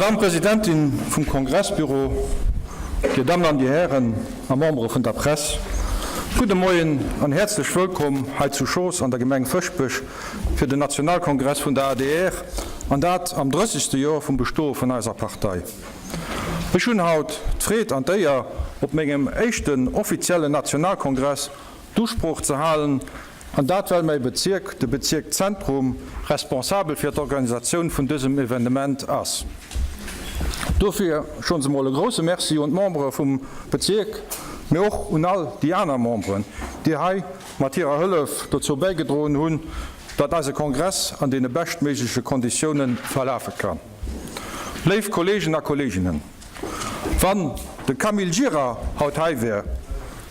Madamm Presidentin vum Kongressbüro, Dir Dammen an Dir Hären a Membere vun der Press, gudde Moien an häerzlech wëllkomm hei zu Schoos an der Gemeng Fëschbech fir den Nationalkongress vun der adr, an dat am drëssegste Joer vum Bestoe vun eiser Partei. Ech hunn haut d'Freed an d'Éier, op mengem éischten offiziellen Nationalkongress d'Usprooch ze halen, an dat well mäi Bezierk, de Bezierk Zentrum, responsabel fir d'Organisatioun vun dësem Evenement ass. Dofir schonns emol e grousse Merci un d'Membere vum Bezierk, mee och un all déi aner Memberen, déi hei mat hirer Hëllef dozou bäigedroen hunn, datt eise Kongress an deene beschtméigleche Konditioune verlafe kann. Léif Kolleegen a Kolleeginnen, wann de Camille Gira haut hei wär,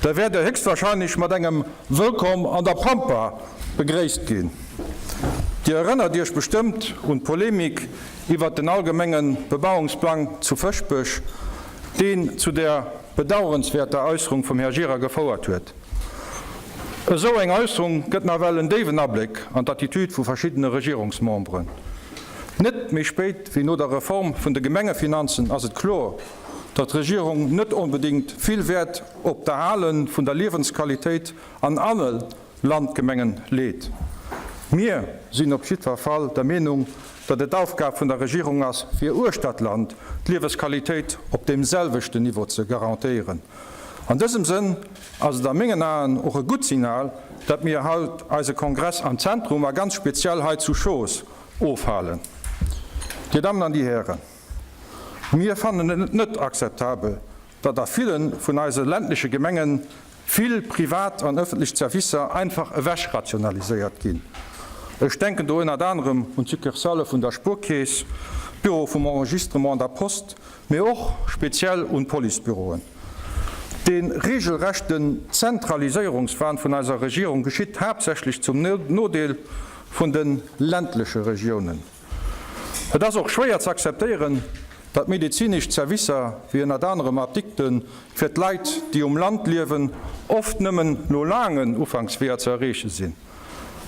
da wäert er héchstwahrscheinlech mat engem Wëllkomm an der Pampa begréisst ginn. Dir erënnert Iech bestëmmt un d'Polemik iwwert den allgemenge Bebauungsplang zu Fëschbech, deen zu der bedauerenswäerter Äusserung vum Här Gira gefouert huet. Esou eng Äusserung gëtt nawell en déiwen Abléck an d'Attitüd vu verschiddene Regierungsmemberen. Net méi spéit wéi no der Reform vun de Gemengefinanzen ass et kloer, datt d'Regierung net onbedéngt vill Wäert op d'Erhale vun der Liewensqualitéit an alle Landgemengen leet. Mir sinn op jiddwer Fall der Meenung, datt et d'Aufgab vun der Regierung ass, fir uechter d'Land d'Liewesqualitéit op deem selwechten Niveau ze garantéieren. An dësem Sënn ass et a mengen Aen och e gutt Signal, datt mir haut eise Kongress am Zentrum a ganz speziell hei zu Schoos ofhalen. Dir Dammen an Dir Hären, mir fannen et net akzeptabel, datt a ville vun eise ländleche Gemenge vill privat an ëffentlech Zerwisser einfach ewechrationaliséiert ginn. Ech denken do ënnert anerem un d'Succursale vun der Spuerkeess, d'Büro vum Enregistrement an der Post, mee och speziell un d'Policebüroen. Dee regelrechten Zentraliséierungswahn vun eiser Regierung geschitt haaptsächlech zum Nodeel vun de ländleche Regiounen. Et ass och schwéier ze akzeptéieren, datt medezinesch Zerwisser, wéi ënnert anerem Apdikte fir d'Leit, déi um Land liewen, oft nëmmen no laangen Ufanksweeër ze erreeche sinn.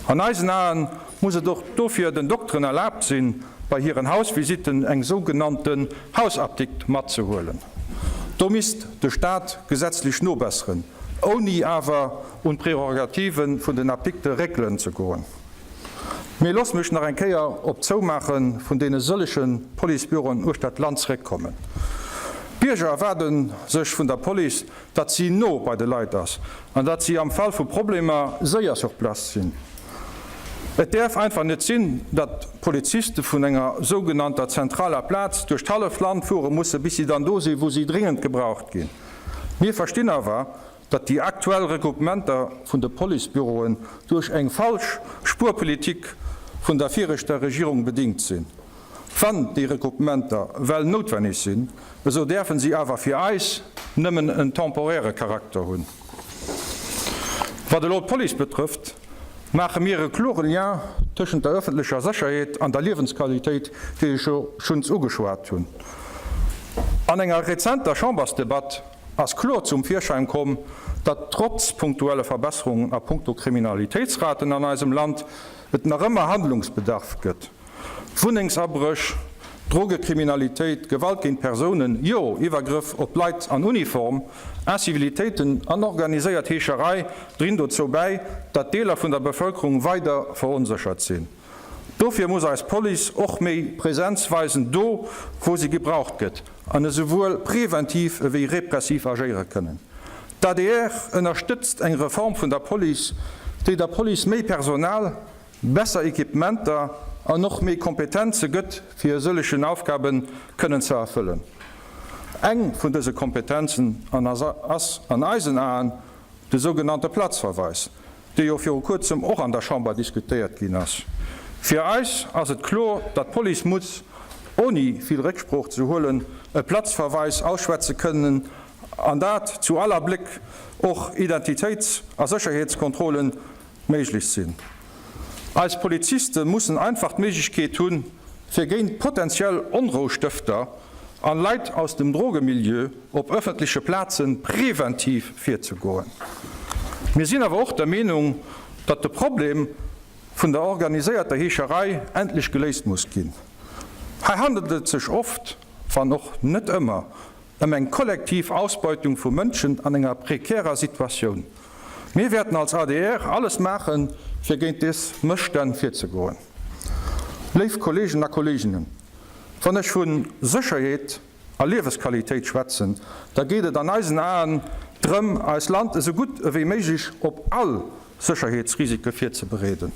An eisen Aen muss et och dofir den Dokteren erlaabt sinn, bei hiren Hausvisitten eng sougenannten Hausapdikt matzehuelen. Do misst de Staat gesetzlech nobesseren, ouni awer un d'Prerogative vun den Apdikte réckelen ze goen. Mee loosst mech nach eng Kéier op d'Zoumaache vun deene sëllege Policebüroen uechter d'Land zeréckkommen. D'Bierger erwaarde sech vun der Police, datt si no bei de Leit ass an datt si am Fall vu Problemer séier sur place sinn. Et däerf einfach net sinn, datt Poliziste vun enger sougenannter zentraler Plaz duerch d'halleft Land fuere musse bis si dann do sinn, wou si dringend gebraucht ginn. Mir verstinn awer, datt déi aktuell Regroupementer vun de Policebüroen duerch eng falsch Spuerpolitik vun der viregter Regierung bedingt sinn. Wann déi Regroupementer well noutwenneg sinn, esou däerfen si awer fir eis nëmmen en temporäre Charakter hunn. Wat elo d'Police betrëfft, maache mir e klore Lien tëschent der öffentlecher Sécherheet an der Liewensqualitéit, déi ech jo schuns ugeschwat hunn. An enger rezenter Chambersdebatt ass kloer zum Virschäin komm, datt trotz punktuelle Verbesserungen a punkto Kriminalitéitsraten an eisem Land et nach ëmmer Handlungsbedarf gëtt. Wunnengsabréch, Drogekriminalitéit, Gewalt géint Persounen, jo, Iwwergrëff op Leit an Uniform, Incivilitéiten an organiséiert Heescherei drinn dozou bäi, datt Deeler vun der Bevëlkerung weider veronséchert sinn. Dofir muss eis Police och méi Präsenz weisen do, wou si gebraucht gëtt, an esouwuel preventiv ewéi repressiv agéiere kënnen. D'adr ënnerstëtzt eng Reform vun der Police, déi der Police méi Personal, besser Equipementer an och méi Kompetenze gëtt, fir e sëllegen Aufgabe kënnen ze erfëllen. Eng vun dëse Kompetenzen ass an eisen Aen de sougenannte Platzverweis, dee jo viru kuerzem och an der Chamber diskutéiert ginn ass. Fir eis ass et kloer, datt d'Police muss, ouni vill Récksprooch ze huelen, e Platzverweis ausschwätze kënnen, an dat zu all Abléck och Identitéits a Sécherheetskontrollen méiglech sinn. Eis Poliziste mussen einfach d'Méiglechkeet hunn, fir géint potentiell Onroustëfter an Leit aus dem Drogemilieu op ëffentleche Plaze preventiv virzegoen. Mir sinn awer och der Meenung, datt de Problem vun der organiséierter Heescherei endlech geléist muss ginn. Hei handelt et sech oft. wann och net ëmmer, ëm eng kollektiv Ausbeutung vu Mënschen an enger prekärer Situatioun. Mir wäerten als adr alles maachen, fir géint des Mësstänn virzegoen. Léif Kolleegen a Kolleeginnen, wann ech vu Sécherheet a Liewesqualitéit schwätzen, da geet et an eisen Aen drëm, eist Land esou gutt ewéi méiglech op all Sécherheetsrisike virzebereeden.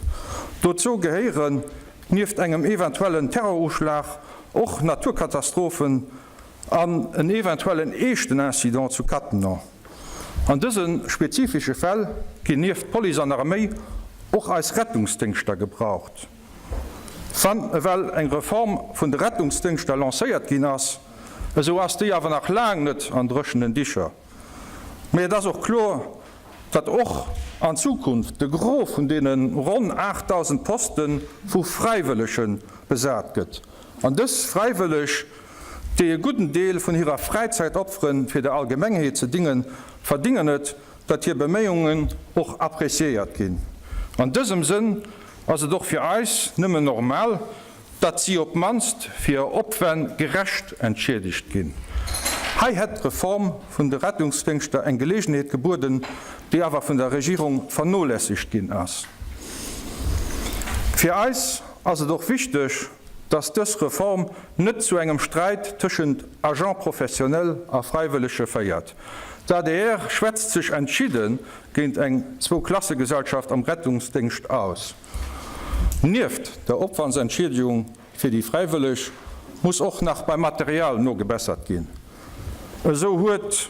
Dozou gehéieren nieft engem eventuellen Terroruschlag och Naturkatastrophen an en eventuellen eeschten Incident zu Cattenom. An dëse spezifesche Fäll ginn nieft Police an Arméi och eis Rettungsdéngschter gebraucht. Wann ewell eng Reform vun de Rettungsdéngschter lancéiert ginn ass, esou ass déi awer nach laang net an dréchenen Dicher. Mee et ass och kloer, datt och an Zukunft de Gros vun deene ronn 8.000 Poste vu Fräiwëllege besat gëtt. An dës Fräiwëlleg, déi e gudden Deel vun hirer Fräizäit opferen, fir der Allgemengheet ze dingen, verdingen et, datt hir Beméiungen och appréciéiert ginn. An dësem Sënn ass et och fir eis nëmmen normal, datt si op d'mannst fir hir Opwänn gerecht entschiedegt ginn. Hei hätt d'Reform vun de Rettungsdéngschter eng Geleegenheet gebueden, déi awer vun der Regierung vernolässegt ginn ass. Fir eis ass et och wichteg, datt dës Reform net zu engem Sträit tëschent Agents professionnels a Fräiwëllege féiert. D'adr schwätzt sech entschidde géint eng Zwouklassegesellschaft am Rettungsdéngscht aus. Nieft der Opwandsentschiedegung fir déi Fräiwëlleg muss och nach beim Material nogebessert ginn. Esou huet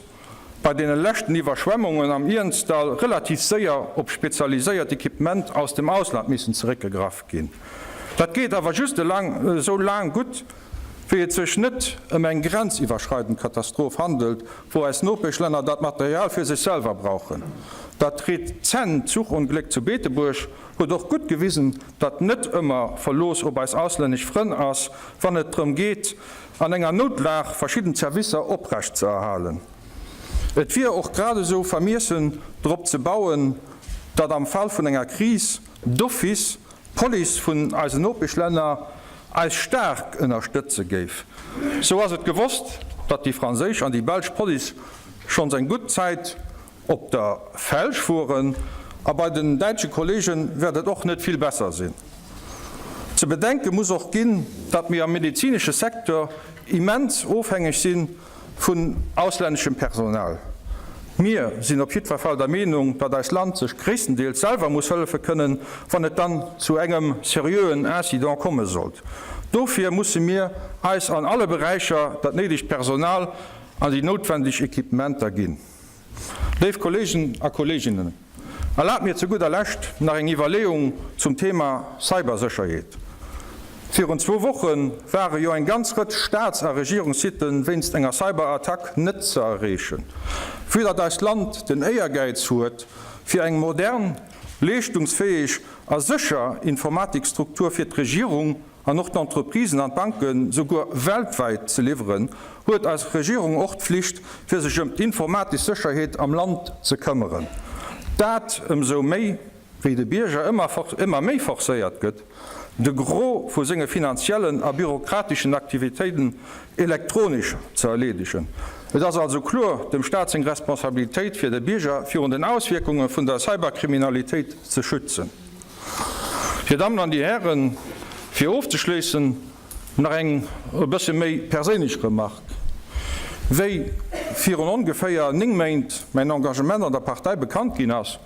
bei deene leschten Iwwerschwemmungen am Iernzdall relativ séier op spezialiséiert Equipement aus dem Ausland missen zeréckgegraff ginn. Dat geet awer just esou laang gutt, wéi et sech net ëm eng grenziwwerschreidend Katastroph handelt, wou eis Nopeschlänner dat Material fir sech selwer brauchen. Dat rezent Zuchongléck zu Beetebuerg huet och gutt gewisen, datt net ëmmer Verlooss op eis auslännesch Frënn ass, wann et drëm geet, an enger Noutlag verschidden Zerwisser oprecht ze erhalen. Et wier och grad esou vermiessen, drop ze bauen, datt am Fall vun enger Kris d'office d'Police vun eisen Nopeschlänner eis staark ënnerstëtze géif. Sou ass et gewosst, datt déi franséisch an déi belsch Police schonns eng gutt Zäit op der Felg fueren, a bei den däitsche Kollege wäert et och net vill besser sinn. Ze bedenke muss och ginn, datt mir am medezinesche Secteur immens ofhängeg si vun auslänneschem Personal. Mir sinn op jiddwer Fall der Meenung, datt eist Land sech gréisstendeels selwer muss hëllefe kënnen, wann et dann zu engem seriöen Incident komme sollt. Dofir musse mir eis an alle Beräicher dat néidegt Personal an déi noutwendeg Equipementer ginn. Léif Kolleegen a Kolleeginnen, erlaabt mir zu gudder Lescht nach eng Iwwerleeung zum Thema Cybersécherheet. Virun zwou Woche ware jo eng ganz Rëtsch Staats a Regierungssitte wéinst enger Cyberattack net ze erreechen. Vue datt eist Land den Éiergäiz huet, fir eng modern, leeschtungsfäeg a sécher Informatikstruktur fir d'Regierung an och d'Entreprisen an d'Banken souguer weltwäit ze liwweren, huet eis Regierung och d'Flicht, fir sech ëm d'informatesch Sécherheet am Land ze këmmeren. Dat ëmsou méi, wéi de Bierger ëmmer méi forcéiert gëtt, de Gros vu senge finanziellen a bürokrateschen Aktivitéiten elektronesch ze erleedegen. Et ass also kloer dem Staat seng Responsabilitéit, fir de Bierger virun den Auswierkunge vun der Cyberkriminalitéit ze schützen. Dir Dammen an Dir Hären, fir ofzeschléissen nach eng e bësse méi perséinlech Remarque. Wéi virun ongeféier 9 Méint mäin Engagement an der Partei bekannt ginn ass,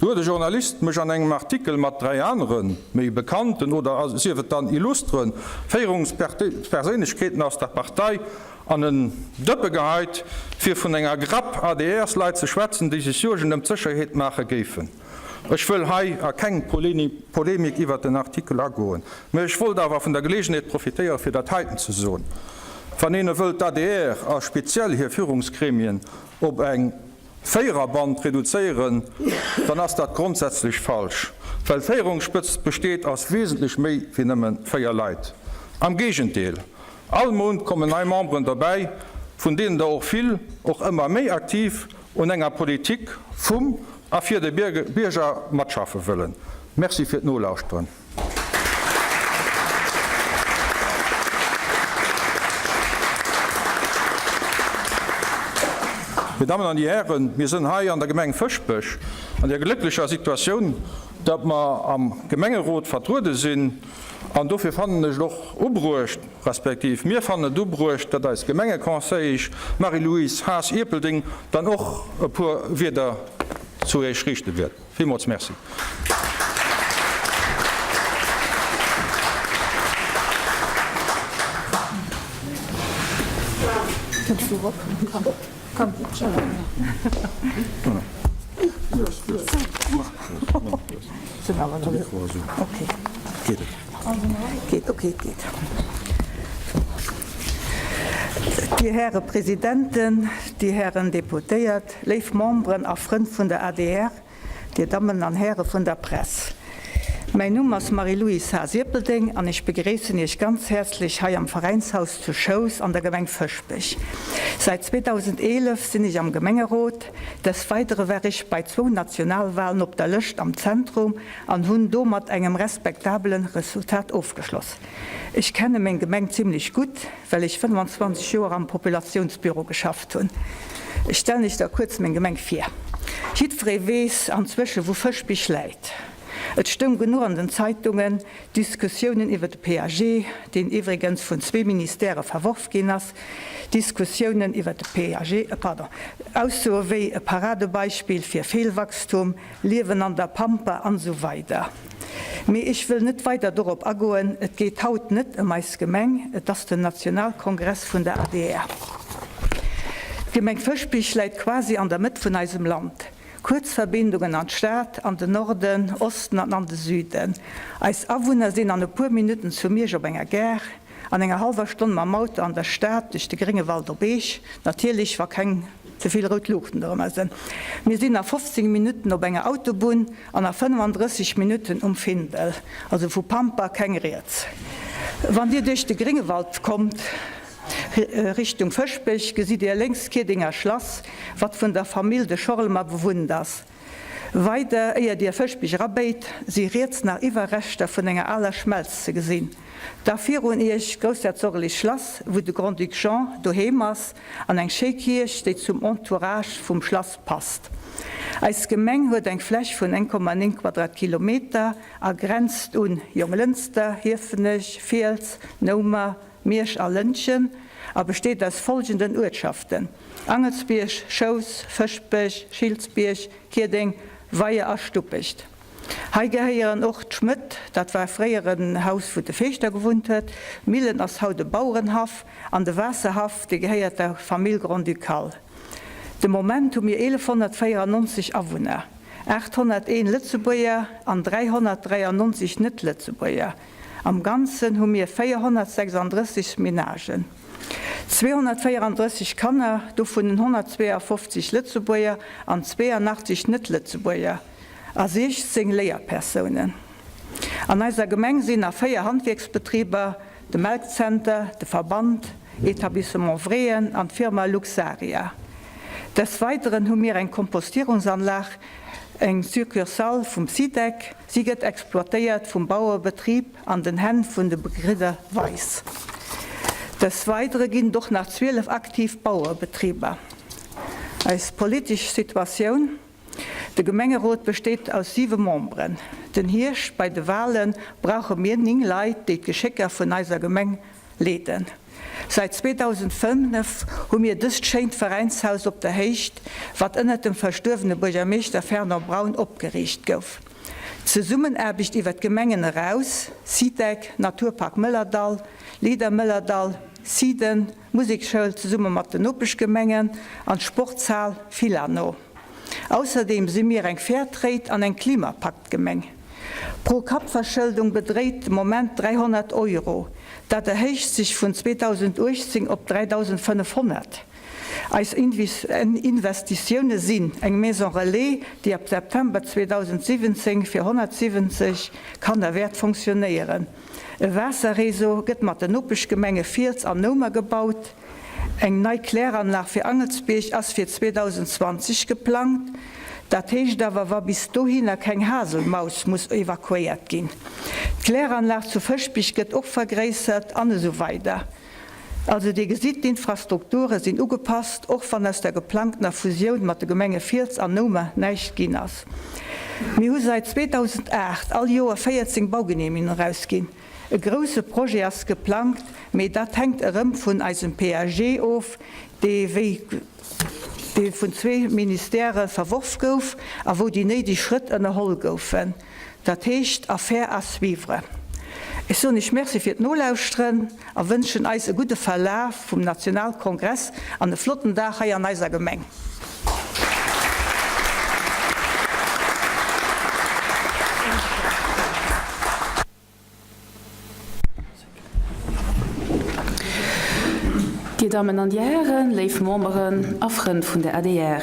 du huet e Journalist mech an engem Artikel mat 3 anere méi bekannten oder sief et dann illustre Féierungsperséinlechkeeten aus der Partei an en Dëppe geheit, fir vun enger Grapp ADRs-Leit ze schwätzen, déi sech Suergen ëm d'Sécherheet maache géifen. Ech wëll hei a keng Polemik iwwert den Artikel agoen, mä ech wollt awer vun der Gelegenheet profitéieren, fir dat heiten ze soen, Wann een wëllt d'ADR a speziell hir Führungsgremien op eng Véiererband reduzéieren, dann ass dat grondsätzlech falsch, well d'Féierungsspëtzt besteet aus wesentlech méi wéi nëmme 4 Leit. Am Géigendeel, all Mount kommen nei Memberen derbäi, vun deenen der och vill och ëmmer méi aktiv un enger Politik vum a fir de Bierger matschaffe wëllen. Merci fir d'Nolauschteren. Dir Dammen an Dir Hären, mir sënn hei an der Gemeng Fëschbech an der glécklecher Situatioun, datt mer am Gemengerot vertruede sinn an dofir fannen ech et och ubruecht, respektiv mir fannen et ubruecht, datt eis Gemengeconseillesch Marie-Louise Haas-Ierpeldeng dann och e puer Wierder zu Iech riichte wäert. Villmools Merci. Dir Häre Presidenten, Dir Hären Deputéiert, Léif Memberen a Frënn vun der adr, Dir Dammen an Häre vun der Press. Mäin Numm ass Marie-Louise Haas-Ierpeldeng an ech begréissen Iech ganz häerzlech hei am Veräinshaus zu Schous an der Gemeng Fëschbech. Säit 2011 sinn ech am Gemengerot. Des Weidere war ech bei zwou Nationalwalen op der Lëscht am Zentrum an hunn do mat engem respektabelen Resultat ofgeschloss. Ech kenne meng Gemeng zimlech gutt, well ech 25 Joer am Populatiounsbüro geschafft hunn. Ech stellen Iech da kuerz meng Gemeng vir. Jiddweree weess anzwësche wou Fëschbich läit. Et stoung genuch an den Zeitungen, Diskussiounen iwwer de PAG, deen iwwregens vun zwee Ministèrë verworf ginn ass, Diskussiounen iwwer de PAG, pardon, Aussoe wéi e Paradebeispill fir Feelwachstum, Liewen an der Pampa an esou weider. Mee ech wëll net weider dorop agoen, et geet haut net ëm eis Gemeng, et ass den Nationalkongress vun der adr. D'Gemeng Fëschbich läit quasi an der Mëtt vun eisem Land. Kuerz Verbindungen an d'Stad, an den Norden, Osten an an de Süden. Eis Awunner sinn an e puer Minutten zu Miersch op enger Gare, An enger hallwer Stonn mam Auto an der Stad duerch de Gréngewald op Eech, natierlech wa keng ze vill rout Luuchten dorëmmer sënn. Mir sinn a 15 Minutten op enger Autobunn an a 35 Minutten um Findel, also vu Pampa keng Rieds. Wann Dir duerch de Gréngewald kommt, Richtung Fëschbech, gesitt Dir lénks d'Kierdenger Schlass, wat vun der Famill de Schorlemer bewunnt ass. Weider, éier Dir Fëschbech erabéit, si riets nach Iwwerreschter vun enger aler Schmelz ze gesinn. Da virun Iech d'groussherzoglech Schlass, wou de Grand-Duc Jean doheem ass, an eng schéi Kierch, déi zum Entourage vum Schlass passt. Eis Gemeng huet eng Fläch vun 1,9 Quadratkilometer a grenzt un Jonglënster, Hiefenech, Fiels, Noumer, Miersch a Lëntgen a besteet aus folgenden Uertschaften, Angelsbierg, Schous, Fëschbech, Schiltzbierg, Kierdeng, Weyer a Stuppecht. Hei gehéieren och d'Schmëtt, dat war fréier en Haus wou de Feeschter gewunnt huet, d'Millen ass haut e Bauerenhaff an de Waasserhaff, dee gehéiert der Famill Grand-Ducal. De Moment hu mir 1194 Awunner, 801 Lëtzebuerger an 393 Net-Lëtzebuerger. Am Ganzen hu mir 436 Menagen, 234 Kanner, dovunnen 152 Lëtzebuerger an 82 Net-Lëtzebuerger, a 16 Léierpersounen. An eiser Gemeng sinn nach 4 Handwierksbetriber, de Melkzenter, de Verband Etablissement Wreen an d'Firma Luxaria. Des Weideren hu mir eng Kompostierungsanlag, eng Succursale vum SIDEC. Si gëtt exploitéiert vum Bauerebetrib an den Hänn vun de Begridder Weis. Des Weidere ginn et och nach 12 aktiv Bauerebetriber. Eis politesch Situatioun, De Gemengerot besteet aus siwe Memberen. Den Hierscht bei de Wale brauche mir 9 Leit, déi d'Geschécker vun eiser Gemeng leeden. Säit 2005 hu mir dëst schéint Veräinshaus op der Héicht, wat ënnert dem verstuerwene Buergermeeschter Fernand Braun opgeriicht gouf. D'Zesummenaarbecht iwwer d'Gemengen eraus, SITEC, Naturpark Mëllerdall, Leader Mëllerdall, SIDEN, Musekschoul zesumme mat den Nopeschgemengen an d'Sportshal Filano. Ausserdeem si mir eng Fairtrade an eng Klimapaktgemeng. D'Pro-Kapp-Verschëldung bedréit de Moment 300 Euro. Dat erhéicht sech vun 2018 op 3.500. Eis Investitioune sinn eng Maison Relais, déi ab September 2017 fir 170 Kanner wäert fonctionnéieren. E Waasserreseau gëtt mat den Nopeschgemenge Fiels an Noumer gebaut. Eng nei Kläranlag fir Angelsbierg ass fir 2020 geplangt. Dat heescht awer, wa bis dohinner keng Haselmaus muss evakuéiert ginn. D'Kläranlag zu Fëschbich gëtt och vergréissert an esou weider. Also Dir gesitt, d'Infrastrukture sinn ugepasst, och wann aus der geplangtener Fusioun mat de Gemenge Fiels an Noumer näischt ginn ass. Mir hu säit 2008 all Joer 14 Baugenehmigungen erausginn. E grousse Projet ass geplangt, mee dat hänkt erëm vun eisem PAG of, dee wéi dee vun zwee Ministèrë verworf gouf a wou déi néideg Schrëtt ënnerholl goufen. Dat heescht, Affaire à suivre. Ech soen Iech Merci fir d'Nolauschteren a wënschen eis e gudde Verlaf vum Nationalkongress an e flotten Dag hei an eiser Gemeng. Dir Dammen an Dir Hären, léif Memberen a Frënn vun der adr,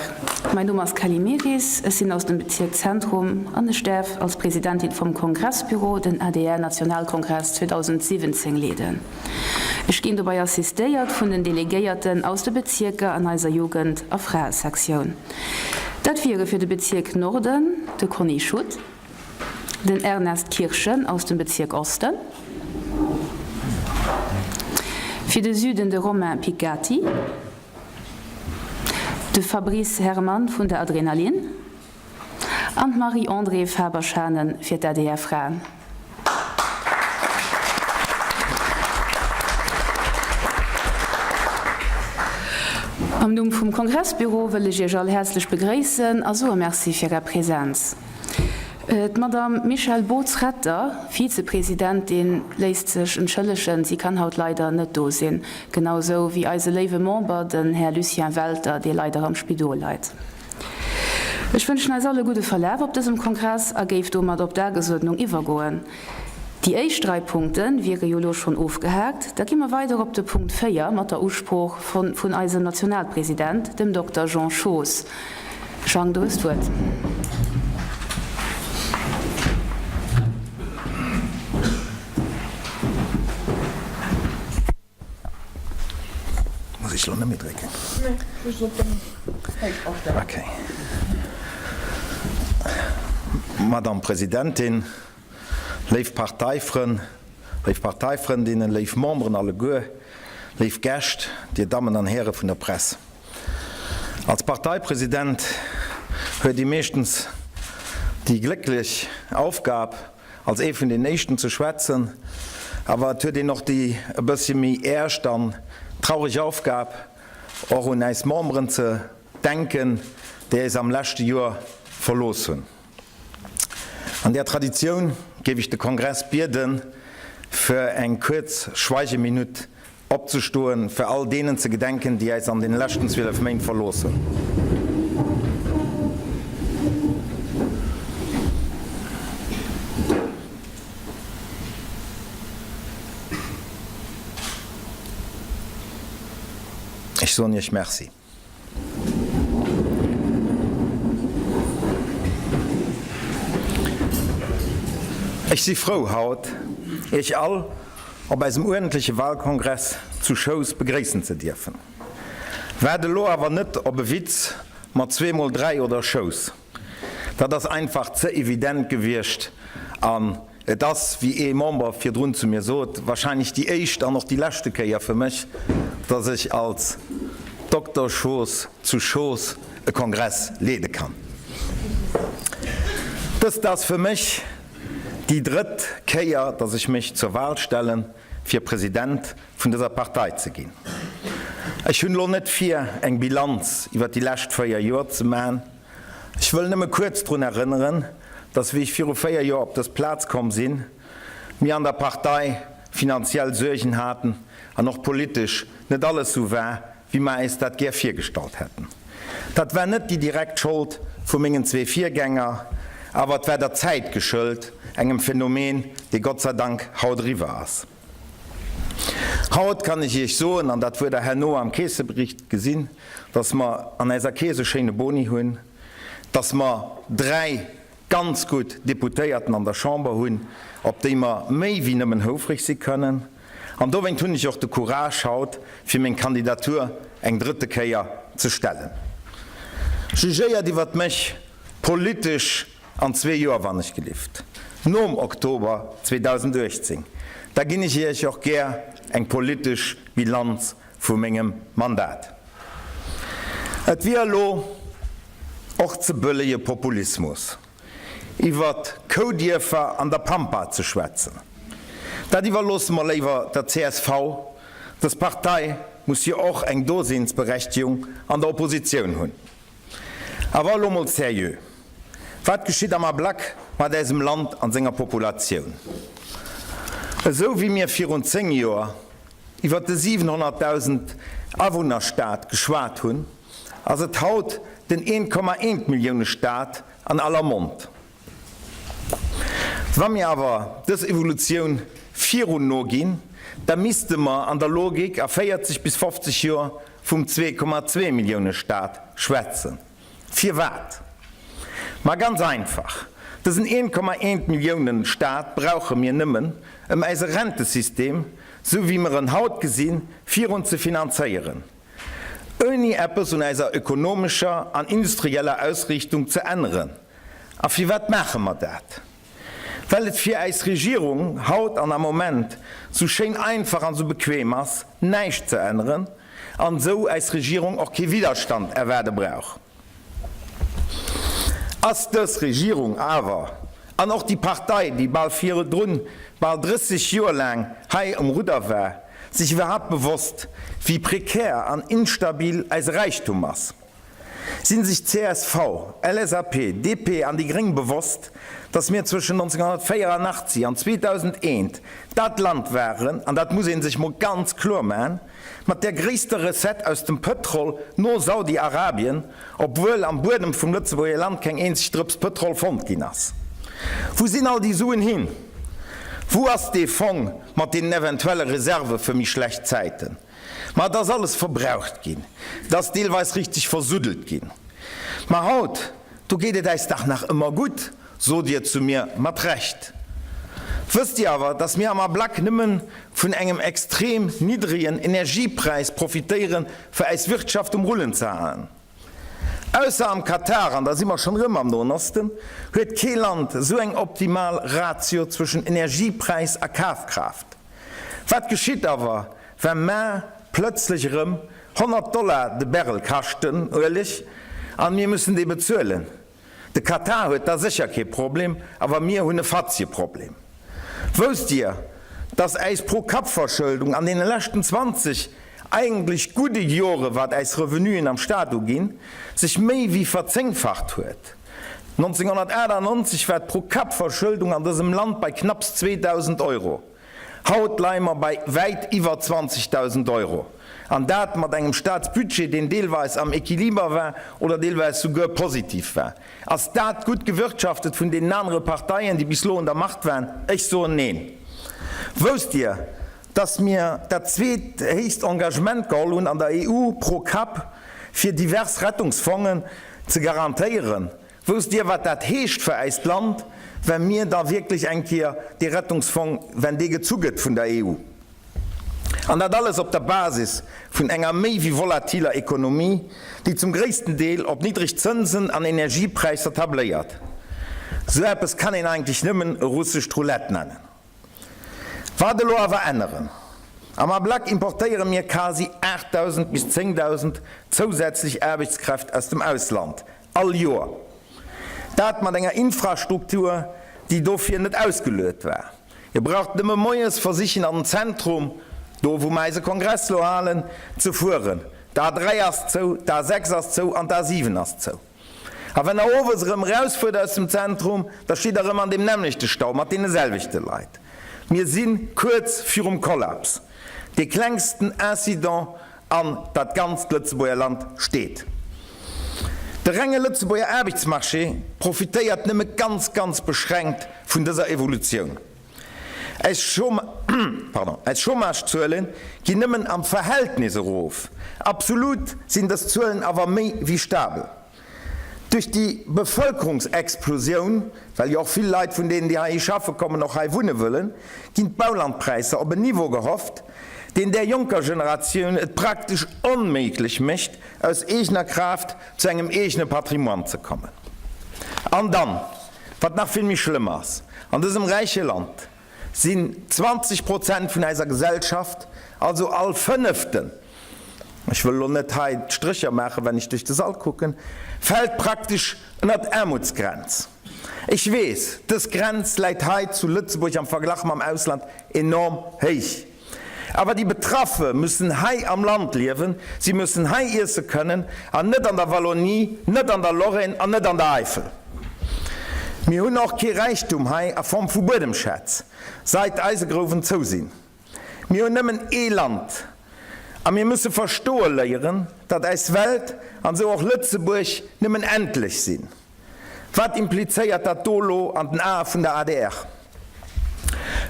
Mäin Numm ass Kelly Meris, ech sinn aus dem Bezierk Zentrum an ech däerf als Presidentin vum Kongressbüro den ADR-Nationalkongress 2017 leeden. Ech ginn dobei assistéiert vun den Delegéierten aus de Bezierker an eiser Jugend a Fraesektioun. Dat wiere fir de Bezierk Norden de Conny Schutt, Den Ernest Kirchen aus dem Bezierk Osten. Fir de Süden de Romain Piccati, de Fabrice Hermann vun der Adrenalin an d'Marie-Andrée Faber-Schanen fir d'ADR Fraen. Am Numm vum Kongressbüro wëll ech Iech all häerzlech begréissen a soe Merci fir Är Präsenz. D'Madame Michèle Bootz-Retter, Vizepresidentin, léisst sech entschëllegen, si kann haut leider net do sinn, genau sou wéi eise léiwe Member, den Här Lucien Welter, dee leider am Spidol leit. Ech wënschen eis all e gudde Verlaf op dësem Kongress a géif domat op d'Dagesuerdnung iwwergoen. Déi éischt drai Punkte wiere jo elo schonn ofgehaakt. Da gi mer weider op de Punkt 4 mat der Usprooch vun eisem Nationalpresident, dem Dokter Jean Schoos. Jang, du hues d'Wuert. Muss ech lo net méi drécken? Nee, just op den Héicht astellen. Okay. Madame Presidentin, léif Parteifrënn, léif Parteifrëndinnen, léif Memberen alleguer, léif Gäscht, Dir Dammen an Häre vun der Press. Als Parteipresident huet ee meeschtens déi glécklech Aufgab, als ee vun den Éischten ze schwätzen, awer et huet een och déi e bëssche méi äescht an traureg Aufgab, och un äis Memberen ze denken, déi äis am leschte Joer verlooss hunn. An där Traditioun géif ech de Kongress bieden, fir eng kuerz Schweigeminutt opzestoen, fir all deenen ze gedenken, déi äis an den leschten 12 Méint verlooss hunn. Ech soen Iech Merci. Ech si frou haut Iech all op eisem uerdentleche Wahlkongress zu Schous begréissen ze dierfen. Waart elo awer net op e Witz mat zweemol 3 oder Schous. Dat ass einfach ze evident gewiescht an et ass, wéi ee Member virdrun zu mir sot, wahrscheinlech déi éischt an och déi leschte Kéier fir mech, dass ech als Dokter Schoos zu Schoos e Kongress leede kann. Dëst ass fir mech déi drëtt Kéier, dass ech mech zur Wahl stellen, fir President vun dëser Partei ze ginn. Ech hunn elo net vir, eng Bilanz iwwer déi lescht 4 Joer ze man. Ech wëll nëmme kuerz drun erënneren, dass wéi ech viru 4 Joer op dës Plaz komm sinn, mir an der Partei finanziell Suergen haten an och politesch net alles sou war, wéi mer äis dat gär virgestallt hätten. Dat war net déi direkt Schold vu mengen zwee Virgänger, awer et war der Zäit geschëlt, engem Phänomen, dee Gott sei Dank haut eriwwer ass. Haut kann ech Iech soen, an dat wuer Der herno am Keesebericht gesinn, dass mer an äiser Kees e schéine Boni hunn, dass mer dräi ganz gutt Deputéierten an der Chamber hunn, op déi mer méi wéi nëmmen houfreg si kënnen. An dowéint hunn ech och de Courage haut, fir meng Kandidatur eng drëtte Kéier ze stellen. Jugéiert iwwert mech politesch An zwee Joer, wann ech gelift, nom Oktober 2018, da ginn ech Iech och gär eng politesch Bilanz vu mengem Mandat. Et wier elo och ze bëllege Populismus, iwwert Koudierfer an der Pampa ze schwätzen. Dat iwwerloosse mer léiwer der csv. Dës Partei muss jo och eng Dosinnsberechtigung an der Oppositioun hunn. Awer elo mol sérieux, Wat geschitt am Ablack mat äisem Land an senger Populatioun? Esou wéi mir virun 10 Joer iwwer de 700.000 Awunnerstaat geschwat hunn, ass et haut den 1,1 Millioune Staat an aller Mond. Wa mir awer dës Evolutioun virun noginn, da misste mer an der Logik a 40 bis 50 Joer vum 2,2 Millioune Staat schwätzen. Firwat? Ma ganz einfach, dësen 1,1 Milliounen Staat brauche mir nëmmen, ëm äise Rentesystem, sou wéi mer en haut gesinn, virun ze finanzéieren, ouni eppes un äiser ökonomescher an industrieller Ausriichtung ze änneren. A firwat maache mer dat? Well et fir äis Regierung haut an am Moment sou schéin einfach an sou bequem ass, näischt ze änneren, an esou äis Regierung och kee Widderstand erwaarde brauch. Ass dës Regierung awer, an och déi Partei, déi bal virdrun bal 30 Joer laang hei um Rudder war, sech iwwerhaapt bewosst, wéi prekär an instabil äise Räichtum ass? Sinn sech csv, LSAP, DP an déi Gréng bewosst, datt mir zwëschen 1984 an 2001 dat Land waren, an dat muss ee sech mol ganz kloer man, mat där gréisster Recette aus dem Pëtrol no Saudi-Arabien, obwuel am Buedem vum Lëtzebuerger Land keng eenzeg Drëps Pëtrol fonnt ginn ass? Wou sinn all déi Suen hin? Wou ass dee Fong mat deenen eventuelle Reserve fir méi schlecht Zäiten? Ma et ass alles verbraucht ginn, et ass deelweis richteg versuddelt ginn. Ma haut, do geet et äis dach nach ëmmer gutt, sot Dir zu mir, mat Recht. Wësst Dir awer, dass mir am Ablack nëmmen vun engem extrem niddregen Energiepräis profitéieren, fir äis Wirtschaft um Rullen ze halen? Ausser am Katar, an da si mer schonn erëm am Noen Osten, huet kee Land esou eng optimal Ratio zwëschen Energiepräis a Kafkraaft. Wat geschitt awer, wa maer plëtzlech erëm 100 Dollar de Barrel kaschten, Ueleg, an mir mussen dee bezuelen? De Katar huet da sécher kee Problem, awer mir hunn e fatzege Problem. Wousst Dir, dass äis Pro-Kapp-Verschëldung an deene leschten 20 eigentlech gudde Jore wat äis Revenuen am Staat uginn, sech méi wéi verzéngfacht huet? 1998 war d'Pro-Kapp-Verschëldung an dësem Land bei knapps 2.000 Euro. Haut leie mer bei wäit iwwer 20.000 Euro. An dat mat engem Staatsbudget, deen deelweis am Equiliber war oder deelweis souguer positiv war. Ass dat gutt gewirtschaftet vun deenen anere Parteien, déi bis lo un der Macht waren? Ech soen neen. Wousst Dir, dass mir dat zweethéchst Engagement geholl hunn an der EU pro Kapp, fir divers Rettungsfongen ze garantéieren? Wousst Dir, wat dat heescht fir äist Land, wa mir da wierklech eng Kéier dee Rettungsfong, wenn dee gezu gëtt vun der EU? An dat alles op der Basis vun enger méi wéi volatiler Ekonomie, déi zum gréissten Deel op niddreg Zënsen an Energiepräisser tabléiert. Sou eppes kann een eigentlech nëmmen e russescht Roulette nennen. Wat elo awer änneren? Am Ablack importéiere mir quasi 8.000 bis 10.000 zousätzlech Aarbechtskräft aus dem Ausland all Joer. Dat mat enger Infrastruktur, déi dofir net ausgeluet war. Dir braucht nëmme moies versichen an den Zentrum, do wou mer eise Kongress lo halen, ze fueren. D'A3 ass zou, d'A6 ass zou an d'A7 ass zou. A wenn der owes erëm erausfuert aus dem Zentrum, da steet der erëm an deem nämmlechte Stau mat deene selwechte Leit. Mir si kuerz virum Kollaps. Dee klengsten Incident an dat ganzt Lëtzebuerger Land steet. De renge Lëtzebuerger Aarbechtsmarché profitéiert nëmme ganz, ganz beschränkt vun dëser Evolutioun. Eis Chômagezuele ginn nëmmen am Verhältnis erof, absolut sinn dës Zuelen awer méi wéi stabel. Duerch déi Bevëlkerungsexplosioun, well jo och vill Leit vun deenen, déi heihi schaffe kommen, och hei wunne wëllen, ginn d'Baulandpräisser op en Niveau gehofft, deen där jonker Generatioun et praktesch onméiglech mécht, aus eegener Kraaft zu engem eegene Patrimoine ze kommen. An dann, Wat nach vill méi schlëmm ass, an dësem räiche Land sinn 20 Prozent vun äiser Gesellschaft. also all Fënneften, ech wëll elo net hei d'Strécher maachen, wenn ech duerch de Sall kucken, fält praktesch ënnert d'Aarmutsgrenz. Ech weess, dës Grenz läit hei zu Lëtzebuerg am Verglach mam Ausland enorm héich. Awer déi Betraffe müssen hei am Land liewen, si müssen hei iesse kënnen, an net an der Wallonie, net an der Lorraine an net an der Eifel. Mir hunn och kee Räichtum hei a Form vu Buedemschätz, seit d'Eisegrouwen zou sinn. Mir hunn nëmmen ee Land a mir müsse verstoe léieren, datt äis Welt an esou och Lëtzebuerg nëmmen endlech sinn. Wat implizéiert dat do elo an den Ae vun der adr?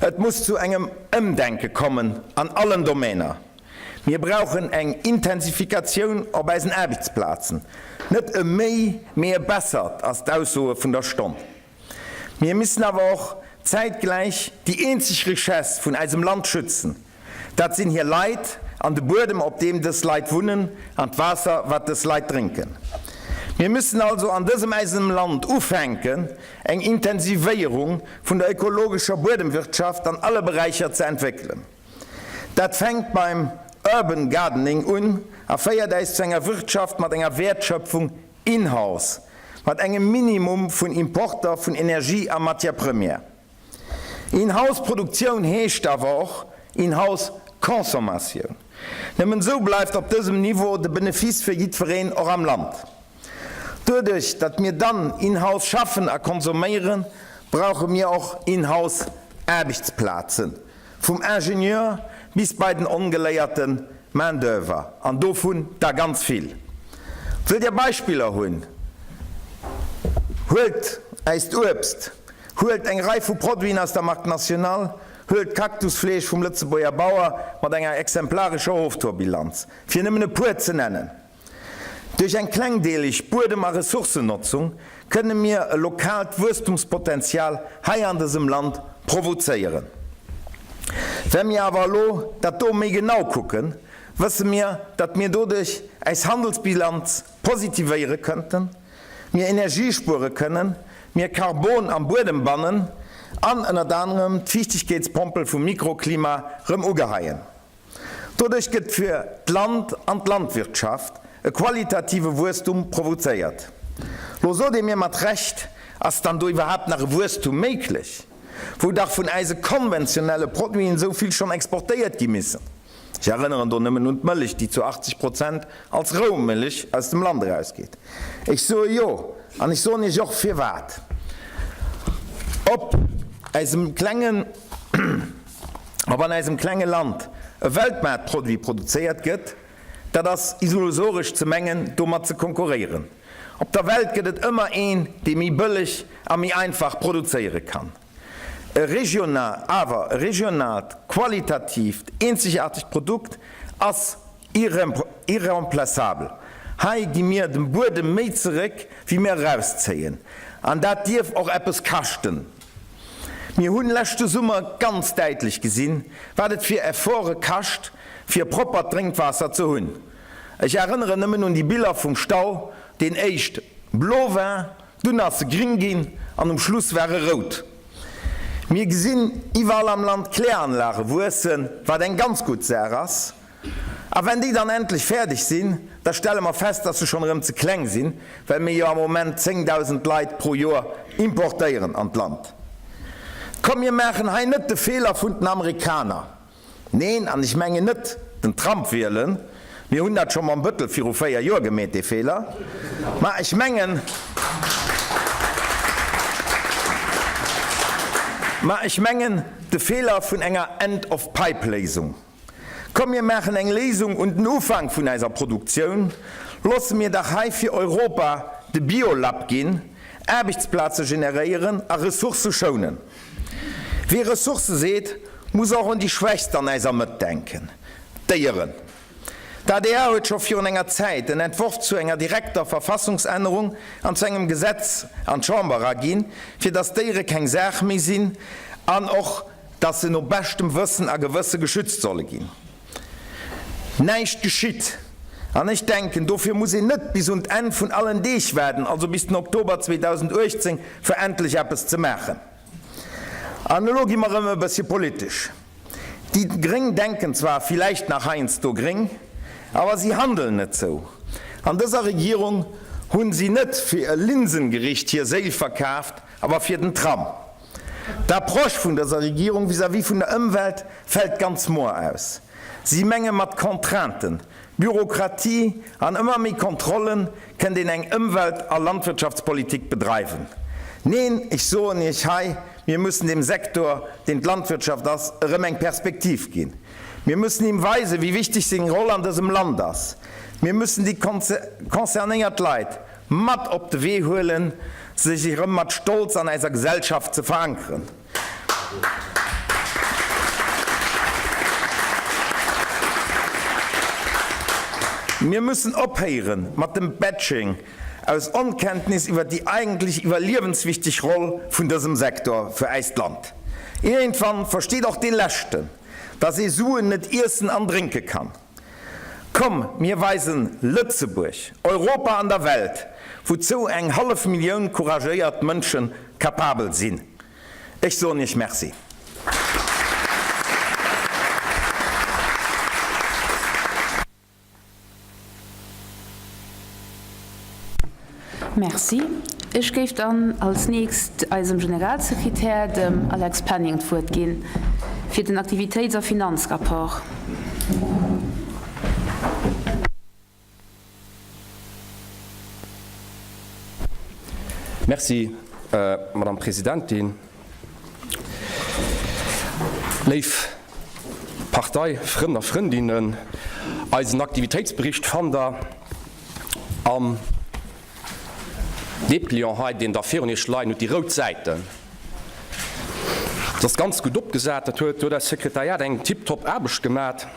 Et muss zu engem Ëmdenke kommen an allen Domäner. Mir brauchen eng Intensifikatioun op eisen Aarbechtsplazen. Net e méi, mee e bessert ass d'Aussoe vun der Stonn. Mir müssen awer och zäitgläich déi eenzeg Richesse vun eisem Land schützen. Dat sinn hir Leit an de Buedem, op deem dës Leit wunnen, an d'Waasser, wat dës Leit drénken. Mir müssen also an dësem eisem Land ufänken, eng Intensivéierung vun der ökologescher Buedemwirtschaft an alle Beräicher ze entwéckelen. Dat fänkt beim Urban Gardening un a féiert äis zu enger Wirtschaft mat enger Wäertschöpfung in-house, mat engem Minimum vun Importer vun Energie a Matières premières. In-house Produktioun heescht awer och in-house Consommatioun. Nëmmen esou bleift op dësem Niveau de Benefice fir jiddwereen och am Land. Doduerch, datt mir dann in-house schaffen a konsomméieren, brauche mir och in-house Aarbechtsplazen. Vum Ingenieur bis bei den ongeléierte Main d'oeuvre, an dovun der ganz vill. Wëllt Dir Beispiller hunn? Huelt äist Uebst, huelt eng Rei vu Produiten aus der Marque nationale, huelt d'Kaktusfleesch vum Lëtzebuerger Bauer mat enger exemplarescher Hoftorbilanz, fir nëmmen e puer ze nennen. Duerch eng klengdeeleg Buedem a Ressourcennotzung kënne mir e lokaalt Wuesstumspotenzial hei an dësem Land provozéieren. Wa mir awer elo dat do méi genau kucken, wësse mir, datt mir doduerch äis Handelsbilanz positivéiere kënnten, mir Energie spuere kënnen, mir Karbon am Buedem bannen an ënnert anerem d'Fiichtegkeetspompel vum Mikroklima rëm ugeheien. Doduerch gëtt fir d'Land an d'Landwirtschaft e qualitative Wuesstum provozéiert. Lo sot ee mir mat Recht, Ass dann do iwwerhaapt nach e Wuesstum méiglech, wou dach vun äise konventionelle Produiten esou vill schonn exportéiert gi missen? Ech erënneren do nëmmen un d'Mëllech, déi zu 80 Prozent als Roumëllech aus dem Land erausgeet. Ech soe jo, an ech soen Iech och firwat. Op äisem klengen. Ob an eisem klenge Land e Weltmaartproduit produzéiert gëtt, dat ass illusoresch ze mengen, domat ze konkurréieren. Op der Welt gëtt et ëmmer een, dee méi bëlleg a méi einfach produzéiere kann. E regional, awer e regionaalt, qualitatiivt, eenzegaartegt Produkt ass irremplaçabel. Hei gi mir dem Buedem méi zeréck, wéi mir erauszéien. An dat dierf och eppes kaschten. Mir hunn leschte Summer ganz däitlech gesinn, wat et fir Efforte kascht, fir proppert Drénkwaasser ze hunn. Ech erënneren nëmmen un déi Biller vum Stau, deen éischt blo war, dunn ass e gring ginn an um Schluss war e rout. Mir gesinn iwwerall am Land Kläranlage wuessen, wat eng ganz gutt Saach ass. A wenn déi dann endlech fäerdeg sinn, da stelle mer fest, dass se schonn erëm ze kleng sinn, well mir jo am Moment 10.000 Leit pro Joer importéieren an d'Land. Komm, mir maachen hei net de Feeler vun den Amerikaner. Neen, an ech mengen net den Trump wielen, mir hunn dat scho mam Bëttel viru 4 Joer gemeet, dee Feeler, ma ech mengen, ma ech mengen de Feeler vun enger End-of-Pipe-Léisung. Komm mir maachen eng Léisung un den Ufank vun eiser Produktioun, loosse mir dach hei fir Europa de Biolab ginn, Aarbechtsplaze generéieren a Ressourcë schounen. Wee Ressourcë seet, muss och un déi Schwächst an eiser Mëtt denken, d'Déieren. D'adr huet scho virun enger Zäit en Entworf zu enger direkter Verfassungsännerung an zu engem Gesetz an d'Chamber eraginn, fir datt d'Déiere keng Saach méi sinn an och dass se no beschtem Wëssen a Gewësse geschützt solle ginn. Näischt geschitt. An ech denken, dofir muss een net bis un d'Enn vun allen Deeg waarden, also bis den Oktober 2018, fir endlech eppes ze maachen. An elo gi mer erëm e bëssche politesch. Déi Gréng denken zwar villäicht nach heiansdo gréng, awer si handeln net sou. An dëser Regierung hunn si net fir e Linsengericht hir Séil verkaaft, awer fir den Tram. D'Approche vun dëser Regierung vis-à-vis vun der Ëmwelt fält ganz moer aus. Si menge mat Contrainten, Bürokratie an ëmmer méi Kontrollen kënnt een eng Ëmwelt a Landwirtschaftspolitik bedreiwen. Neen, ech soen Iech hei, mir mussen deem Sektor, deen d'Landwirtschaft ass, erëm eng Perspektiv ginn. Mir mussen him weisen, wéi wichteg seng Roll an dësem Land ass. Mir mussen déi concernéiert Leit mat op de Wee huelen, sech erëm mat Stolz an eiser Gesellschaft ze verankeren. Mir müssen ophéiere mat dem Batching aus Onkenntnis iwwer déi eigentlech iwwerliewenswichteg Roll vun dësem Sektor fir äist Land. Iergendwann versteet och dee Leschten, dass ee Suen net iessen an drénke kann. Komm, mir weisen Lëtzebuerg, Europa an der Welt, wouzou eng hallef Millioun couragéiert Mënsche capabel sinn. Ech soen Iech Merci. Merci. Ech géif dann als nächst eisem Generalsekretär, dem Alex Penning, d'Wuert ginn fir den Aktivitéits a Finanzrapport. Merci, Madame Presidentin. Léif Parteifrënn a Frëndinnen, eisen Aktivitéitsbericht fannt Der am Depliant hei, deen Der virun Iech leien hutt, déi rout Säiten. Dat ass ganz gutt opgesat, dat huet eist Sekretariat eng tiptop Aarbecht gemat.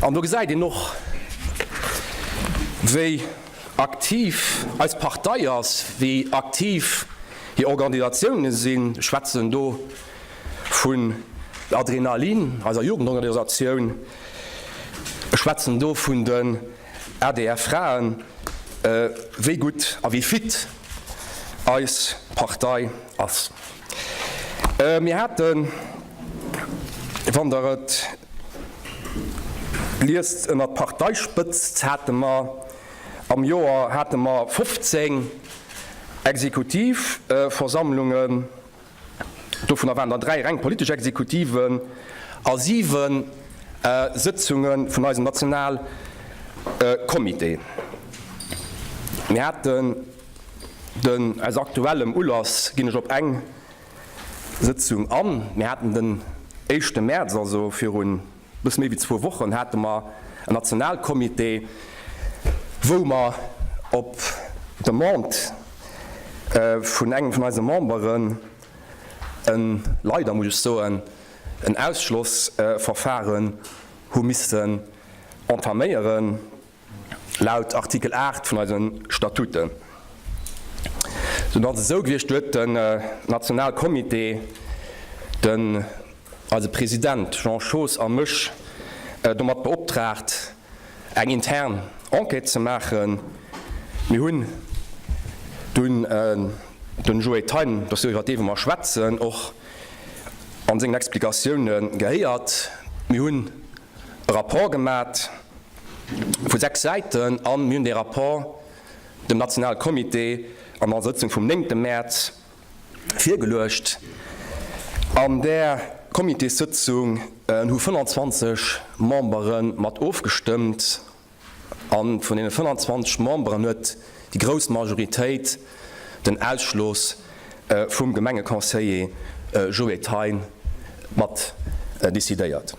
An do gesäit een och, wéi aktiv eis Partei ass, wéi aktiv hir Organisatiounen sinn. Ech schwätzen do vun der Adrenalin, eiser Jugendorganisatioun. Ech schwätzen do vun den ADR-Fraen, wéi gutt a wéi fit eis Partei ass. Mir haten, wann Der et liest, ënner Parteispëtzt hate mer am Joer hate mer 15 Exekutivversammlungen, dovunner waren der 3 reng politesch Exekutiven a 7 Sëtzunge vun eisem Nationalcomité. Mir haten Den, aus aktuellem Ulass ginn ech op eng Sëtzung an. Mir haten den éischte Mäerz, also virun e bësse méi wéi zwou Wochen, hate mer en Nationalcomité, wou mer op Demande vun engem vun eise Memberen en, leider muss ech soen, en Ausschlossverfahren hu missen entaméieren. Laut Artikel 8 vun eise Statuten. Dunn ass et esou gewiescht, do huet den Nationalcomité den eise President Jean Schoos a mech domat beoptraagt, eng intern Enquête ze maachen. Mir hunn dunn den Joé Thein, dat ass jo iwwer dee wou mer schwätzen, och an sengen Explikatioune gehéiert. Mir hunn e Rapport gemat vu 6 Säiten an mir hunn dee Rapport dem Nationale Comité an der Sëtzung vum 9 Mäerz virgeluecht. An där Comitéssëtzung hu 25 Membere mat ofgestëmmt. A vun deene 25 Memberen huet déi grouss Majoritéit den Ausschloss vum Gemengeconseiller Joé Thein mat decidéiert.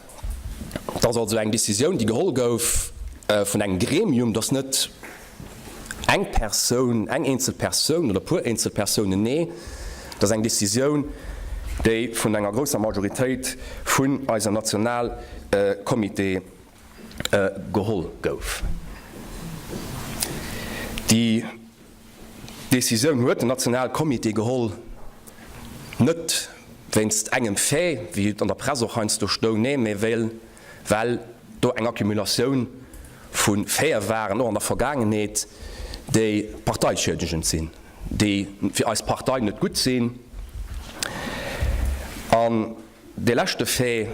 Et ass also eng Decisioun, déi geholl gouf vun engem Gremium. Et ass net eng Persoun, eng eenzel Persoun oder e puer eenzel Persounen, nee, et ass eng Decisioun, déi vun enger grousser Majoritéit vun eisem Nationalcomité geholl gouf. Déi Decisioun huet den Nationalcomité geholl, net wéinst engem Fait, wéi et an der Press och heiansdo stoung, nee, mä well well do eng Accumulatioun vu Faite waren, och an der Vergaangenheet, déi parteischiedegend sinn, déi fir eis Partei net gutt sinn. An. dee leschte Fait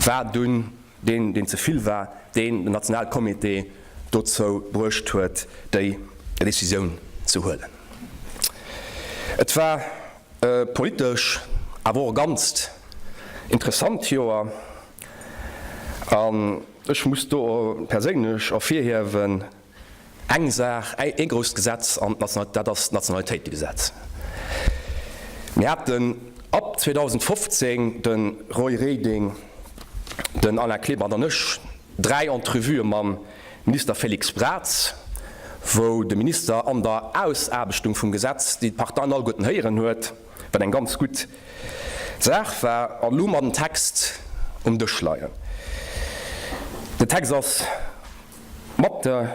war dunn deen, deen ze vill war, deen den Nationalcomité dozou bruecht huet, déi Décisioun ze huelen. Et war politesch awer och e ganzt interessant Joer an ech muss do perséinlech ervirhiewen, Eng Saach, ee grousst Gesetz, an dat ass d'Nationalitéitegesetz. Mir haten ab 2015, de Roy Reding, den Alain Klebert an ech, dräi Entrevuë mam Minister Félix Braz, wou de Minister an der Ausaarbechtung vum Gesetz déi Parteien alleguerten héieren huet, wat eng ganz gutt Saach war. An elo hu mer den Text um Dësch leien. Den Text ass mat de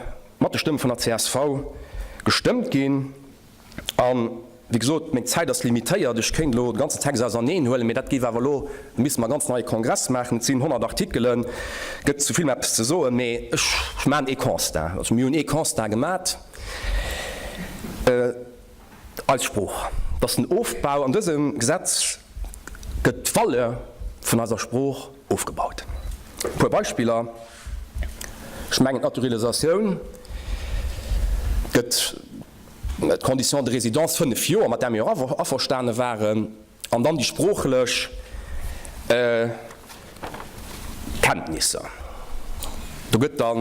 mat de Stëmm vun der csv gestëmmt ginn. An, wéi gesot, meng Zäit ass limitéiert, ech kéint elo de ganzen Text auserneen huelen, mee dat géif awer elo, da misste mer e ganz neie Kongress maachen, et sinn 100 Artikelen, gëtt zu villem eppes ze soen, mee ech maachen ee Constat, also mir hunn ee Constat gemat. Eis Sprooch, dass den Ofbau an dësem Gesetz gëtt d'Valeur vun eiser Sprooch ofgebaut. E puer Beispiller, Ech mengen d'Naturilisatioun gëtt d'Condition de résidence 5 Joer, mat där mir jo averstane waren, an dann déi sproochlech Kenntnisser. Do gëtt da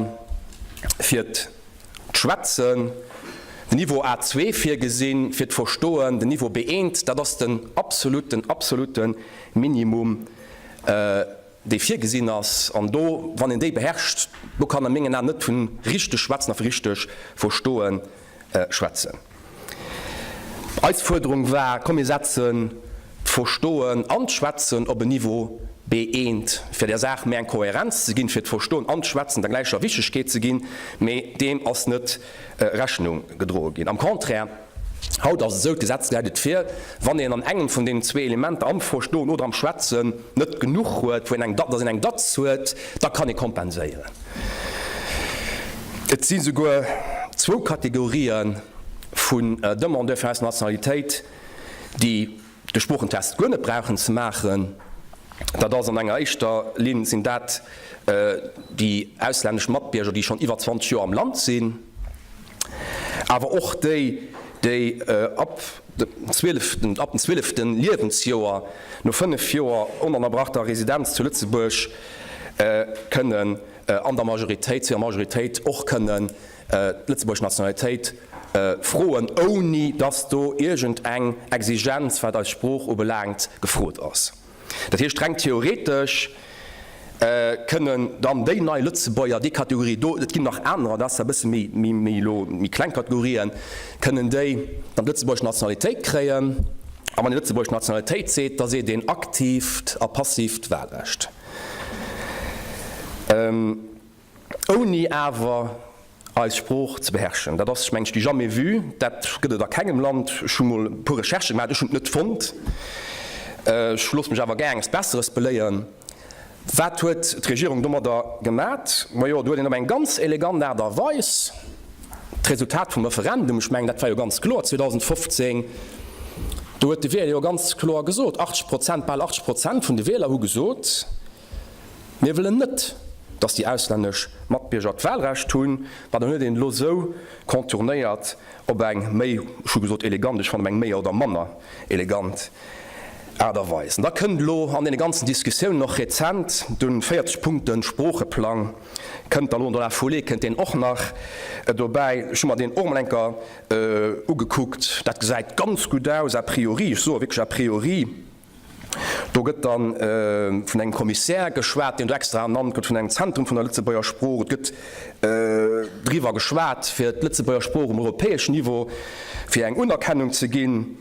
fir d'Schwätzen den Niveau A2 virgesinn, fir d'Verstoen den Niveau B1. Dat ass den absoluten, absolute Minimum, dee virgesinn ass. An do, wann een déi beherrscht, do kann a mengen Aen net vu richteg schwätzen a vu richteg verstoen schwätzen. Eis Fuerderung war, komm mir setzen d'Verstoen an d'Schwätzen op en Niveau B1, fir der Saach méi eng Kohärenz ze ginn, fir d'Verstoen an d'Schwätzen der gläicher Wichtegkeet ze ginn, mee deem ass net Rechnung gedroe ginn. Am Contraire, haut ass et esou, d'Gesetz gesäit et vir, wann een an engem vun deenen zwee Elementer, am Verstoen oder am Schwätzen, net genuch huet, wou een eng, dass een eng Datz huet, da kann ee kompenséieren. Et si souguer zwou Kategorië vun Demandeur fir eis Nationalitéit, déi de Sproochentest guer net brauchen ze maachen. Dat ass an enger éischter Linn sinn dat déi auslännesch Matbierger, déi schonn iwwer 20 Joer am Land sinn, awer och déi, déi ab dem zwieleften, ab dem zwieleften Liewensjoer, no 5 Joer onënnerbrachter Residenz zu Lëtzebuerg, kënnen an der Majoritéit, zu hirer Majoritéit och kënnen d'lëtzebuergesch Nationalitéit froen, ouni dass do iergend eng Exigenz, wat eis Sprooch ubelaangt, gefrot ass. Dat heescht, reng theoretesch kënnen dann déi nei Lëtzebuerger, déi Kategorie do, et ginn nach anerer, dat ass zwar e bësse méi, méi elo méi kleng Kategorien, kënnen déi dann d'lëtzebuergesch Nationalitéit kréien. A wann een lëtzebuergesch Nationalitéit seet, da seet een aktiivt a passiivt Wahlrecht. Ouni awer eis Sprooch ze beherrschen. Dat ass, mengen ech, du jamais vu. Dat gëtt et a kengem Land. Ech hu mol e puer Recherchë gemaach, ech hunn et net fonnt. Ech loosse mech awer gär enges Besseres beléieren. Wat huet d'Regierung domadder gemat? Majo, do huet een op eng ganz elegant Aart a Weis d'Resultat vum Referendum, ech mengen, dat war jo ganz kloer 2015, do huet de Wieler jo ganz kloer gesot, 80 Prozent, bal 80 Prozent vun de Wieler hu gesot, Mir wëllen net, dass déi auslännesch Matbierger d'Wahlrecht hunn. Ma dann huet een elo esou contournéiert op eng méi, ech hu gesot elegant, ech fannen op eng méi oder manner elegant Aart a Weis. An da kënnt elo an deene ganzen Diskussiounen och rezent de 40 Punkte Sproocheplang kënnt da elo, dans la foulée kënnt deen och nach dobäi. Ech hu mer deen och emol eng Kéier ugekuckt. Dat gesäit ganz gutt aus a priori, ech soe wierklech a priori. Do gëtt da vun engem Kommissär geschwat, deen do extra ernannt gëtt, vun engem Zentrum vun der Lëtzebuerger Sprooch. Et gëtt driwwer geschwat, fir d'Lëtzebuerger Sprooch um europäeschen Niveau fir eng Unerkennung ze ginn.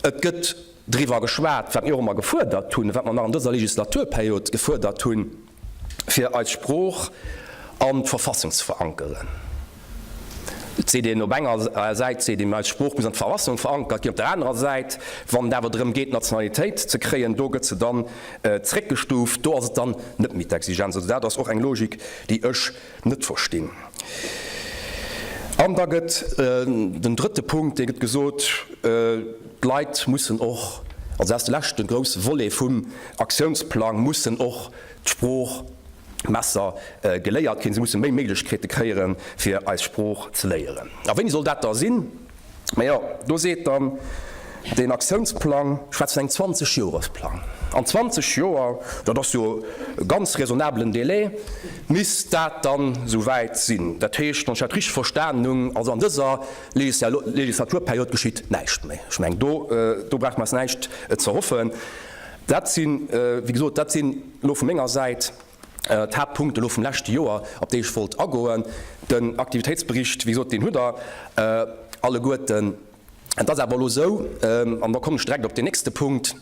Et gëtt driwwer geschwat, wat mir och ëmmer gefuerdert hunn, wat mer nach an dëser Legislaturperiod gefuerdert hunn, fir eis Sprooch an d'Verfassung ze verankeren. Et seet een op enger Säit, seet een, eis Sprooch muss an d'Verfassung verankert ginn, op der anerer Säit, wann et awer drëm geet, d'Nationalitéit ze kréien, do gëtt se dann zréckgestuuft, do ass et dann net méi d'Exigenz. Also dat ass och eng Logik, déi ech net verstinn. An da gëtt den drëtte Punkt, dee gëtt gesot, d'Leit mussen och. Also dat ass de leschte grousse Volet vum Aktiounsplang, mussen och d'Sprooch besser geléiert ginn. Se musse méi Méiglechkeete kréieren, fir eis Sprooch ze léieren. A wéini soll dat da sinn? Majo, do seet dann deen Aktiounsplang, schwätzt vun engem 20 Joresplang. An 20 Joer, dat ass jo e ganz raisonnabelen Délai, misst dat dann esouwäit sinn. Dat heescht, wann ech dat richteg verstanen hunn, also an dëser Legislaturperiod geschitt näischt méi. Ech mengen, do, do brauche mer eis näischt ze hoffen. Dat sinn, wéi gesot, dat sinn elo vu menger Säit d'Haaptpunkte elo vum leschte Joer, op déi ech wollt agoen. Den Aktivitéitsbericht, wéi gesot, deen hutt Der alleguerten. Et ass awer elo esou, an da kommen ech direkt op deen nächste Punkt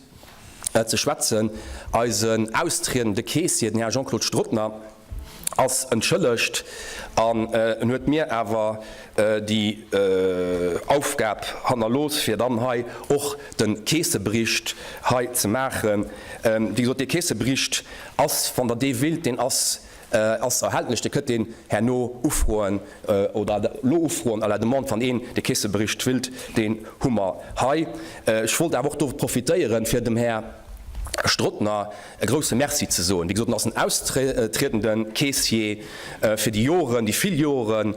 ze schwätzen, Eisen austriedende Keessier, den Här Jean-Claude Strottner, ass entschëllegt an en huet mir awer déi Aufgab hannerlooss, fir dann hei och de Keessebericht hei ze maachen. Wéi gesot, dee Keessebericht ass, wann Der dee willt, deen ass ass erhältlech. Dir kënnt deen herno ufroen oder elo ufroen à la demande, wann een de Keessebericht willt, deen hu mer hei. Ech wollt awer och do profitéieren, fir dem Här Strottner e grouse Merci ze soen. Wéi gesot, en ass en austriedende Keessier fir déi Joren, déi vill Joren,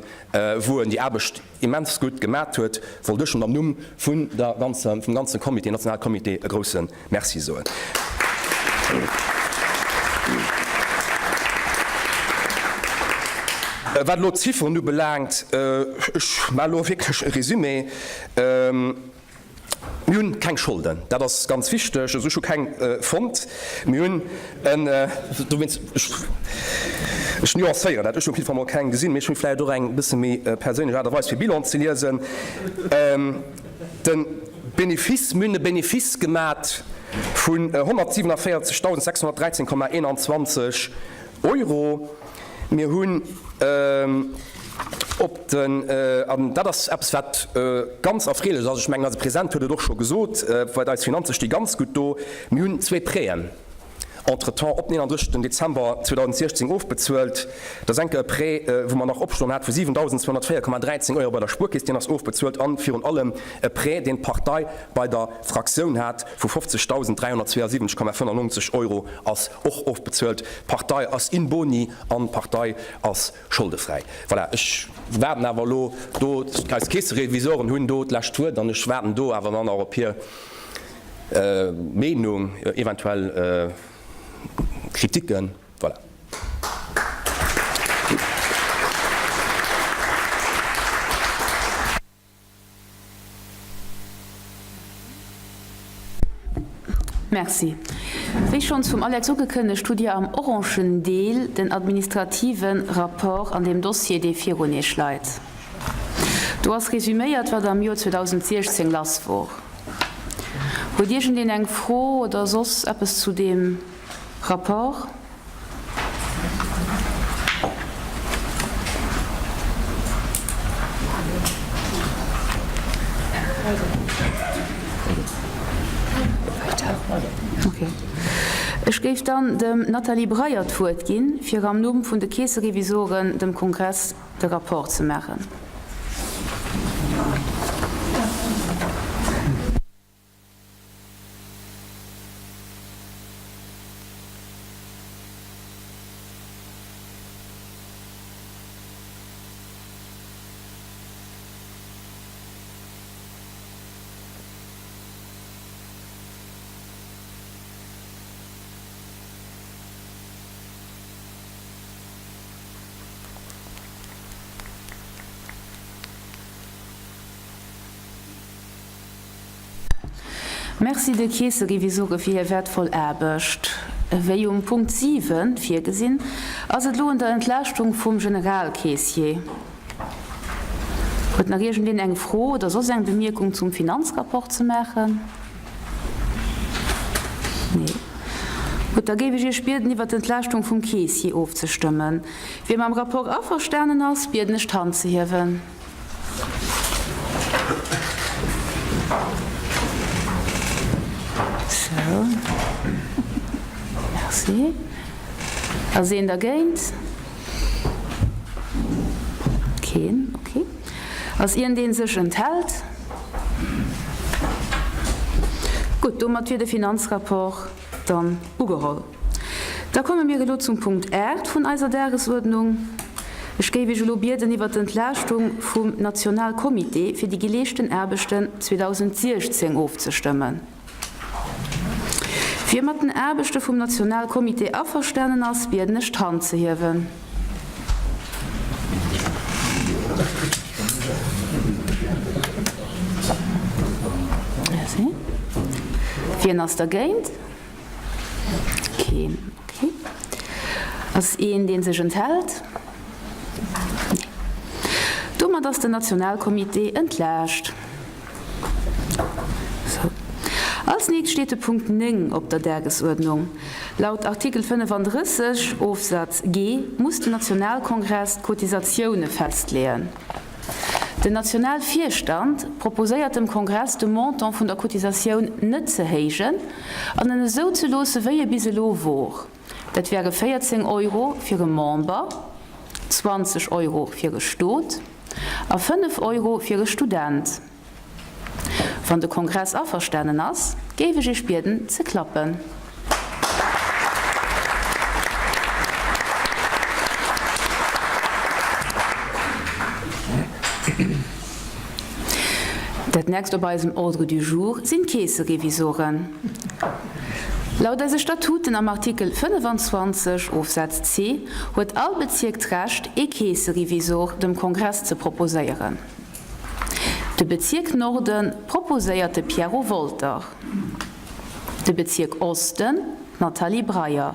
wou en déi Aarbecht immens gutt gemat huet, wollt ech en am Numm vun der ganzer, vum ganze Comité, Nationalcomité e grouse Merci soen. Wat elo d'Zifferen ubelaangt, ech maache elo wierklech e Résumé. Mir hunn keng Scholden, dat ass ganz wichteg. Also ech hu keng fonnt. Mir hunn en, dowéinst, ech nuancéieren dat, ech hu op jidde Fall mol keng gesinn, mee ech hunn vläicht och eng bësse méi perséinlech Aart a Weis fir Bilan ze liesen. De Benefice, mir hunn e Benefice gemat vun 147.613,21 Euro. Mir hunn op den, an dat ass eppes wat ganz erfreelech ass, ech mengen eise President huet et och scho gesot, wat eis Finanze sti ganz gutt do, mir hunn zwee Prêten entretemps op den 31 Dezember 2016 ofbezuelt. Dat ass enke e Prêt, wou mer nach opstoen hat vu 7.204,13 Euro bei der Spuerkeess, deen ass ofbezuelt, an virun allem e Prêt, deen d'Partei bei der Fraktioun hat vu 50.372,95 Euro ass och ofbezuelt. D'Partei ass in boni an d'Partei ass scholdefräi. Voilà, ech waarden awer elo do, eis Keesserevisoren hunn do d'lescht Wuert an ech waarden do awer dann och op hir Meenung, eventuell Kritiken. Voilà. Merci. Wéi schonns vum Alex ugekënnegt, hutt Dir am orangen Deel den administrative Rapport an deem Dossier, dee virun Iech leit. Do ass resüméiert, wat am Joer 2016 lass wor. Huet iergendeen eng Fro oder soss eppes zu deem Rapport? Ech géif dann dem Nathalie Breyer d'Wuert ginn, fir am Numm vun de Keesserevisoren dem Kongress de Rapport ze maachen. Merci de Keesserevisore fir hir wäertvoll Aarbecht. Wéi um Punkt 7 virgesinn, ass et elo un der Entlaaschtung vum Generalkeessier. Huet nach iergendeen eng Fro oder soss eng Bemierkung zum Finanzrapport ze maachen? Nee. Gutt, da géif ech Iech bieden, iwwert d'Entlaaschtung vum Keessier ofzestëmmen. Wie mam Rapport averstanen ass, bieden ech d'Hand ze hiewen. Sou. Merci. Ass een dergéint? Keen. Okay. Ass iergendeen sech enthält? Gutt. Gutt, domat wier de Finanzrapport dann ugeholl. Da komme mir elo zum Punkt 8 vun eiser Dagesuerdnung. Ech géif Iech elo bieden, iwwert d'Entlaaschtung vum Nationalcomité fir déi geleeschten Aarbechten 2016 ofzestëmmen. Wie mat den Aarbechte vum Nationalcomité averstanen ass, bieden ech d'Hand ze hiewen. Merci. Wien ass dergéint? Keen. Okay. Ass een, dee sech enthält? Nee. Domat ass den Nationalcomité entlaascht. Sou. Als nächst steet de Punkt 9 op der Dagesuerdnung. Laut Artikel 35 Ofsaz G muss den Nationalkongress d'Cotisatioune festleeën. Den Nationalvirstand proposéiert dem Kongress de Montant vun der Cotisatioun net ze héijen an en esou ze loosse wéi e bis elo wor. Dat wäre 14 Euro fir e Member, 20 Euro fir e Stot a 5 Euro fir e Student. Wann de Kongress averstanen ass, géif ech Iech bieden ze klappen. Dat nächst op eisem Ordre du jour sinn d'Keesserevisoren. Laut eise Statuten am Artikel 25 Ofsaz C huet all Bezierk d'Recht, ee Keesserevisor dem Kongress ze proposéieren. De Bezierk Norden proposéiert de Pierrot Wolter, de Bezierk Osten d'Nathalie Breyer.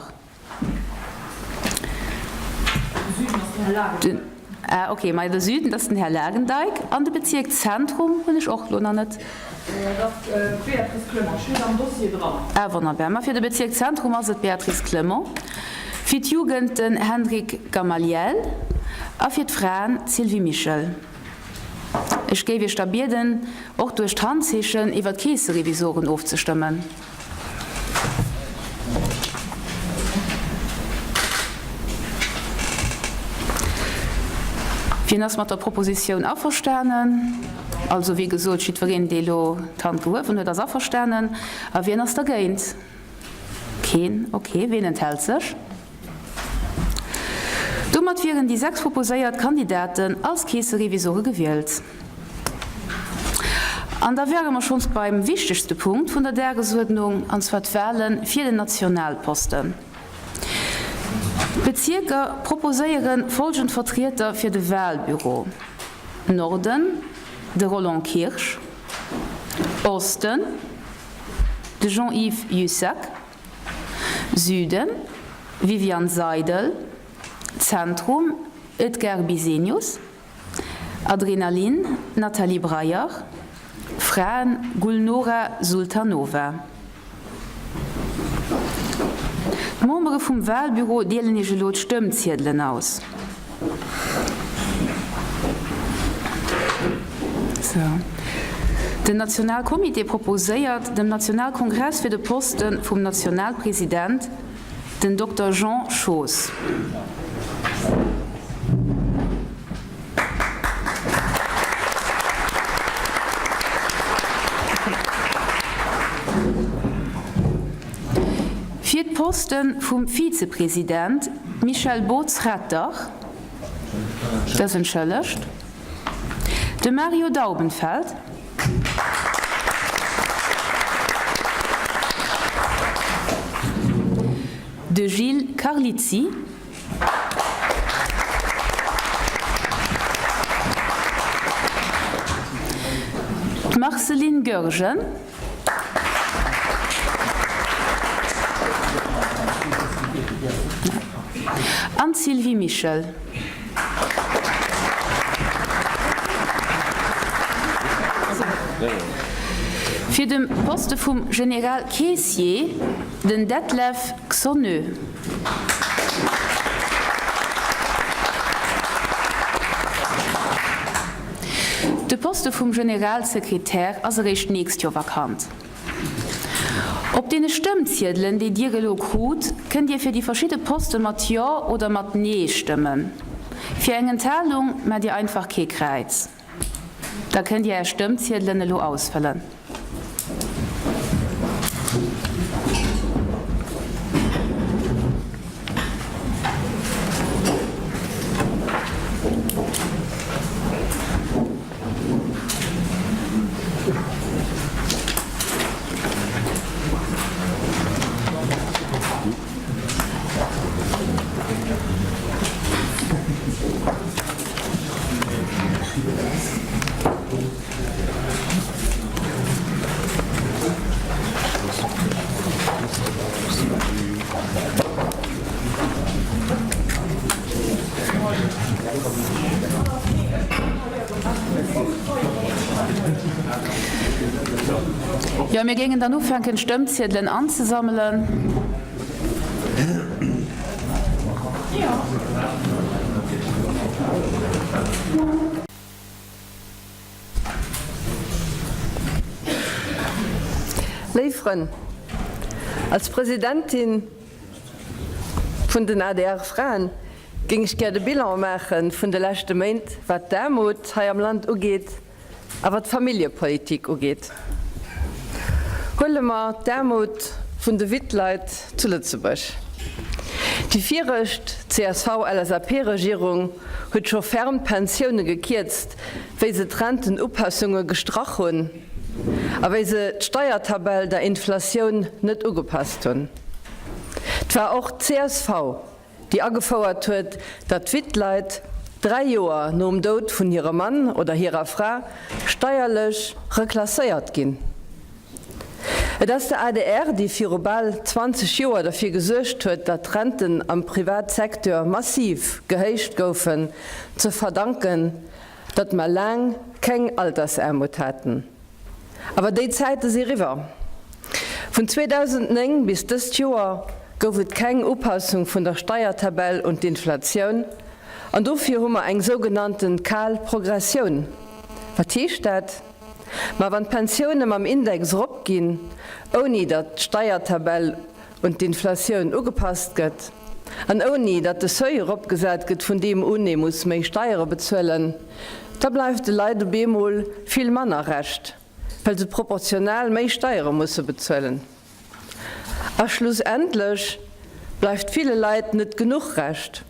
Ah ok, majo de Süden, dat ass den Här Lagendijk. An de Bezierk Zentrum hunn ech och lo nach net. Dat ass d'Béatrice Clement, steet am Dossier dran. Ah wonnerbar, ma fir de Bezierk Zentrum ass et d'Béatrice Clement, fir d'Jugend den Hendrik Gamaliel a fir d'Fraen d'Sylvie Mischel. Ech géif Iech da bieden, och duerch d'Handzeechen iwwer d'Keesserevisoren ofzestëmmen. Wien ass mat der Propositioun averstanen? Also, wéi gesot, jiddwereen, dee elo d'Hand gehuewen huet, ass averstanen. A wien ass dergéint? Keen. Ok. Wien enthält sech? Domat wieren déi 6 proposéiert Kandidaten als Keesserevisore gewielt. An da wäre mer schonns beim wichtegste Punkt vun der Dagesuerdnung, an zwar d'Wale fir den Nationalposten. D'Bezierker proposéiere folgend Vertrieter fir de Walbüro, Norden, de Roland Kirsch, Osten, de Jean-Yves Jussac, Süden, Viviane Seidel, Zentrum, Edgar Bisenius, Adrenalin, Nathalie Breyer, Fraen, Gulnora Sultanova. D'Membere vum Walbüro deelen Iech elo d'Stëmmziedelen aus. Den Nationalcomité proposéiert dem Nationalkongress fir de Poste vum Nationalpresident den Dokter Jean Schoos. Fir d'Poste vum Vizepresident d'Michèle Bootz-Retter, dës entschëllegt, de Mario Daubenfeld, de Gilles Carlizzi, D'Marceline Goergen. An d'Sylvie Mischel. Fir de Poste vum General Caissier den Detlef Xonneux. De Poste vum Generalsekretär ass eréischt d'nächst Joer vakant. Op deene Stëmmziedelen, déi Dir elo krut, kënnt Dir fir déi verschidde Poste mat Jo oder mat Nee stëmmen. Fir eng Enthalung maacht Dir einfach kee Kräiz. Da kënnt Dir Är Stëmmziedelen elo ausfëllen. Jo, mir géingen dann ufänken, d'Stëmmziedelen anzesammelen. Léif Frënn, als Presidentin vun den ADR-Fraen géing ech gär de Bilan maache vun de leschte Méint, wat d'Aarmut hei am Land ugeet a wat d'Familljepolitik ugeet. Huele mer d'Aarmut vun de Wittleit zu Lëtzebuerg. Déi viregt CSV-LSAP-Regierung huet scho ferm d'Pensioune gekierzt, wéi se d'Rentenupassunge gestrach hunn a wéi se d'Steiertabell der Inflatioun net ugepasst hunn. 't war och d'CSV, déi agefouert huet, datt d'Wittleit 3 Joer nom Doud vun hirem Mann oder hirer Fra steierlech reklasséiert ginn. Et ass der adr, déi viru bal 20 Joer derfir gesuergt huet, datt d'Renten am Privatsecteur massiv gehéicht goufen, ze verdanken, datt mer laang keng Altersaarmut haten. Awer déi Zäite si riwwer. Vun 2009 bis dëst Joer gouf et keng Upassung vun der Steiertabell un d'Inflatioun an dofir hu mer eng sougenannte kal Progressioun. Wat heescht dat? Ma wann d'Pensioune mam Index eropginn, ouni datt d'Steiertabell un d'Inflatioun ugepasst gëtt an ouni datt de Seuil eropgesat gëtt, vun deem un ee muss méi Steiere bezuelen, da bleift de Leit op eemol vill manner Rescht, well se proportional méi Steiere musse bezuelen. A schlussendlech bleift ville Leit net genuch Rescht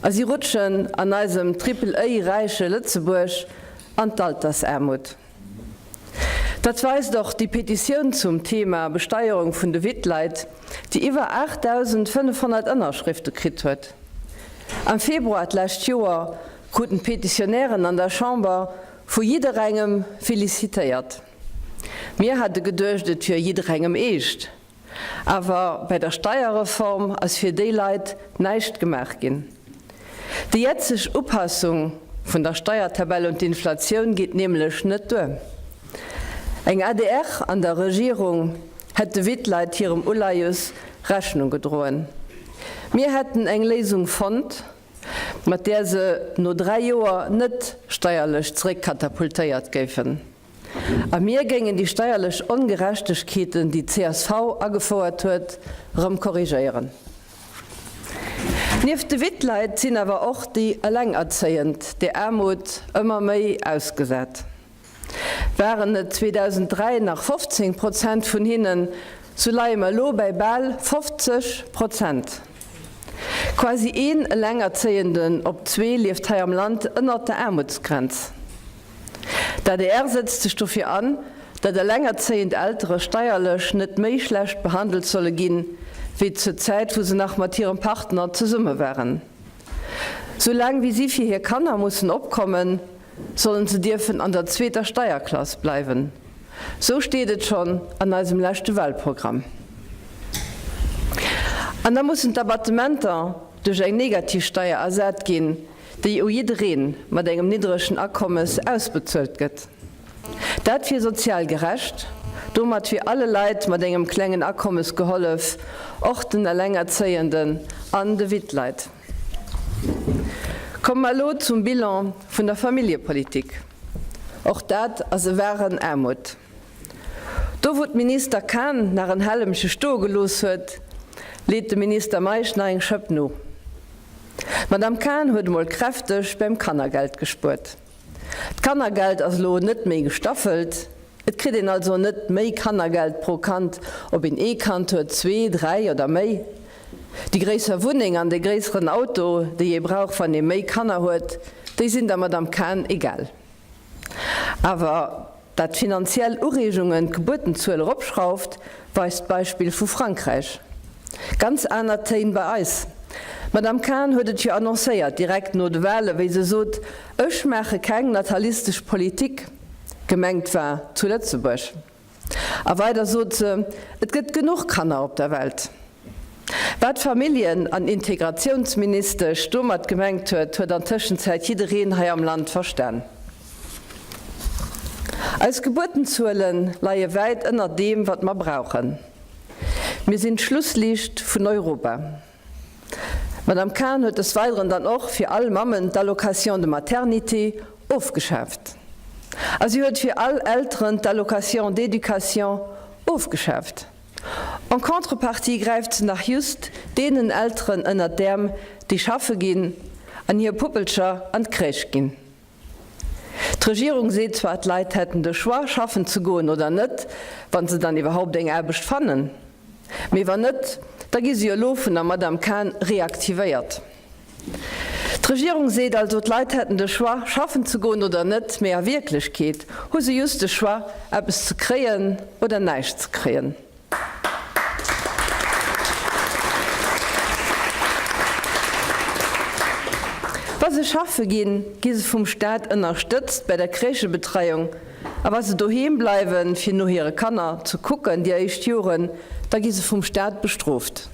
a si rutschen an eisem Triple-A-räiche Lëtzebuerg an d'Altersaarmut. Dat weist och déi Petitioun zum Thema Besteierung vun de Wittleit, déi iwwer 8.500 Ënnerschrifte kritt huet. Am Februar d'lescht Joer kruten d'Petitionären an der Chamber vu jidderengem felicitéiert. Mir hate geduecht, et wier jidderengem eescht. Awer bei der Steierreform ass fir déi Leit näischt gemaach ginn. Déi jetzeg Upassung vun der Steiertabell un d'Inflatioun geet nämlech net duer. Eng adr an der Regierung hätt de Wittleit hirem Uleies Rechnung gedroen. Mir hätten eng Léisung fonnt, mat där se no 3 Joer net steierlech zeréckkatapultéiert géifen. A mir géingen déi steierlech Ongerechtegkeeten, déi d'CSV agefouert huet, erëm korrigéieren. Nieft de Wittleit sinn awer och déi Elengerzéiend der Aarmut ëmmer méi ausgesat. Waren et 2003 nach 15 Prozent vun hinnen, sou leie mer elo bäi bal 50 Prozent. Quasi een Elengerzéienden op zwee lieft hei am Land ënnert der Aarmutsgrenz. D'adr sëtzt sech dofir an, datt elengerzéiend Eltere steierlech net méi schlecht behandelt solle ginn, wéi zur Zäit wou se nach mat hirem Partner zesumme waren. Sou laang wéi si fir hir Kanner mussen opkommen, sollen se dierfen an der zweeter Steierklass bleiwen. Sou steet et schonn an eisem leschte Wahlprogramm. An da mussen d'Abattementer duerch eng Negativsteier ersat ginn, déi u jidderee mat engem niddregen Akommes ausbezuelt gëtt. Dat wier sozial gerecht, domat wier alle Leit mat engem klengen Akommes gehollef, och den Elengerzéienden an de Wittleit. Komme mer elo zum Bilan vun der Familljepolitik. Och dat ass e wahren Aarmut. Do wou d'Minister Kahn nach en Hellemche stoe gelooss huet, leet de Minister Meisch nach eng Schëpp no. D'Madame Cahen huet emol kräfteg beim Kannergeld gespuert. D'Kannergeld ass elo net méi gestaffelt, et kritt een also net méi Kannergeld pro Kand, ob een ee Kand huet, zwee, dräi oder méi. Déi gréisser Wunneng an dee gréisseren Auto, déi ee brauch, wann ee méi Kanner huet, déi sinn der Madame Cahen egal. Awer dat finanziell Ureegungen d'Gebuertenzuel eropschrauft, weist d'Beispill vu Frankräich. Ganz aner Téin bei eis. D'Madame Cahen huet et jo annoncéiert, direkt no de Wale wéi se sot, Ech maache keng natalistesch Politik. Gemengt war zu Lëtzebuerg. A weider sot se, Et gëtt genuch Kanner op der Welt. Wat d'Familljen an Integratiounsministesch domat gemengt huet, huet an Tëschenzäit jiddereen hei am Land verstan. Eis Gebuertenzuele leie wäit ënner deem, wat mer brauchen. Mir sinn d'Schlussliicht vun Europa. D'Madame Cahen huet des Weideren dann och fir all Mammen d'Allocation de maternité ofgeschaaft. A si huet fir all Elteren d'Allocation d'éducation ofgeschaaft. En contrepartie gräift se nach just deenen Elteren ënnert d'Äerm, déi schaffe ginn an hir Puppelcher an d'Crèche ginn. D'Regierung seet zwar, d'Leit hätten de Choix, schaffen ze goen oder net, wa se dann iwwerhaupt eng Aarbecht fannen. Mee wann net, da gi se jo elo vun der Madame Cahen reaktivéiert. D'Regierung seet also, d'Leit hätten de Choix, schaffen ze goen oder net, mee a Wierklechkeet hu se just de Choix, eppes ze kréien oder näischt ze kréien. Wa se schaffe ginn, gi se vum Staat ënnerstëtzt bei der Crèchebetreiung a wa se doheem bleiwen, fir no hire Kanner ze kucken déi éischt Joren, da gi se vum Staat bestrooft.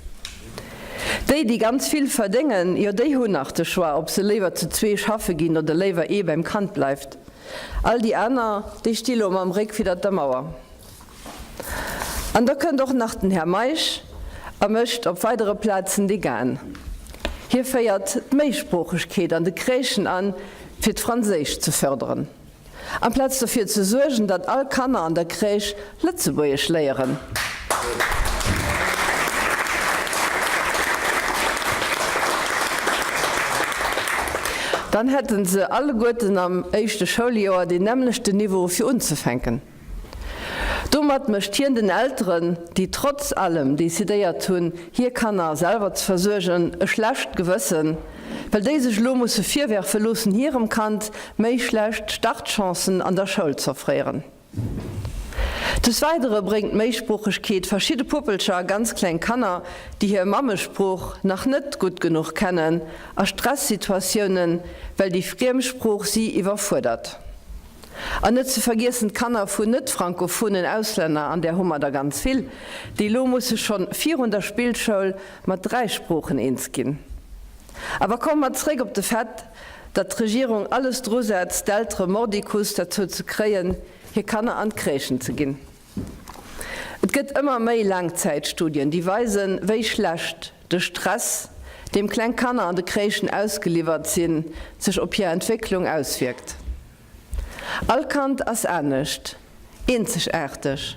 Déi, déi ganz vill verdéngen, jo déi hunn nach de Choix, ob se léiwer zu zwee schaffe ginn oder léiwer ee beim Kand bleift. All déi aner, déi sti lo mam Réck widdert der Mauer. An da kënnt och nach den Här Meisch a mécht op weidere Plazen dee Gain. Hie féiert d'Méisproochegkeet an de Crèchen an, fir d'Franséischt ze förderen, amplaz dofir ze suergen, datt all Kanner an der Crèche Lëtzebuergesch léieren. Dann hätten se alleguerten am éischte Schouljoer deen nämmlechten Niveau fir unzefänken. Domat mécht hien den Elteren, déi trotz allem decidéiert hunn, hir Kanner selwer ze versuergen, e schlecht Gewëssen, well déi sech elo musse virwerfe loossen, hirem Kand méi schlecht Startchancen an der Schoul z'offréieren. Des Weidere bréngt d'Méisproochegkeet verschidde Puppelcher a ganz kleng Kanner, déi hir Mammesprooch nach net gutt genuch kennen, a Stressituatiounen, well déi friem Sprooch si iwwerfuerdert. An net ze vergiessen d'Kanner vun net-frankophonen Auslänner, an där hu mer der ganz vill, déi elo musse schonn virun der Spillschoul mat 3 Sproochen eens ginn. Awer komme mer zréck op de Fait, datt d'Regierung alles drusetzt, d'Eltere mordicus derzou ze kréien, hir Kanner an d'Crèchen ze ginn. Et gëtt ëmmer méi Laangzäitstudien, déi weisen, wéi schlecht de Stress, deem kleng Kanner an de Crèchen ausgeliwwert sinn, sech op hir Entwécklung auswierkt. All Kand ass anescht, eenzegaarteg.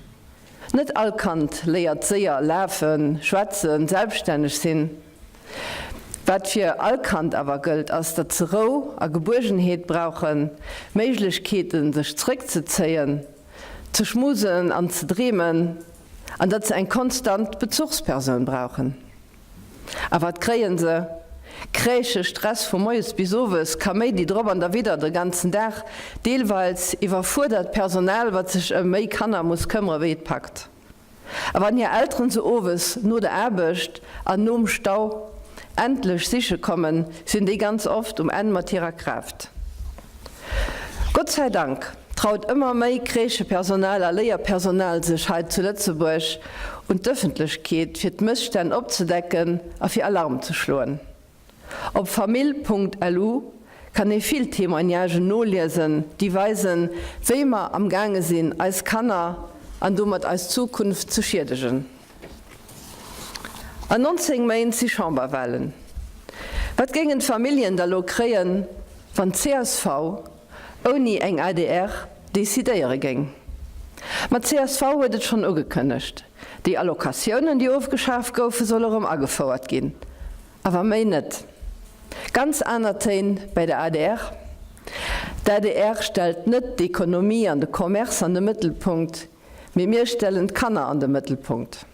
Net all Kand léiert séier lafen, schwätzen, selbststänneg sinn. Wat fir all Kand awer gëllt, ass, datt se Rou a Gebuergenheet brauchen, Méiglechkeeten, sech zréckzezéien, ze schmusen an ze dreemen, an datt se eng konstant Bezuchspersoun brauchen. A wat kréien se? Kräische, Stress vu moies bis owes, Kaméidi drop an derwidder de ganzen Dag, deelweils iwwerfuerdert Personal, wat sech ëm méi Kanner muss këmmere wéi et packt. A wann hir Elteren se owes no der Aarbecht an nom Stau endlech siche kommen, sinn déi ganz oft um Enn mat hirer Kraaft. Gott sei Dank traut ëmmer méi Crèchepersonal a Léierpersonal sech hei zu Lëtzebuerg un d'Ëffentlechkeet, fir d'Mësstänn opzedecken a fir Alarm ze schloen. Op famill.lu kann ee vill Témoignagen noliesen, déi weisen, wéi mer am gaange sinn, eis Kanner an domat eis Zukunft ze schiedegen. An 19 Méint si Chamberwahlen. Wat géingen d'Familljen da lo kréien, wann d'CSV ouni eng adr decidéiere géing? Ma d'CSV huet et schonn ugekënnegt, déi Allocatiounen, déi ofgeschaf goufen, solle rëm agefouert ginn. Awer méi net. Ganz aner Téin bäi der adr. D'adr stellt net d'Ekonomie an de Commerce an de Mëttelpunkt, Mee mir stellen d'Kanner an de Mëttelpunkt.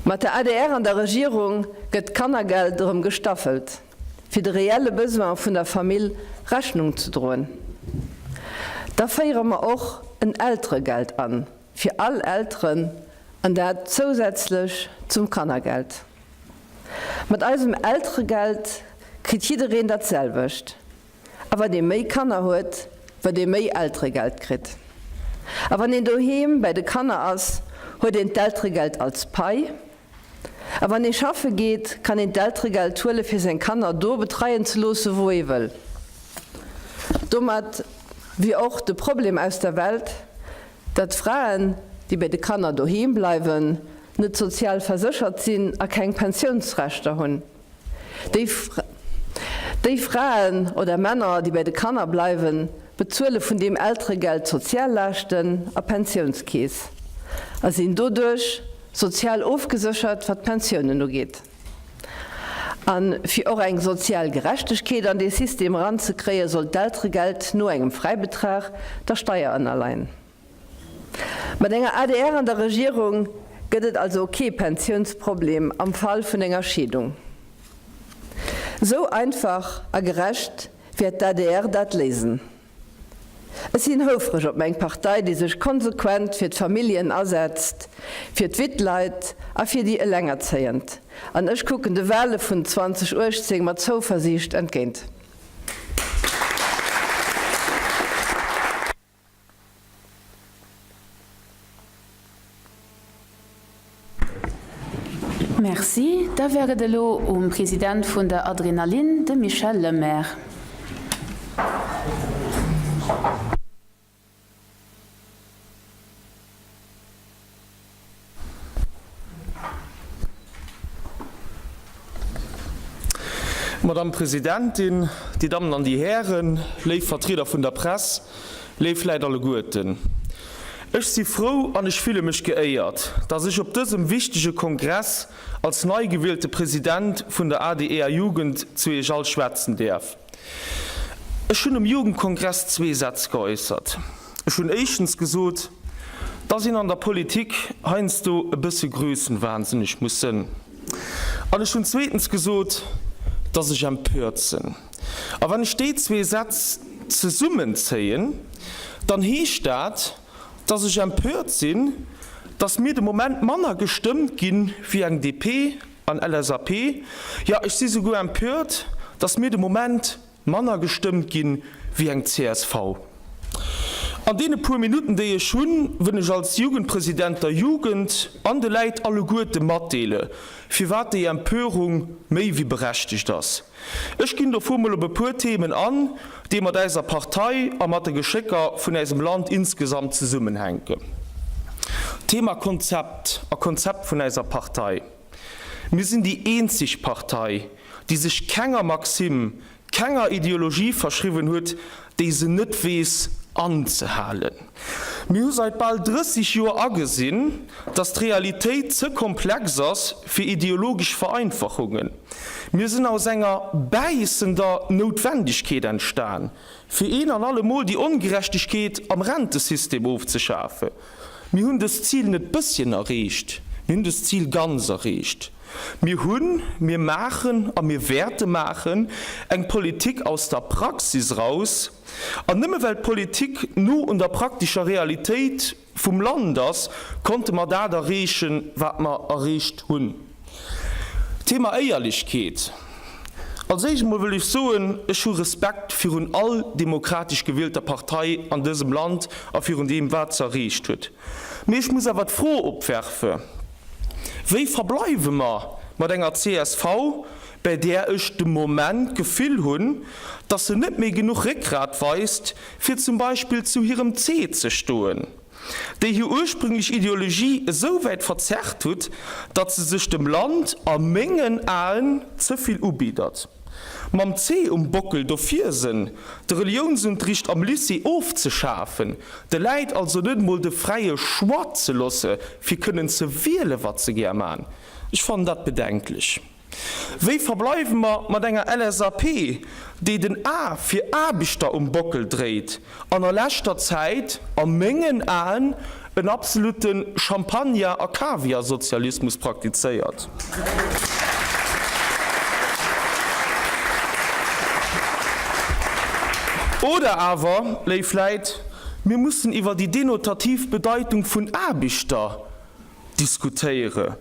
Mat der adr an der Regierung gëtt d'Kannergeld erëm gestaffelt, fir de reelle Besoin vun der Famill Rechnung ze droen. Da féiere mer och en Elteregeld an, fir all Elteren, an dat zousätzlech zum Kannergeld. Mat eisem Elteregeld kritt jiddereen dat selwecht. A wat ee méi Kanner huet, wat ee méi Elteregeld kritt. A wann een doheem bäi de Kanner ass, huet een d'Elteregeld als Pai. A wann ee schaffe geet, kann een d'Elteregeld huele fir seng Kanner do betreien ze loosse wou ee wëll. Domat. wier och de Problem aus der Welt, datt Fraen, déi bei de Kanner doheem bleiwen, net sozial verséchert sinn a keng Pensiounsrechter hunn. Déi Déi Fraen oder Männer, déi bei de Kanner bleiwen, bezuele vun deem Elteregeld Soziallaaschten a Pensiounskeess a sinn doduerch sozial ofgeséchert, wat d'Pensiounen ugeet. A fir och eng sozial Gerechtegkeet an dee System eranzekréien, soll d'Elteregeld no engem Fräibetrag der Steier ënnerleien. Mat enger adr an der Regierung gëtt et also kee Pensiounsproblem am Fall vun enger Scheedung. Esou einfach a gerecht wäert d'ADR dat léisen. Ech sinn houfreg op meng Partei, déi sech konsequent fir d'Familljen asetzt, fir d'Wittleit a fir déi Elengerzéiend. An ech kucken de Wale vun 2018 mat Zouversiicht entgéint. Merci. Da wär et elo um President vun der Adrenalin, dem Michel Lemaire. Madame Presidentin, Dir Dammen an Dir Hären, léif Vertrieder vun der Press, léif Läit alleguerten. Ech si frou an ech fille mech geéiert, dass ech op dësem wichtege Kongress als nei gewielte President vun der ADR-Jugend zu Iech all schwätzen däerf. Ech hunn um Jugendkongress zwee Sätz geäussert. Ech hunn éischtens gesot, dass een an der Politik heiansdo e bësse grössenwahnsinneg muss sënn. An ech hunn zweetens gesot, dass ech empört sënn. A wann ech déi zwee Sätz zesummenzéien, dann heescht dat, dass ech empört sinn, dass mir de Moment manner gestëmmt ginn wéi eng DP an LSAP. Jo, ech si souguer empört, dass mir de Moment manner gestëmmt ginn wéi eng csv. An deene puer Minutten, déi ech hunn, wëll ech als Jugendpresident der Jugend an de Läit alleguerte matdeele firwat déi Empörung méi wéi berechtegt ass. Ech ginn dovu mol op e puer Themen an, déi mat äiser Partei a mat de Geschécker vun äisem Land insgesamt zesummenhänken. Thema Konzept a Konzept vun äiser Partei. Mir sinn déi eenzeg Partei, déi sech kenger Maxime, kenger Ideologie verschriwwen huet, déi se net weess anzehalen. Mir hu seit bal 30 Joer agesinn, datt d'Realitéit ze komplex ass fir ideologesch Vereinfachungen. Mir sinn aus enger bäissender Noutwendegkeet entstan, fir een an allemol déi Ongerechtegkeet am Rentesystem ofzeschafen. Mir hunn dëst Zil net bësschen erreecht, mir hunn dëst Zil ganz erreecht. Mir hunn, mir maachen a mir wäerte maachen eng Politik aus der Praxis eraus. An nëmme well d'Politik no un der praktescher Realitéit vum Land ass, konnte mer dat erreechen, wat mer erreecht hunn. Thema Éierlechkeet. Als éischt emol wëll ech soen, ech hu Respekt virun all demokratesch gewielter Partei an dësem Land a virun deem wat se erreecht huet. Mee ech muss awer d'Fro opwerfe, Wéi verbleiwe mer mat enger csv, bäi där ech de Moment d'Gefill hunn, datt se net méi genuch Réckgrat weist, fir zum Beispill zu hirem C ze stoen? déi hir ursprünglech Ideologie esou wäit verzerrt hutt, datt se sech dem Land a mengen Aen ze vill ubiddert. Mam C um Bockel dofir sen, de Reliounsunterricht am Lycée ofzeschafen, de Läit also net emol de fräie Choix ze losse fir kënnen ze wiele wat se gär man, ech fannen dat bedenklech. Wéi verbleiwe mer mat enger LSAP, déi den A fir Aarbechter um Bockel dréit an a leschter Zäit, a mengen Aen, en absolute Champagner a Kaviarsozialismus praktizéiert? Oder awer, léif Läit, mir mussen iwwer déi denotativ Bedeitung vun Aarbechter Diskutéiere.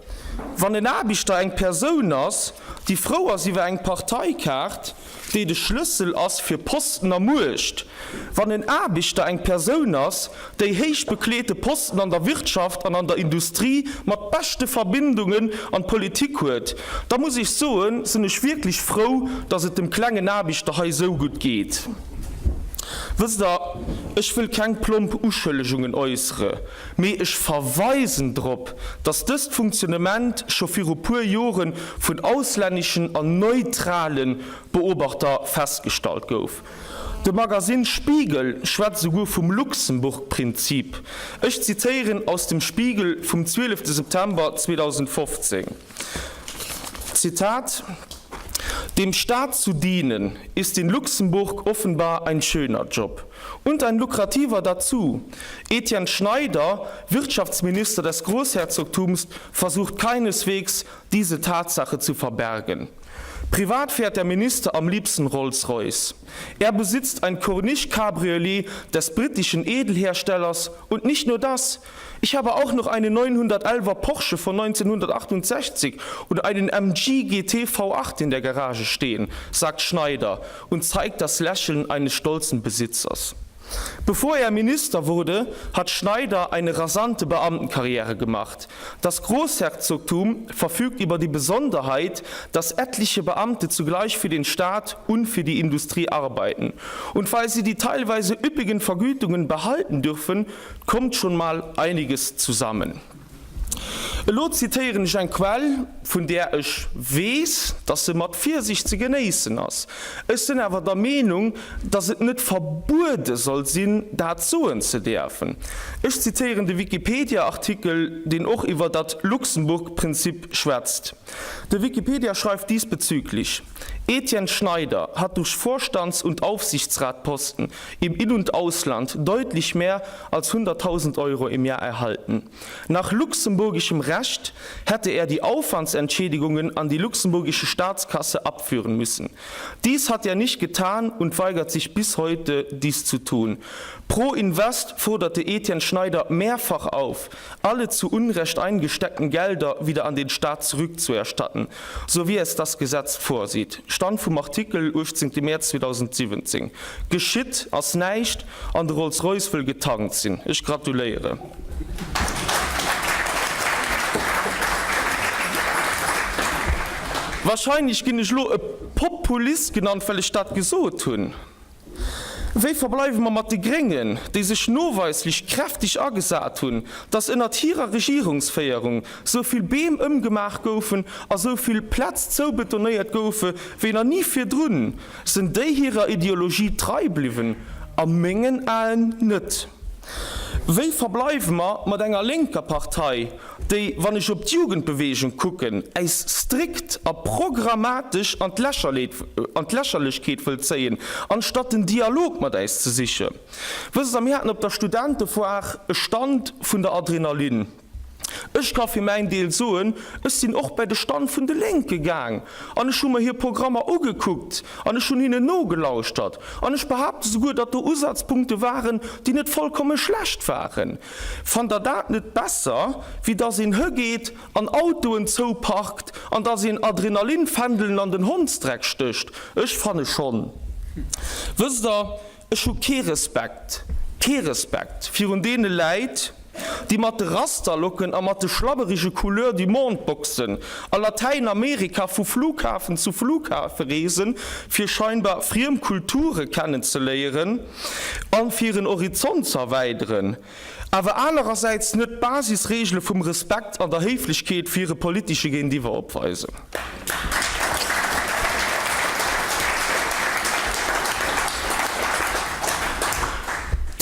Wann en Aarbechter eng Persoun ass, déi frou ass iwwer eng Parteikaart, déi de Schlëssel ass fir Posten a Muecht, wann en Aarbechter eng Persoun ass, déi héich bekleete Posten an der Wirtschaft an an der Industrie mat beschte Verbindungen an d'Politik huet, da muss ech soen, sinn ech wierklech frou, datt et dem klengen Aarbechter hei esou gutt geet. Wësst Der, ech wëll keng plomp Uschëllegungen äussere, mee ech verweisen drop, datt dëst Funktionnement scho viru puer Jore vun auslänneschen an neutrale Beobachter festgestallt gouf. De Magasinn Spiegel schwätzt esouguer vum Luxemburg-Prinzip. Ech zitéieren aus dem Spiegel vum 12 September 2015, Zitat, Dem Staat zu dienen, ist in Luxemburg offenbar ein schöner Job. Und ein lukrativer dazu. Etienne Schneider, Wirtschaftsminister des Großherzogtums, versucht keineswegs, diese Tatsache zu verbergen. Privat fährt der Minister am liebsten Rolls-Royce. Er besitzt ein Corniche Cabriolet des britischen Edelherstellers und nicht nur das. Ich habe auch noch einen 911er Porsche von 1968 und einen MG GT V8 in der Garage stehen, sagt Schneider und zeigt das Lächeln eines stolzen Besitzers. Bevor er Minister wurde, hat Schneider eine rasante Beamtenkarriere gemacht. Das Großherzogtum verfügt über die Besonderheit, dass etliche Beamte zugleich für den Staat und für die Industrie arbeiten. Und weil sie die teilweise üppigen Vergütungen behalten dürfen, kommt schon mal einiges zusammen. Elo zitéieren ech eng Quell, vun där ech weess, dass se mat Virsicht ze genéissen ass. Ech sinn awer der Meenung, dass et net verbuede soll sinn, dat soen ze däerfen. Ech zitéieren de Wikipedia-Artikel, deen och iwwer dat Luxemburg-Prinzip schwätzt. De Wikipedia schreift diesbezüglich, Etienne Schneider hat durch Vorstands und Aufsichtsratposten im In und Ausland deutlich mehr als 100.000 Euro im Jahr erhalten. Nach luxemburgischem Recht hätte er die Aufwandsentschädigungen an die luxemburgische Staatskasse abführen müssen. Dies hat er nicht getan und weigert sich bis heute, dies zu tun. Pro Invest forderte Etienne Schneider mehrfach auf, alle zu Unrecht eingesteckten Gelder wieder an den Staat zurückzuerstatten, so wie es das Gesetz vorsieht. Stand vum Artikel 18 Mäerz 2017. Geschitt ass näischt an de Rolls Royce wëll getankt sinn. Ech gratuléiere. Wahrscheinlech ginn ech elo e Populist genannt, well ech dat gesot hunn. Wéi verbleiwe mer mat de Gréngen, déi sech noweislech kräfteg agesat hunn, datt ënnert hirer Regierungsféierung sou vill Beem ëmgemaach goufen a sou vill Plätz zoubetonéiert goufe wéi nach ni virdrun? Sinn déi hirer Ideologie trei bliwwen? A mengen Aen net. Wéi verbleiwe mer mat enger lénker Partei, déi, wann ech op d'Jugendbewegung kucken, äis strikt a programmatesch an d'Lächerlechkeet wëll zéien, anstatt den Dialog mat äis ze siche? Wësst Der, mir haten op der Studentefoire e Stand vun der Adrenalin. Ech ka fir mäin Deel soen, ech sinn och bäi de Stand vun de Lénke gaang an ech hu mer hir Programmer ugekuckt an ech hunn hinnen nogelauschtert an ech behaapte souguer, datt do Usazpunkte waren, déi net vollkomme schlecht waren. Fannt Der dat net besser, wéi datt een hëgeet an Autoen zouparkt an datt een Adrenalinfändelen an den Hondsdreck stécht? Ech fanne schonn. Wësst Der, Ech hu kee Respekt, kee Respekt virun deene Läit, déi mat de Rastalocken a mat de schlabberige Couleurs du monde-Boxen a Latäinamerika vu Flughafen zu Flughafe reesen, fir scheinbar friem Kulture kennenzeléieren a fir hiren Horizont z'erweideren. Awer anerersäits net d'Basisregele vum Respekt an der Héiflechkeet fir hire politesche Géintiwwer opweisen.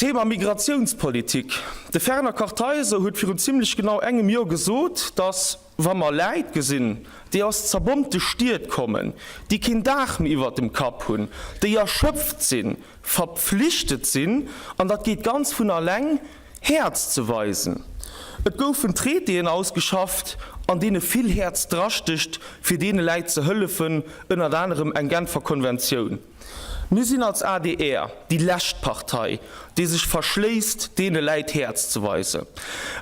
Thema Migratiounspolitik, De Werner Kartheiser huet virun zimlech genau engem Joer gesot, datt, wa mer Läit gesinn, déi aus zerbombte Stied kommen, déi keen Daach méi iwwert dem Kapp hunn, déi erschöpft sinn, verpflichtet sinn, an dat geet ganz vun alleng, Häerz ze weisen. Et goufen Traitéen ausgeschafft, an deene vill Häerz drastécht, fir deene Läit ze hëllefen, ënnert anerem eng Genfer Konventioun. Mir sinn als adr déi lescht Partei, déi sech verschléisst, deene Läit Häerz ze weisen.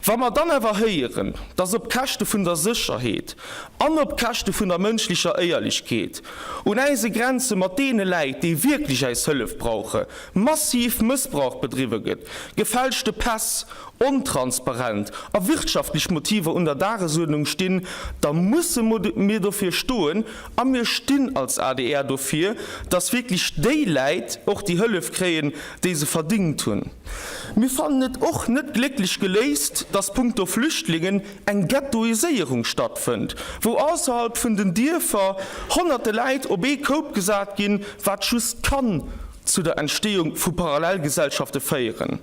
Wa mer dann awer héieren, dass op Käschte vun der Sécherheet an op Käschte vun der mënschlecher Éierlechkeet un äise Grenze mat deene Läit, déi wierklech äis Hëllef brauche, massiv Mëssbrauch bedriwwe gëtt, gefälschte Päss, ontransparent a wirtschaftlech Motiver un der Dagesuerdnung stinn, da musse mir dofir stoen, a mir stinn als adr dofir, dass wierklech déi. déi Läit och déi Hëllef kréien, déi se verdingt hunn. Mir fannen et och net glécklech geléist, dass punkto Flüchtlingen eng Ghettoiséierung stattfënnt, wou ausserhalb vun den Dierfer honnerte Läit op ee Koup gesat ginn, wat just kann zu der Entstehung vu Parallelgesellschafte féieren.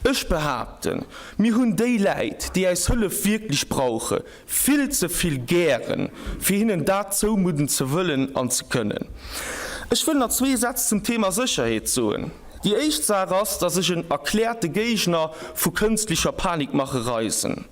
Ech behaapten, mir hunn déi Läit, déi äis Hëllef wierklech brauche, vill ze vill gären, fir hinnen dat zoumudden ze wëllen an ze kënnen. Ech wëll nach zwee Sätz zum Thema Sécherheet soen. Déi éischt Saach ass, dass ech en erkläerte Géigner vu kënstlecher Panikmacherei sinn.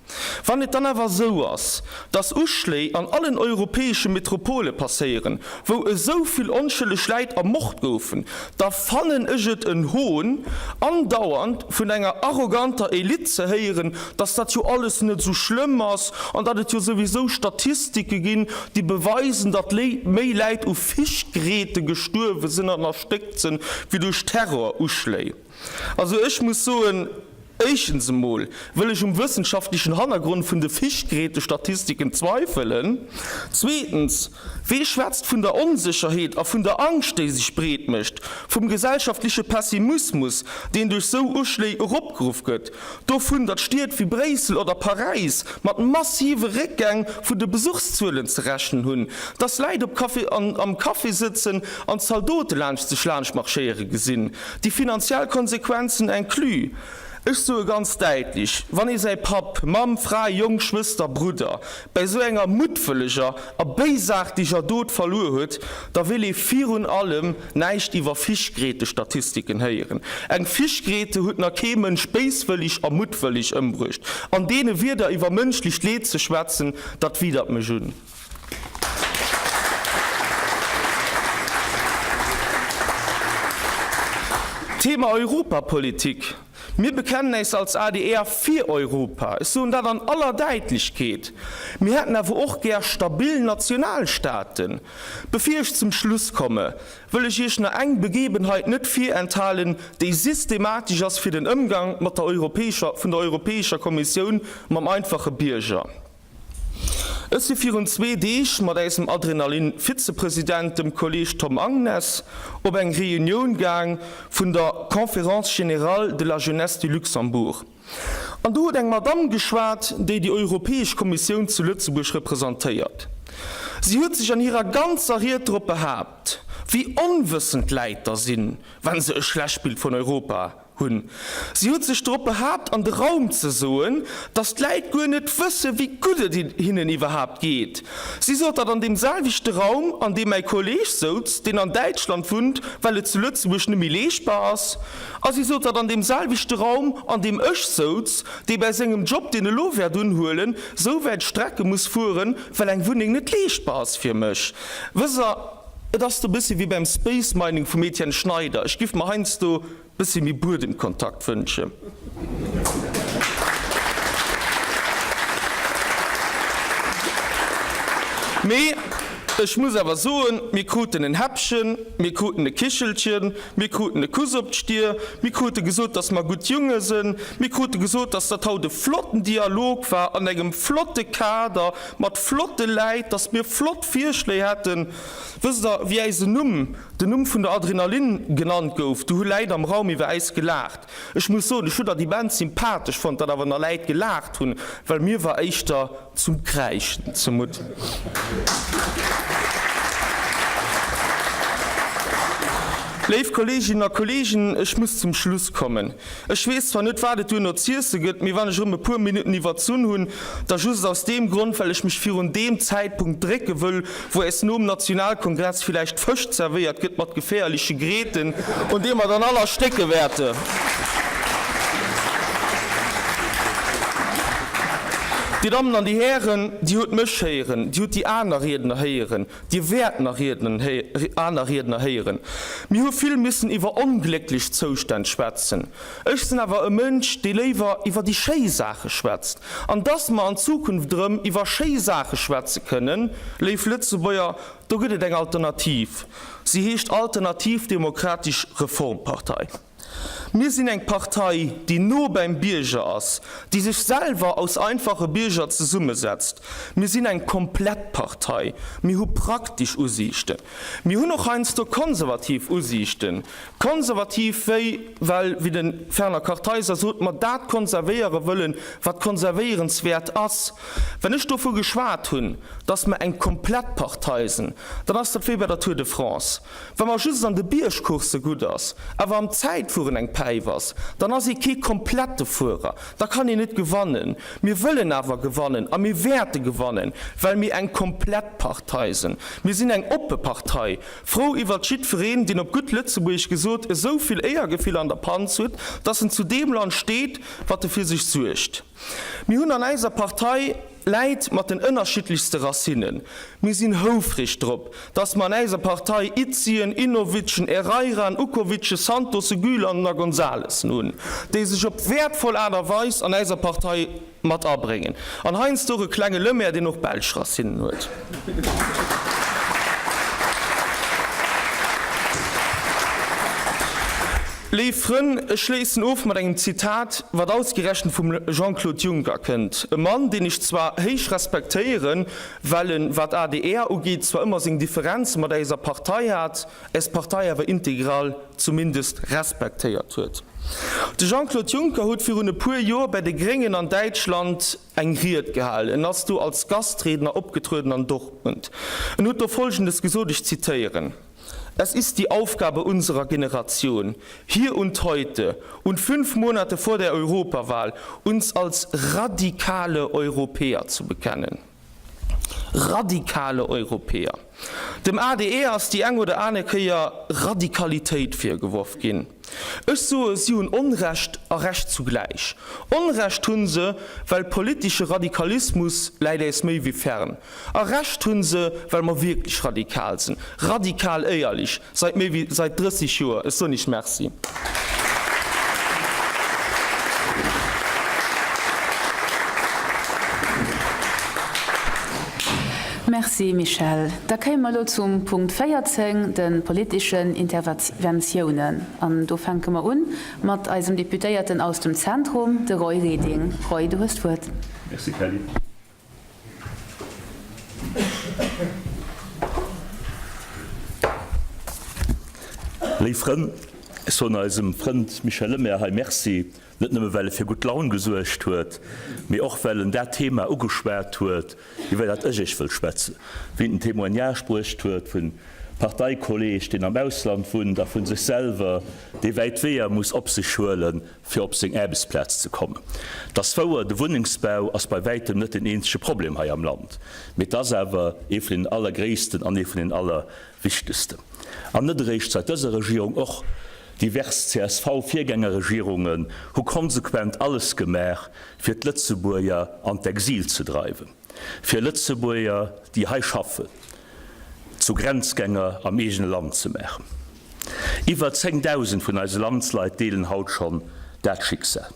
Wann et dann awer esou ass, dass Uschléi an allen europäesche Metropole passéieren, wou esou vill onschëlleg Läit ermort goufen, da fannen ech et en Hohn, andauernd vun enger arroganter Elite ze héieren, dass dat jo alles net esou schlëmm ass an datt et jo souwisou Statistike ginn, déi beweisen, datt méi Läit u Fischgräte gestuerwe sinn an erstéckt sinn, wéi duerch Terroruschléi. Also ech muss soen, éischtens emol wëll ech um wëssenschaftlechen Hannergrond vun de Fischgrätestatistiken zweifelen. Zweetens, wee schwätzt vun der Onsécherheet a vun der Angscht, déi sech breet mécht, vum gesellschaftleche Pessimismus, deen duerch sou Uschléi eropgeruff gëtt, dovun, datt Stied wéi Bréissel oder Paräis mat massive Réckgäng vun de Besuchszuelen ze rechnen hunn, datt Läit op Café an am Café sëtzen an Zaldote laanscht sech laanscht marschéiere gesinn, Déi finanziell Konsequenzen inclus. Ech soe ganz däitlech, wann ee säi Papp, Mamm, Fra, Jong, Schwëster, Brudder bäi esou enger muttwëlleger a béisaarteger Dot verluer huet, da wéll ee virun allem näischt iwwer Fischgrätestatistiken héieren. Eng Fischgräte huet nach kee Mënsch béiswëllig a muttwëllig ëmbruecht. An deene Wierder iwwer mënschlecht Leed ze schwätzen, dat widert mech un. Thema Europapolitik, Mir bekennen äis als adr fir Europa. Ech soen dat an aller Däitlechkeet. Mir hätten awer och gär stabil Nationalstaaten. Bevir ech zum Schluss komme, wëll ech Iech nach eng Begebenheit net virenthalen, déi systematesch ass fir den Ëmgang mat der europäescher, vun der Europäescher Kommissioun mam einfache Bierger. Ech si virun zwee Deeg mat äisem Adrenalin-Vizepresident, dem Kolleg Tom Agnes, op eng Reunioun gaang vun der Conférence générale de la jeunesse du Luxembourg. An do huet eng Madamm geschwat, déi déi Europäesch Kommissioun zu Lëtzebuerg representéiert. Si huet sech an hirer ganzer Ried drop behaapt, wéi onwëssend d'Läit da sinn, wa se e schlecht Bild vun Europa Hunn. Si huet sech drop behaapt an de Raum ze soen, datt d'Läit guer net wësse wéi gutt et hinnen iwwerhaapt geet. Si sot dat an deem selwechte Raum, an deem mäi Kolleeg souz, deen an Däitschland wunnt, well et zu Lëtzebuerg net méi leeschtbar ass. A si sot dat an deem selwechte Raum, an deem ech souz, dee bäi sengem Job, deen e lo wäert unhuelen, sou wäit Strecke muss fueren, well eng Wunneng net leeschtbar ass fir mech. Wësst Der, et ass do bëssi wéi beim Space Mining vum Etienne Schneider, ech giff mer heiansdo Bëssi méi Buedemkontakt wënschen. Mee ech muss awer soen, mir kruten en Häppchen, mir kruten e Kichelchen, mir kruten e Kuss op d'Stier, mir krute gesot, dass mer gutt Junge sënn, mir krute gesot, dass dat haut e flotten Dialog war an engem flotte Kader mat flotte Läit, dass mir flott Virschléi hätten. Wësst Der, wéi äise Numm, den Numm vun der Adrenalin, genannt gouf? Du hu Läit am Raum iwwer äis gelaacht. Ech muss soen, ech hu dat immens sympathesch fonnt, datt awer nach Läit gelaacht hunn, well mir war éischter zum Kräischen zumutt. Léif Kolleeginnen a Kolleegen, ech muss zum Schluss kommen. Ech weess zwar net, wat et duerno z'iesse gëtt, mee wann ech erëm e puer Minutten iwwerzunn hunn, da just aus deem Grond, well ech mech virun deem Zäitpunkt drécke wëll, wou äis nom Nationalkongress villäicht Fësch zerwéiert gëtt mat geféierleche Gräten, un deem mer dann all erstécke wäerte. Dir Dammen an Dir Hären, Dir hutt mech héieren, Dir hutt déi aner Riedner héieren, Dir wäert nach aner Riedner héieren. Mir hu vill missen iwwer onglécklech Zoustänn schwätzen. Ech sinn awer e Mënsch, dee léiwer iwwer déi schéi Saache schwätzt. An dass mer an Zukunft erëm iwwer schéi Saache schwätze kënnen, léif Lëtzebuerger, do gëtt et eng Alternativ. Si heescht Alternativ Demokratesch Reformpartei. Mir sinn eng Partei, déi no beim Bierger ass, déi sech selwer aus einfache Bierger zesummesetzt. Mir sinn eng komplett Partei. Mir hu praktesch Usiichten. Mir hunn och heiansdo konservativ Usiichten. Konservativ wéi, well, wéi de Werner Kartheiser sot, mer dat konservéiere wëllen, wat konservéierenswäert ass. Wenn ech dovu geschwat hunn, datt mer eng komplett Partei sinn, dann ass dat wéi bei der Tour de France. Wa mer just an de Biergcoursse gutt ass, awer am Zäitfueren eng Päif ass, dann ass ee kee komplette Fuerer, da kann een net gewannen. Mir wëllen awer gewannen a mir wäerte gewannen, well mir eng komplett Partei sinn. Mir sinn eng oppe Partei, frou iwwert jiddwereen, deen op gutt Lëtzebuergesch gesot esou vill Éiergefill an der Panz huet, dass en zu deem Land steet, wat e fir sech suergt. Mir hunn an äiser Partei Läit mat den ënnerschiddlechste Racinnen. Mir sinn houfreg drop, dass mer an äiser Partei Itzien, Inovicen, Erreiran, Ukovicen, Santosen, Gülanen a Gonzalesen hunn, déi sech op wäertvoll Aart a Weis an äiser Partei mat abréngen. An heiansdo och e klenge Lemaire, deen och belsch Racinnen huet. Léif Frënn, ech schléissen of mat engem Zitat, wat ausgerechent vum Jean-Claude Juncker kënnt, e Mann, deen ech zwar héich respektéieren, well en, wat adr ugeet, zwar ëmmer seng Differenze mat eiser Partei hat, äis Partei awer integral zumindest respektéiert huet. De Jean-Claude Juncker huet virun e puer Jor bäi de Gréngen an Däitschland eng Ried gehalen. En ass do als Gastredner opgetrueden an Dortmund. En huet do Folgendes gesot, ech zitéieren, Es ist die Aufgabe unserer Generation, hier und heute und fünf Monate vor der Europawahl uns als radikale Europäer zu bekennen. Radikale Europäer. Dem adr ass déi eng oder aner Kéier Radikalitéit virgeworf ginn. Ech soe si hunn Onrecht a Recht zugläich. Onrecht hunn se, well politesche Radikalismus läit äis méi wéi fern. A Recht hunn se, well mer wierklech radikal sinn. Radikal éierlich, seit méi wéi seit 30 Joer. Ech soen Iech Merci. Merci Michèle. Da kéime mer elo zum Punkt 14, de politeschen Interventiounen. An do fänke mer un mat eisem Deputéierten aus dem Zentrum, de Roy Reding. Roy, du hues d'Wuert. Merci Kelly. Léif Frënn, ech soen eisem Frënd Michel Lemaire hei Merci, net nëmme well e fir gutt Laun gesuergt huet, mee och well en dat Thema ugeschwat huet, iwwer dat ech Iech wëll schwätzen, wéi en den Témoignage bruecht huet vun Parteikolleeg, deen am Ausland wunnt, a vu sech selwer, dee wäit Weeër muss op sech huelen, fir op seng Aarbechtsplaz ze kommen. Et ass wouer, de Wunnengsbau ass bei wäitem net den eenzege Problem hei am Land, mee et ass awer ee vun den allergréissten an ee vun den allerwichtegsten. An net eréischt seit dëser Regierung, och divers CSV-Virgängerregierungen hu konsequent alles gemaach, fir d'Lëtzebuerger an d'Exil ze dreiwen, fir Lëtzebuerger, déi hei schaffen, zu Grenzgänger am eegene Land ze maachen. Iwwer 10.000 vun eise Landsleit deelen haut schonn dat Schicksal.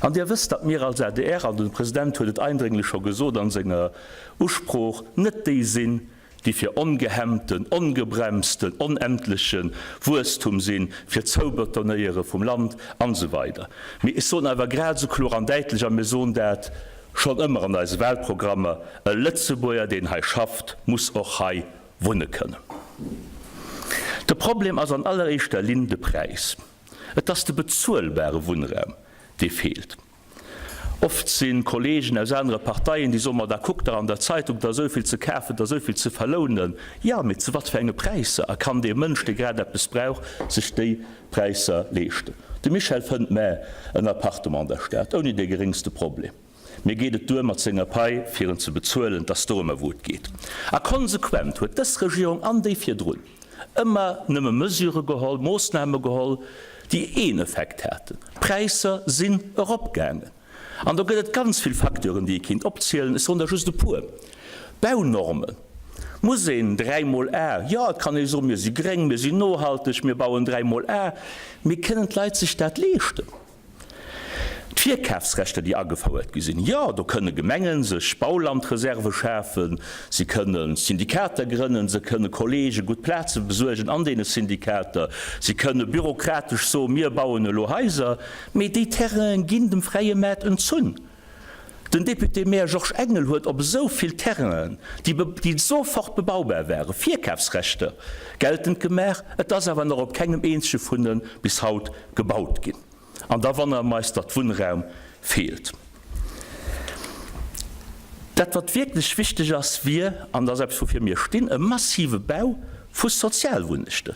An Dir wësst, datt mir als adr, an de President huet et eindrénglech scho gesot an senger Usprooch, net déi sinn, déi fir ongehemmten, ongebremsten, onendleche Wuesstum sinn, fir d'Zoubetonéiere vum Land an esou weider. Mee ech soen awer grad esou kloer an däitlech, a mir soen dat schonn ëmmer an eise Wahlprogrammer, E Lëtzebuerger, deen hei schafft, muss och hei wunne kënnen. De Problem ass an alleréischter Linn de Präis. Et ass de bezuelbare Wunnraum, dee feelt. Oft si Kollegen aus anere Parteien, déi soen, ma da kuckt der an der Zeitung, et ass esou vill ze kafen, et ass esou vill ze verlounen. Jo, mee zu wat fir enge Präisser? A kann dee Mënsch, dee grad eppes brauch, sech déi Präisser leeschten? De Michel fënnt mä en Appartement an der Stad, ouni dee geréngste Problem. Mir geet et duer mat senger Pai, fir en ze bezuelen. Et ass dorëmmer, wou et geet. A konsequent huet dës Regierung an déi virdrun ëmmer nëmme Mesurë geholl, Moossname geholl, déi een Effekt haten, D'Präisser sinn eropgaangen. An do gëtt et ganz vill Facteuren, déi ee kéint opzielen. Ech soen der just e puer. Baunormen. Muss een dräimol A? Jo, et kann ee soen, mir si gréng, mir sinn nohalteg, mir bauen dräimol A. Mee kënnen d'Leit sech dat leeschten? D'Virkafsrechter, déi agefouert gi sinn, jo, do kënne Gemenge sech Baulandreserve schafen, si kënne Syndikater grënnen, se kënne Kollege gutt Plaze besuergen an deene Syndikater, si kënne bürokratesch soen, mir bauen elo Haiser, mee déi Terrainen ginn dem fräie Maart entzunn. Den Député-maire Georges Engel huet op esou vill Terrainen, déi sofort bebaubar waren, Virkafsrechter geltend gemaach, et ass awer nach op kengem eenzege vun en bis haut gebaut ginn. An da wonnere mer eis, datt Wunnraum feelt. Dat, wat wierklech wichteg ass, wier, an dat ass eppes, woufir mir stinn, e massive Bau vu Sozialwunnechten,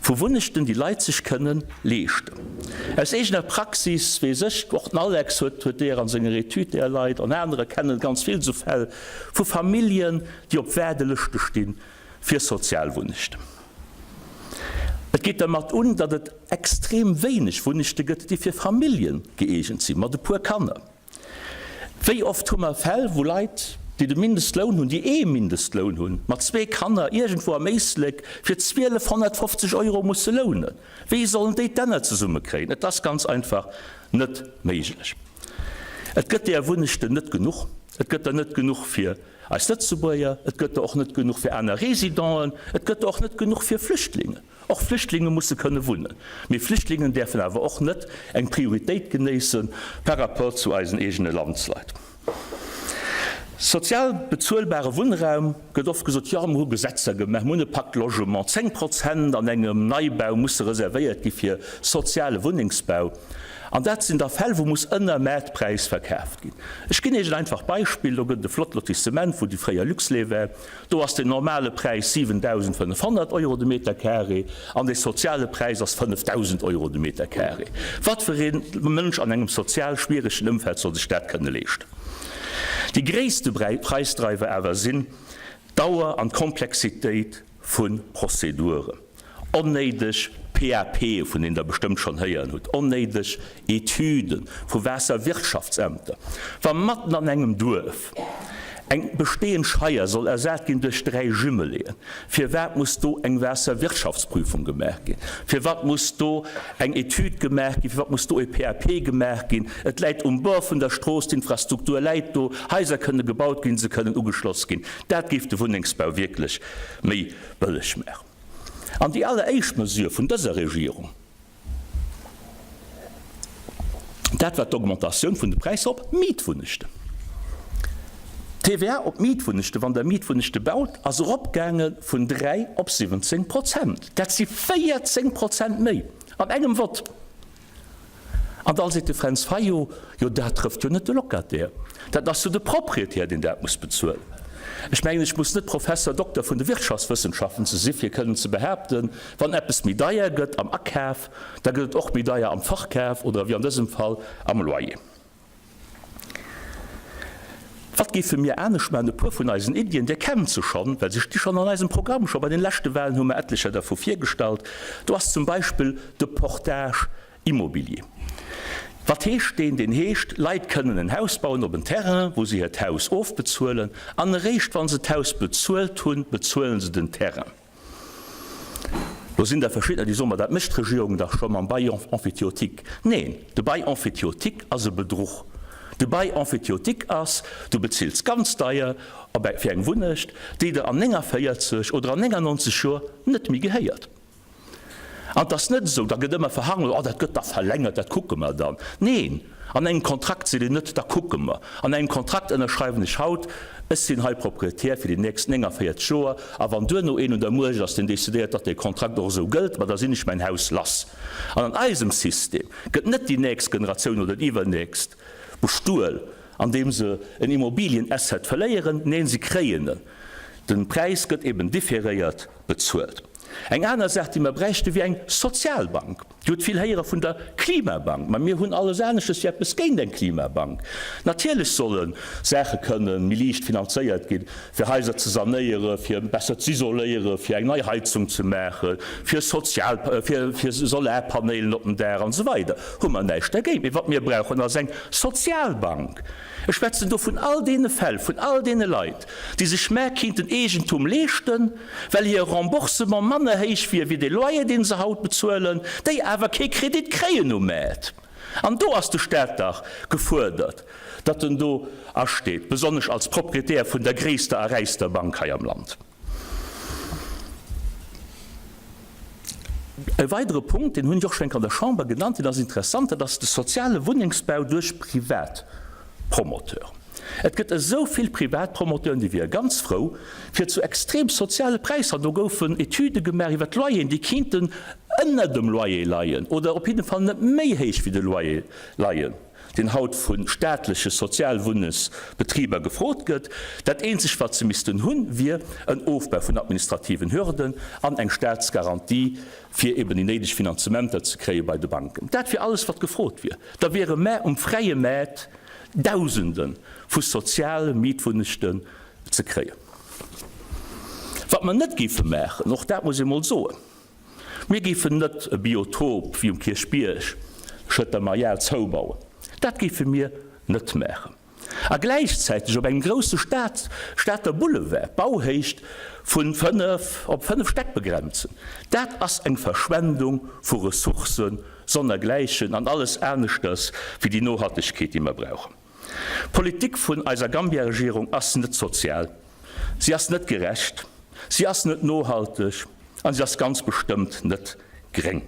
vu Wunnechten, déi Leit sech kënnen leeschten. Aus eegener Praxis weess ech, och den Alex huet huet deeër an senger Etüd deeër Leit, an anerer kennen ganz vill esou Fäll vu Familljen, déi op Waardelëschte stinn fir Sozialwunnechten. Et geet dermat un, datt et extrem wéineg Wunnechte gëtt, déi fir Famillje gëeegent sinn, mat e puer Kanner. Wéi oft hu mer Fäll, wou Leit, déi de Mindestloun hunn, déi ee Mindestloun hunn, mat zwee Kanner iergendwou am Éislek fir 1.250 Euro musse lounen? Wéi sollen déi d'Enner zesummekréien? Et ass ganz einfach net méiglech. Et gëtt deeër Wunnechten net genuch. Et gëtt der net genuch fir Eis Lëtzebuerger, et gëtt der och net genuch fir aner Residenten, et gëtt der och net genuch fir Flüchtlingen. Och Flüchtlinge musse kënne wunnen. Mee Flüchtlingen däerfen awer och net eng Prioritéit genéisse par rapport zu eisen eegene Landsleit. Sozial bezuelbare Wunnraum, gëtt oft gesot, jo mir hu Gesetzer gemaach, mir hunn e Pacte Logement, 10 Prozent an engem Neibau musse reservéiert gi fir soziale Wunnengsbau. An dat sinn da Fäll, wou muss ënner Maartpräis verkaaft ginn. Ech ginn Iech en einfacht Beispill, Do gëtt et e flott Lotissement, wou déi fréier Luxlait war. Do ass den normale Präis 7.500 Euro de Metercarré an dee soziale Präis ass 5.000 Euro de Metercarré. Wat fir ee Mënsch an engem sozial schwieregen Ëmfeld soll sech dat kënne leeschten? Déi gréisste Preisdreiwer awer sinn d'Dauer an d'Komplexitéit vu Prozeduren, onnéideg PAPe vun deenen Der bestëmmt schonn héieren hutt, onnéideg Etüde vu Waasserwirtschaftsämter. Wa matten an engem Duerf eng bestehend Scheier soll ersat ginn duerch 3 Jumeléen, firwat muss do eng Waasserwirtschaftsprüfung gemaach ginn? Firwat muss do eng Etüd gemaach ginn? Firwat muss do e PAP gemaach ginn? Et läit um Bord vun der Strooss, d'Infrastruktur läit do, Haiser kënne gebaut ginn, se kënnen ugeschloss ginn. Dat géif de Wunnengsbau wierklech méi bëlleg maachen. An déi alleréischt Mesure vun dëser Regierung, dat war d'Augmentatioun vun de Präisser op Mietwunnechten. D'TVA op Mietwunnechten, wann Der Mietwunnechte baut, ass eropgaange vun 3 op 17 Prozent. Dat si 14 Prozent méi an engem Vott. An da seet de Fränz Fayot, Jo, dat trëfft jo net de Locataire, dat ass jo de Proprietär, deen dat muss bezuelen. Ech mengen, ech muss net Professor Dokter vun de Wirtschaftswëssenschaften ze si fir kënnen ze behaapten, wann eppes méi deier gëtt am Akaf, da gëtt et och méi deier am Verkaf oder, wéi an dësem Fall, am Loyer. Wat géife mir anescht maachen? E puer vun eisen Iddien, Dir kennt se schonn, well se sti schonn an eisem Programm, scho bei den leschte Wahlen hu mer etlecher dervu virgestallt. Do ass zum Beispill de Portage immobilier. Wat heescht deen? Deen heescht, Leit kënnen en Haus bauen op en Terrain, wou se hiert Haus ofbezuelen, an eréischt wa se d'Haus bezuelt hunn, bezuelen se den Terrain. Do sinn der verschiddener, déi soen, ma dat mécht d'Regierung dach scho mam Bail emphytéotique. Neen, de Bail emphytéotique ass e Bedruch. De Bail emphytéotique ass, du bezills ganz deier op fir eng Wunnecht, déi der an 49 oder an 99 Joer net méi gehéiert. An et ass net esou, da gëtt ëmmer verhandelt, oh dat gëtt da verlängert, dat kucke mer dann. Neen, an engem Kontrakt seet een net, da kucke mer. An engem Kontrakt ënnerschreiwen ech haut, ech sinn hei Proprietär fir déi nächst 49 Joer, a wann duerno een un der Muecht ass, deen decidéiert, datt dee Kontrakt och esou gëllt, ma da sinn ech mäin Haus lass. An an eisem System gëtt net déi nächst Generatioun oder déi iwwernächst bestuel, andeem se en Immobilienasset verléieren, neen, se kréien en. De Präis gëtt eben differéiert bezuelt. Eng aner Saach, déi mer bräichten, wier eng Sozialbank. Dir hutt vill héiere vun der Klimabank, ma mir hunn alles aneschtes wéi eppes géint eng Klimabank. Natierlech solle Saache kënne méi liicht finanzéiert ginn, fir Haiser ze sanéiere, fir besser z'isoléiere, fir eng nei Heizung ze maachen, fir Sozial, fir Solarpanéilen op dem Daach an esou weider. Hu mer näischt dergéint. Mee wat mir brauchen, ass eng Sozialbank. Ech schwätzen do vun all deene Fäll, vun all deene Leit, déi sech mä kinnten Eegentum leeschten, well hir Remboursement manner héich wier wéi dee Loyer, dee se haut bezuelen, déi awer kee Kredit kréien um Maart. An do ass de Staat dach gefuerdert, datt en do asteet, besonnesch als Proprietär vun der gréisster a räichster Bank hei am Land. E weidere Punkt, deen hunn ech och scho eng Kéier an der Chamber genannt, deen ass interessant, dat ass de soziale Wunnengsbau duerch Privatpromoteuren. Et gëtt esou vill Privatpromoteuren, déi wiere ganz frou, fir zu extrem soziale Präisser, do goufen Etüde gemaach iwwert d'Loyeren, déi kinnten ënner dem Loyer leien oder op jidde Fall net méi héich wéi de Loyer leien, deen haut vu staatleche Sozialwunnesbetriber gefrot gëtt. Dat eenzegt, wat se missten hunn, wier en Ofbau vun administrativen Hürden an eng Staatsgarantie, fir eben déi néideg Finanzementer ze kréie bei de Banken. Dat wier alles, wat gefrot wier. Da wiere mer um fräie Maart Dausende vu soziale Mietwunnegten ze kréien. Wat mer net géife maachen, och dat muss ee mol soen, Mir géifen net e Biotop wéi um Kierchbierg, Schëtter Marial, zoubauen. Dat géife mir net maachen. A gläichzäiteg op engem grousse Stad, Stater Boulevard d'Bauhéicht vu 5 op 5 Stäck begrenzen. Dat ass eng Verschwendung vu Ressourcen sonnergläichen an alles aneschters wéi déi Nohaltegkeet, déi mer brauchen. D'Politik vun eiser Gambia-Regierung ass net sozial, si ass net gerecht, si ass net nohalteg an si ass ganz bestëmmt net gréng.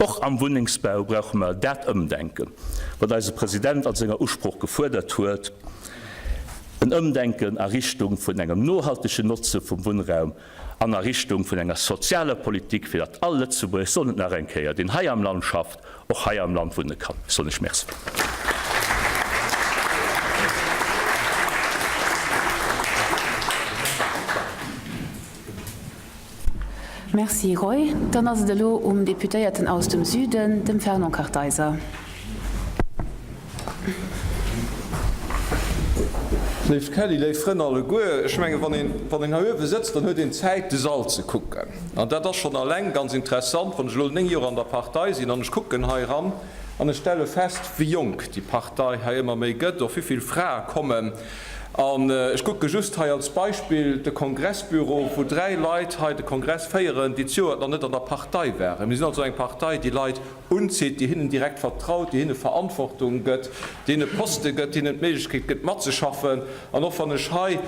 Och am Wunnengsbau brauche mer dat Ëmdenken, wat eise President an senger Usprooch gefuerdert huet, en Ëmdenken a Richtung vun engem nohaltegen Notze vum Wunnraum an a Richtung vun enger sozialer Politik, fir datt all Lëtzebuerger, ech soen et nach eng Kéier, deen hei am Land schafft, och hei am Land wunne kann. Ech soen lech Merci. Merci Roy. Dann ass et elo um Deputéierten aus dem Süden, dem Fernand Kartheiser. Léif Kelly, léif Frënn alleguer, ech mengen, wann een, wann een hei uewe sëtzt, dann huet een Zäit, de Sall ze kucken. An dat ass schonn alleng ganz interessant, wann ech elo 9 Joer an der Partei sinn an ech kucken hei eran an ech stelle fest, wéi jonk déi Partei hei ëmmer méi gëtt, och wéi vill Frae kommen. An ech kucke just hei als Beispill de Kongressbüro, wou 3 Leit hei de Kongress féieren, déi zejoert nach net an der Partei waren. Mir sinn also eng Partei, déi Leit unzitt, déi hinnen direkt vertraut, déi hinne Verantwortung gëtt, déi hinne Poste gëtt, déi hinnen d'Méiglechkeet gëtt matzeschaffen. An och wann ech hei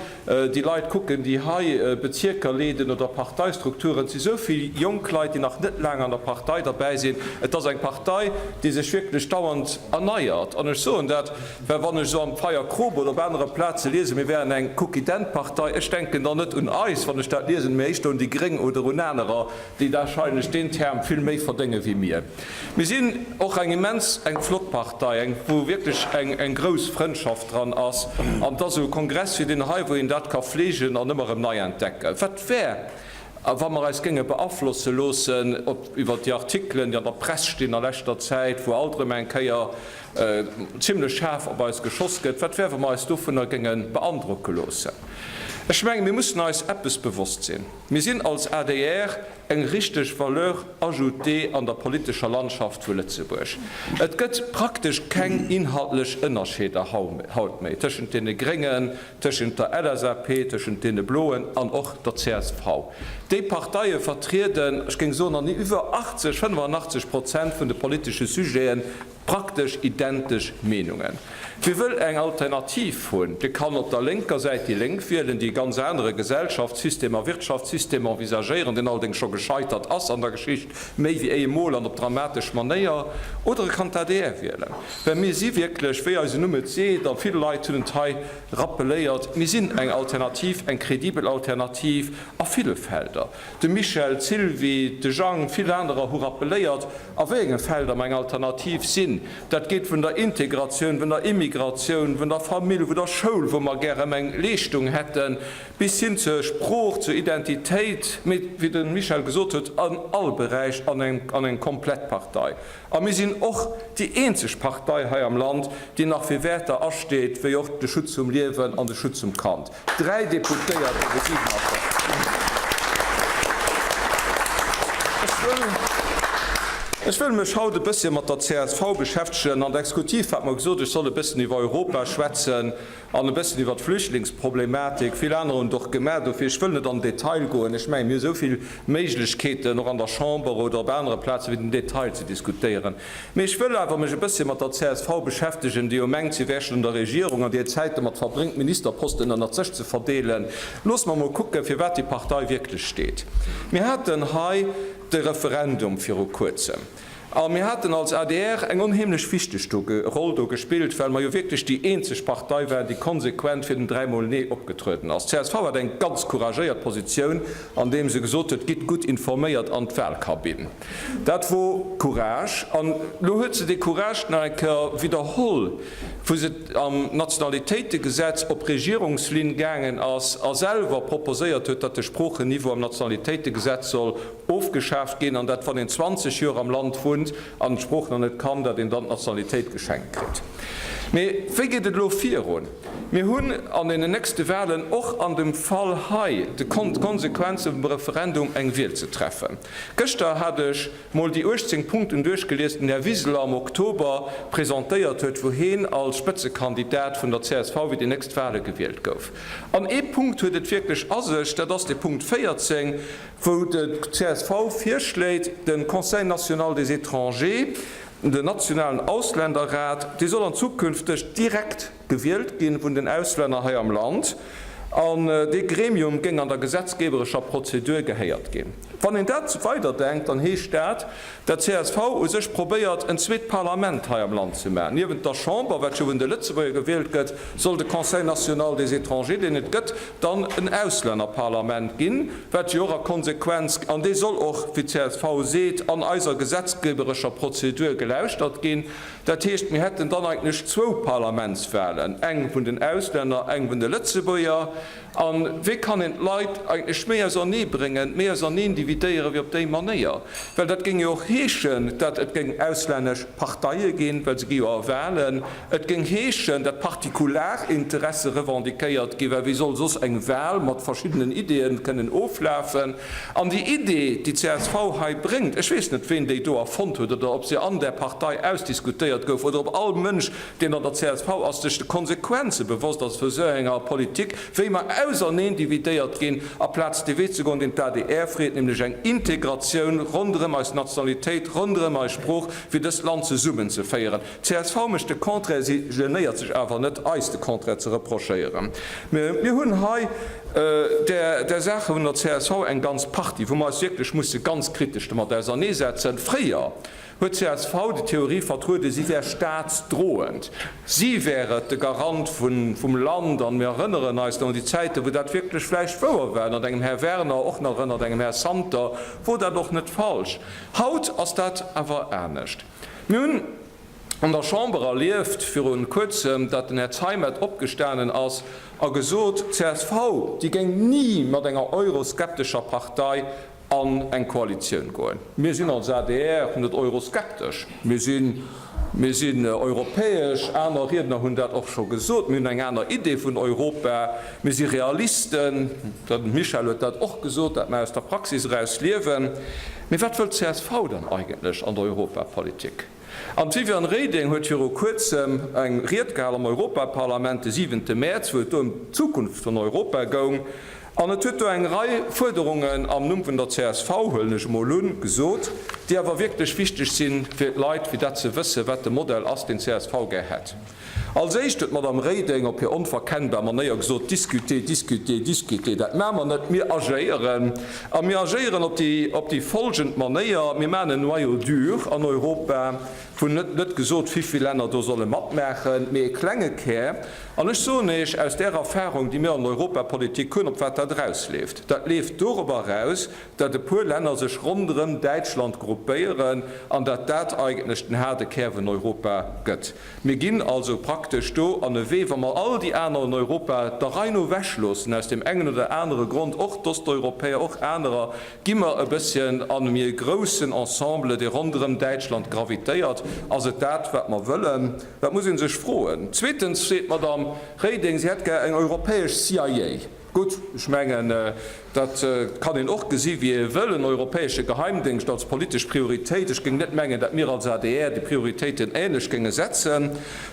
déi Leit kucken, déi hei Bezierker leeden oder Parteistrukturen, et si sou vill jonk Leit, déi nach net laang an der Partei derbäi sinn. Et ass eng Partei, déi sech wierklech dauernd erneiert. An ech soen dat, well wann ech esou am Pfeier Krop oder op anere Plaze liesen, mir wären eng Cookie-Dent-Partei, ech denken dann net un eis, wann ech dat liesen, mee éischter un déi Gréng oder un anerer, déi wahrscheinlech deen Term vill méi verdénge wéi mir. Mir sinn och eng immens eng flott Partei, eng wou wierklech eng eng grouss Frëndschaft dran ass. An et ass esou e Kongress wéi deen hei, wou een dat ka fleegen an ëmmer erëm nei entdecken. Wat wär, wa mer eis géinge beaflosse loossen op iwwer déi Artikelen, déi an der Press stinn a leschter Zäit, wou alt erëm eng Kéier zimlech schaarf op eis geschoss gëtt, wat wär, wa mer eis dovunner géinge beandrocke loossen? Ech mengen, mir mussen eis eppes bewosst sinn. Mir sinn als adr eng richteg Valeur ajoutée an der politescher Landschaft vu Lëtzebuerg. Et gëtt praktesch keng inhaltlech Ënnerscheeder haut méi tëschent deene Gréngen, tëschent der LSAP, tëschent deene Bloen an och der csv. Déi Parteie vertrieden, ech géing soen, an iwwer 80, 85 Prozent vun de politesche Sujeten Praktesch identesch Meenungen. Wie wëll eng Alternativ hunn, dee kann op der lénker Säit déi Lénk wielen, déi e ganz anere Gesellschaftssystem a Wirtschaftssystem envisagéieren, deen allerdéngs scho gescheitert ass an der Geschicht, méi wéi eemol an op dramatesch Manéier, oder e kann d'ADR wielen. Well mir si wierklech, wéi eisen Numm et seet, a vill Leit hunn et hei rappeléiert, mir sinn eng Alternativ, eng kredibel Alternativ a ville Felder. De Michel, d'Sylvie, de Jang, vill anerer hu rappeléiert, a wéi enge Felder mer eng Alternativ sinn. Dat geet vun der Integratioun, vun der Immigratioun, vun der Famill, vun der Schoul, wou mer gär erëm eng Leeschtung hätten, bis hin zur Sprooch, zur Identitéit, mee, wéi de Michel gesot huet, an all Beräich an eng komplett Partei. A mir sinn och déi eenzeg Partei hei am Land, déi nach fir Wäerter asteet, wéi och de Schutz vum Liewen an de Schutz vum Kand. 3 Deputéiert op 47. Ech wëll mech haut e bësschen mat der csv beschäftegen an d'Exekutiv hat mer gesot, ech soll e bëssen iwwer Europa schwätzen an e bëssen iwwer d'Flüchtlingsproblematik. Vill aner hunn et och gemaach, dofir ech wëll net an den Detail goen. Ech mengen, mir hu esou vill Méiglechkeeten, och an der Chamber oder op anere Plazen, fir den Detail ze diskutéieren. Mee ech wëll awer mech e bësschen mat der csv beschäftegen, déi jo mengt, si wär schonn an der Regierung an déi hir Zäit domat verbréngt, Ministerposten ënnert sech ze verdeelen. Loosse mer emol kucken, fir wat déi Partei wierklech steet. Mir haten hei de Referendum viru Kuerzem. A mir haten als adr eng onheemlech wichteg Roll do gespillt, well mer jo wierklech déi eenzeg Partei waren, déi konsequent fir den dräimol Nee opgetrueden ass. D'CSV hat eng ganz couragéiert Positioun, andeem se gesot huet, Gitt gutt informéiert an d'Wahlkabinn. Dat wor Courage. An elo huet se dee Courage nach eng Kéier widderholl, wou se am Nationalitéitegesetz op Regierungslinn gaangen ass a selwer proposéiert huet, datt de Sproocheniveau am Nationalitéitegesetz soll ofgeschaaft ginn an dat wann een 20 Joer am Land wunnt an d'Sprooch nach net kann, dat een dann d'Nationalitéit geschenkt kritt. Mee wéi geet et elo virun? Mir hunn an deenen nächste Wahlen och an dem Fall hei de d'Konsequenze vum Referendum eng Wiel ze treffen. Gëschter hat ech mol déi 18 Punkten duerchgelies, déi den Här Wiseler am Oktober presentéiert huet, wou heen als Spëtzekandidat vun der csv fir déi nächst Wahle gewielt gouf. An ee Punkt huet et wierklech a sech, dat ass de Punkt 14, wou d'CSV virschléit, de Conseil national des étrangers, den nationalen Ausländerrat, dee soll an zukünfteg direkt gewielt ginn vun den Auslänner hei am Land, an dee Gremium géing an der gesetzgeberescher Prozedur gehéiert ginn. Wann een dat weiderdenkt, dann heescht dat, dat csv u sech probéiert, en zweet Parlament hei am Land ze maachen. Niewent der Chamber, wat jo vun de Lëtzebuerger gewielt gëtt, soll de Conseil national des étrangers, deen et gëtt, dann en Auslännerparlament ginn, wat jo och a Konsequenz, an dee soll och, wéi csv seet, an eiser gesetzgeberescher Prozedur gelauschtert ginn. Dat heescht, mir hätten dann eigentlech zwou Parlamentswahlen, eng vun den Auslänner, eng vun de Lëtzebuerger. A wéi kann een d'Leit eigentlech méi ausernee bréngen, méi auserneen dividéieren, wéi op déi Manéier? Well dat géing jo och heeschen, datt et géing auslännesch Parteie ginn, well se gi jo a Wahlen. Et géing heeschen, datt Partikularinteresse revendiquéiert ginn, well wéi soll soss eng Wahl mat verschiddenen Ideeën kënnen oflafen? An déi Idee, déi csv hei bréngt, ech weess net, ween déi do erfonnt huet oder ob se an där Partei ausdiskutéiert gouf oder ob all Mënsch, deen an der csv ass, sech de Konsequenze bewosst ass vu sou enger Politik, wéi mer auserneen dividéiert ginn, aplaz dee Wee ze goen, deen d'ADR freet, nämlech eng Integratioun ronderëm eis Nationalitéit, ronderëm eis Sprooch, fir dëst Land zesummenzeféieren. D'CSV mécht de Contraire, si genéiert sech awer net, eis de Contraire ze reprochéieren. Mir hunn hei där Saache vun der csv eng ganz Partie, wou mer eis wierklech musse ganz kritesch domat auserneesetzen. Fréier huet csv déi Theorie vertrueden, si wär staatsdroend, si wär et de Garant vum Land. An mir erënneren eis nach un déi Zäiten, wou dat wierklech vläicht wouer war, ënnert engem Här Werner, och nach ënnert engem Här Santer wor dat och net falsch. Haut ass dat awer anescht. Mir hunn an der Chamber erlieft viru Kuerzem, datt den Här Zeimet opgestanen ass a gesot, csv, déi géing ni mat enger euroskeptescher Partei an eng Koalitioun goen. Mir sinn als adr net euroskeptesch, mir sinn, mir sinn europäesch, aner Riedner hunn dat och scho gesot, mir hunn eng aner Idee vun Europa, mir si Realisten, de Michel huet dat och gesot, dat mer aus der Praxis eraus liewen. Mee wat wëllt csv dann eigentlech an der Europapolitik? An d'Viviane Reding huet viru kuerzem eng Ried gehal am Europaparlament de siwente Mäerz, wou et do ëm d'Zukunft vun Europa goung. An et huet do eng Rei Fuerderungen am Numm vun der csv, huelen ech emol un, gesot, déi awer wierklech wichteg sinn, fir d'Leit, fir dat ze wëssen, wat de Modell ass, deen csv gär hätt. Als éischt huet d'Madame Reding op hir onverkennbar Manéier gesot, Discuter, discuter, discuter, dat maache mer net, mir agéieren. A mir agéieren op déi, op déi folgend Manéier, Mir maachen en Noyau dur an Europa, wou net, net gesot wivill Länner do solle matmaachen, mee e klenge Kär. An ech soen Iech aus där Erfahrung, déi mir an der Europapolitik hunn, op wat dat erausleeft. Dat leeft dorobber eraus, dat e puer Länner sech ronderëm Däitschland gruppéieren an dat dat eigentlech den haarde Kär vun Europa gëtt. Mir ginn also praktesch do an e Wee, wa mer all déi aner an Europa der Rei no ewechloossen, aus deem engen oder anere Grond, och d'Osteuropäer, och anerer, gi mer e bësschen an e méi groussen Ensemble, dee ronderëm Däitschland gravitéiert. Ass et dat, wat mer wëllen? Dat muss ee sech froen. Zweetens seet d'Madame Reding, si hätt gär eng europäesch CIA. Gutt, ech mengen, dat kann een och gesi wéi ee wëll, en europäesche Geheimdéngscht als politesch Prioritéit. Ech géing net mengen, datt mir als adr déi Prioritéiten ähnlech géinge setzen.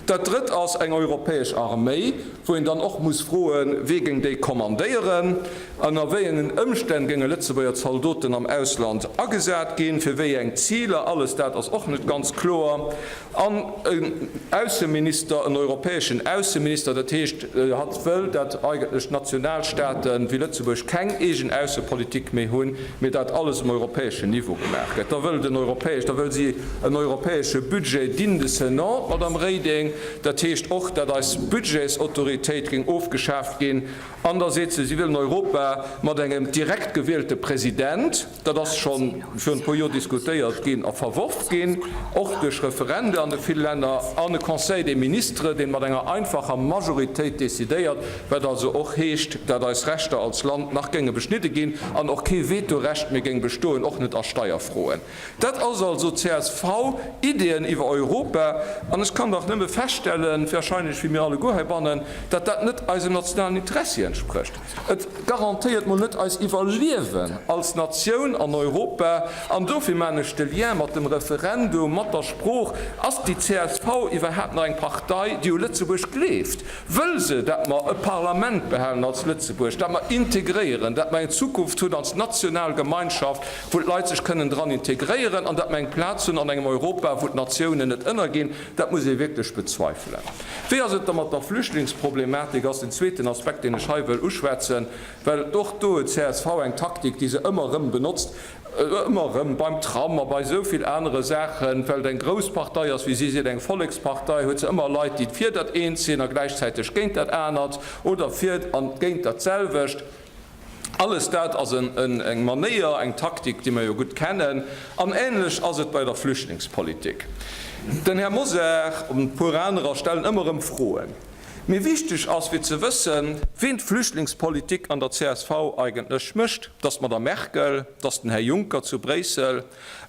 Dat Drëtt ass eng europäesch Arméi, wou een dann och muss froen, Wee géing déi kommandéieren? Ënner wéi engen Ëmstänn géinge Lëtzebuerger Zaldoten am Ausland agesat ginn? Fir wéi eng Ziler? Alles dat ass och net ganz kloer. An en Ausseminister, en europäeschen Ausseminister, dat heescht, hatt wëll, dat eigentlech d'Nationalstaate wéi Lëtzebuerg keng eegen Aussepolitik méi hunn, mee dat alles um europäeschen Niveau gemaach gëtt. Da wëll den europäesch, da wëll si en europäesche Budget digne de ce nom, d'Madame Reding. Dat heescht och, dat eis Budgetsautoritéit géing ofgeschaaft ginn. An da seet se, si wëll en Europa mat engem direkt gewielte President. Dat ass scho virun e puer Joer diskutéiert ginn a verworf ginn, och duerch Referende an de vill Länner, an e Conseil des ministres, dee mat enger einfacher Majoritéit decidéiert, wat also och heescht, dat eis Rechter als Land nach géinge beschnidde ginn an och kee Vetorecht méi géing bestoen, och net a Steierfroen. Dat ass also CSV-Ideen iwwer Europa. An ech kann dach nëmme feststellen, wahrscheinlech wéi mir alleguer heibannen, dat dat net eisem nationalen Interessi entsprécht. Et garantéiert mol net eis Iwwerliewen als Natioun an Europa. An dofir maan ech de Lien mat dem Referendum, mat der Sprooch. Ass déi csv iwwerhaapt nach eng Partei, déi u Lëtzebuerg gleeft? Wëll se, dat mer e Parlament behalen als Lëtzebuerg, dat mer integréieren, dat mer eng Zukunft hunn als national Gemeinschaft, wou d'Leit sech kënnen dran integréieren, an dat mer eng Plaz hunn an engem Europa, wou d'Natiounen net ënnerginn? Dat muss ee wierklech bezweifelen. Wéi ass et da mat der Flüchtlingsproblematik, ass den zweeten Aspekt, deen ech hei wëll uschwätzen, well och do huet csv eng Taktik, déi se ëmmer erëm benotzt, ëmmer erëm beim Tram a bei esou vill anere Saachen, well et eng grouss Partei ass, wéi si seet, eng Vollekspartei, huet se ëmmer Leit, déi fir dat eent sinn a gläichzäiteg géint dat anert oder fir an géint dat selwecht. Alles dat ass eng Manéier, eng Taktik, déi mer jo gutt kennen. An ähnlech ass et bei der Flüchtlingspolitik. Den Här Mosar an e puer anerer stellen ëmmer erëm Froen. Mee wichteg ass fir ze wëssen, ween d'Flüchtlingspolitik an der csv eigentlech mécht. Et ass d'Madame Merkel, et ass den Här Juncker zu Bréissel.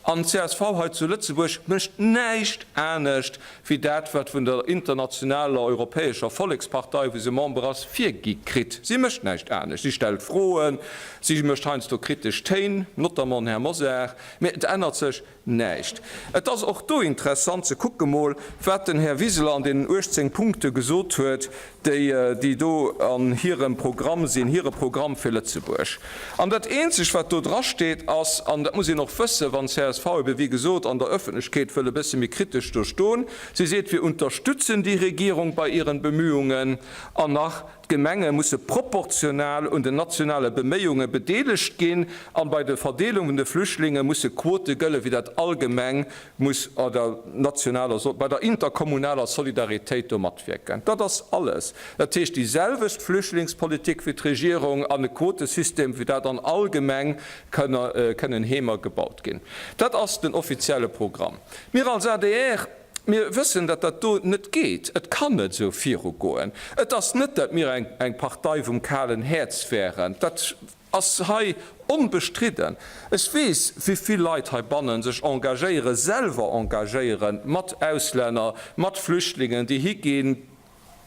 An d'CSV hei zu Lëtzebuerg mécht näischt anescht wéi dat, wat vun der internationaler europäescher Vollekspartei, wou se Member ass, virgi kritt. Si mécht näischt anescht. Si stellt Froen, si mécht heiansdo kritesch Téin, notamment den Här Mosar, mä et ännert sech näischt. Et ass och do interessant ze kucke mol, wat den Här Wiseler an deenen 18 Punkte gesot huet, déi déi do an hirem Programm sinn, hire Programm fir Lëtzebuerg. An dat Eenzegt, wat do drasteet, ass, an dat muss een och wëssen, wann csv ebe wéi gesot an der Öffentlechkeet wëll e bësse méi kritesch do stoen, si seet, Wir unterstützen die Regierung bei ihren Bemühungen, an nach, D'Gemenge musse proportional un den nationale Beméiunge bedeelegt ginn, an bei der Verdeelung vun de Flüchtlinge musse Quote gëllen, wéi dat all Gemeng muss bei der nationaler, bei der interkommunaler Solidaritéit do matwierken. Dat ass alles. Dat heescht, déi selwecht Flüchtlingspolitik wéi d'Regierung an e Quotesystem, wéi dat an all Gemeng kënnen Heemer gebaut ginn. Dat ass den offizielle Programm. Mir als adr, mir wëssen, datt dat do net geet. Et kann net esou virugoen. Et ass net, datt mir eng Partei vum kalen Häerz wären. Dat Ass hei onbestridden. Ech weess, wéi vill Leit heibanne sech engagéieren, selwer engagéieren, mat Auslänner, mat Flüchtlingen, déi higinn,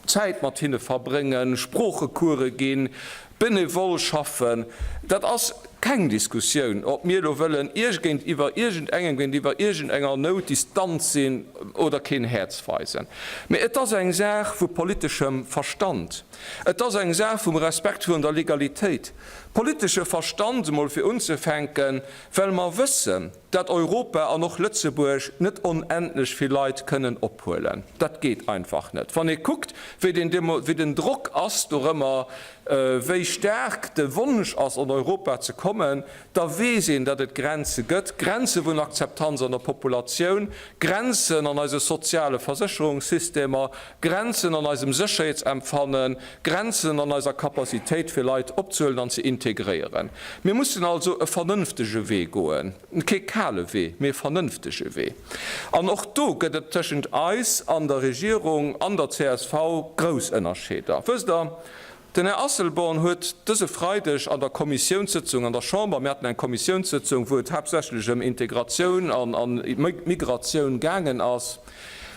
Zäit mat hinne verbréngen, Sproochecourse ginn, benevol schaffen. Dat ass keng Diskussioun, ob mir elo wëllen iergéintiwwer iergendengem, géintiwwer iergendenger Nout distant sinn oder keen Häerz weisen. Mee et ass eng Saach vu politeschem Verstand. Et ass eng Saach vum Respekt virun der Legalitéit, politesche Verstand emol fir unzefänken, well mer wëssen, dat Europa an och Lëtzebuerg net onendlech vill Leit kënnen ophuelen. Dat geet einfach net. Wann ee kuckt, wéi den, wéi den Drock ass dorëmmer, wéi staark de Wonsch ass, an Europa ze kommen, da weess een, datt et Grenze gëtt, Grenze vun Akzeptanz an der Populatioun, Grenzen an eise soziale Versécherungssystemer, Grenzen an eisem Sécherheetsempfannen, Grenzen an eiser Capacitéit fir Leit opzehuelen an ze integréieren. Mir mussen also e vernënftege Wee goen, kee kale Wee, mee e vernënftege Wee. An och do gëtt et tëschent eis an der Regierung an der csv grouss Ënnerscheeder. Wësst Der, den Här Asselborn huet dëse Freideg an der Kommissiounssëtzung an der Chamber, mir haten eng Kommissiounssëtzung, wou et haaptsächlech ëm Integratioun an Migratioun gaangen ass,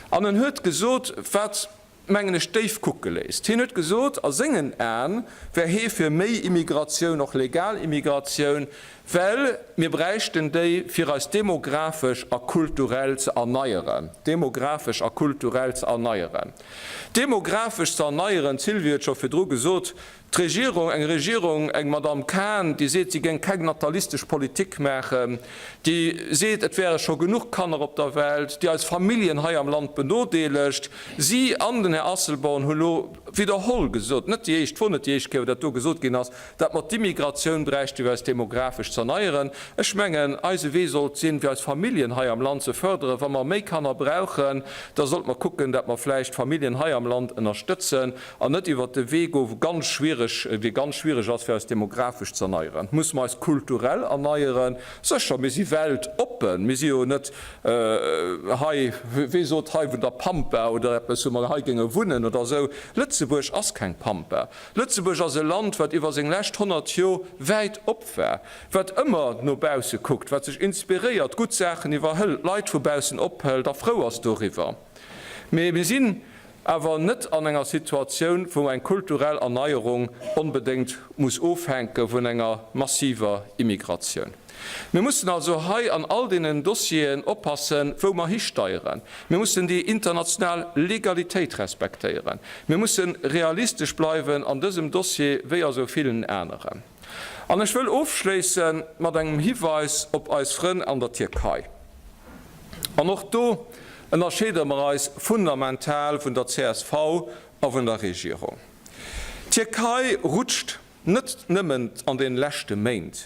an en huet gesot, wat. mengen ech, déif kucke léisst. Hien huet gesot, a sengen Aen wär hee fir méi Immigratioun, och legal Immigratioun, well mir bräichten déi, fir eis demografesch a kulturell ze erneieren. Demografesch a kulturell ze erneieren. Demografesch ze erneieren, d'Sylvie huet scho virdru gesot, D'Regierung, eng Regierung, eng Madamm Cahen, déi seet, si géing keng natalistesch Politik maachen, déi seet, et wäre scho genuch Kanner op der Welt, déi eis Familljen hei am Land benodeelegt. Si an den Här Asselborn hu lo widderholl gesot, net déi éischt, wor net déi éischt Kéier, wou dat do gesot ginn ass, dat mer d'Immigratioun bräichten, fir eis demografesch z'erneieren. Ech mengen, eise Wee sollt sinn, fir eis Familljen hei am Land ze förderen. Wa mer méi Kanner brauchen, da sollte mer kucken, dat mer vläicht d'Familljen hei am Land ënnerstëtzen. An net iwwert de Wee goen, wou ganz schwiereg, dee ganz schwiereg ass, fir eis demografesch ze erneieren. Musse mer eis kulturell erneieren? Sécher, mir si weltoppen. Mir si jo net hei, wee sot hei, vun der Pampa oder eppes, wou mer hei géinge wunnen oder esou. Lëtzebuerg ass keng Pampa. Lëtzebuerg ass e Land, wat iwwer seng lescht 100 Jor wäit op war, wat ëmmer no bausse kuckt, wat sech inspiréiert, gutt Saachen iwwerhëlt, Leit vu baussen ophëlt a frou ass doriwwer. Mee mir sinn awer net an enger Situatioun, wou eng kulturell Erneierung onbedéngt muss ofhänke vun enger massiver Immigratioun. Mir mussen also hei an all deenen Dossieren oppassen, wou mer histeieren. Mir mussen déi international Legalitéit respektéieren. Mir musse realistesch bleiwen an dësem Dossier wéi a sou villen aneren. An ech wëll ofschléisse mat engem Hiweis op eis Frënn an der Tierkei. An och do ënnerscheede mer eis fundamental vun der csv a vun der Regierung. D'Tierkei rutscht net nëmmen an de leschte Méint,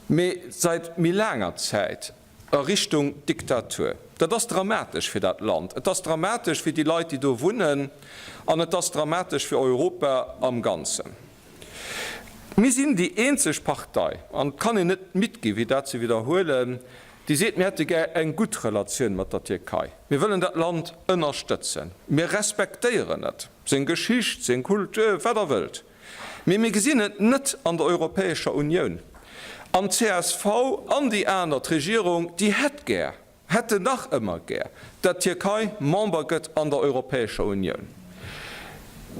mee seit méi laanger Zäit a Richtung Diktatur. Dat ass dramatesch fir dat Land, et ass dramatesch fir déi Leit, déi do wunnen, an et ass dramatesch fir Europa am Ganzen. Mir sinn déi eenzeg Partei, an et kann een net midd gi wéi dat ze widderhuelen, déi seet, mir hätte gär eng gutt Relatioun mat der Tierkei, mir wëllen dat Land ënnerstëtzen, mir respektéieren et, seng Geschicht, seng Kultur, wat Der wëllt, mee mir gesinn et net an der Europäescher Unioun. An d'CSV an déi aner, d'Regierung, déi hätt gär, hätten nach ëmmer gär, dat d'Tierkei Member gëtt an der Europäescher Unioun.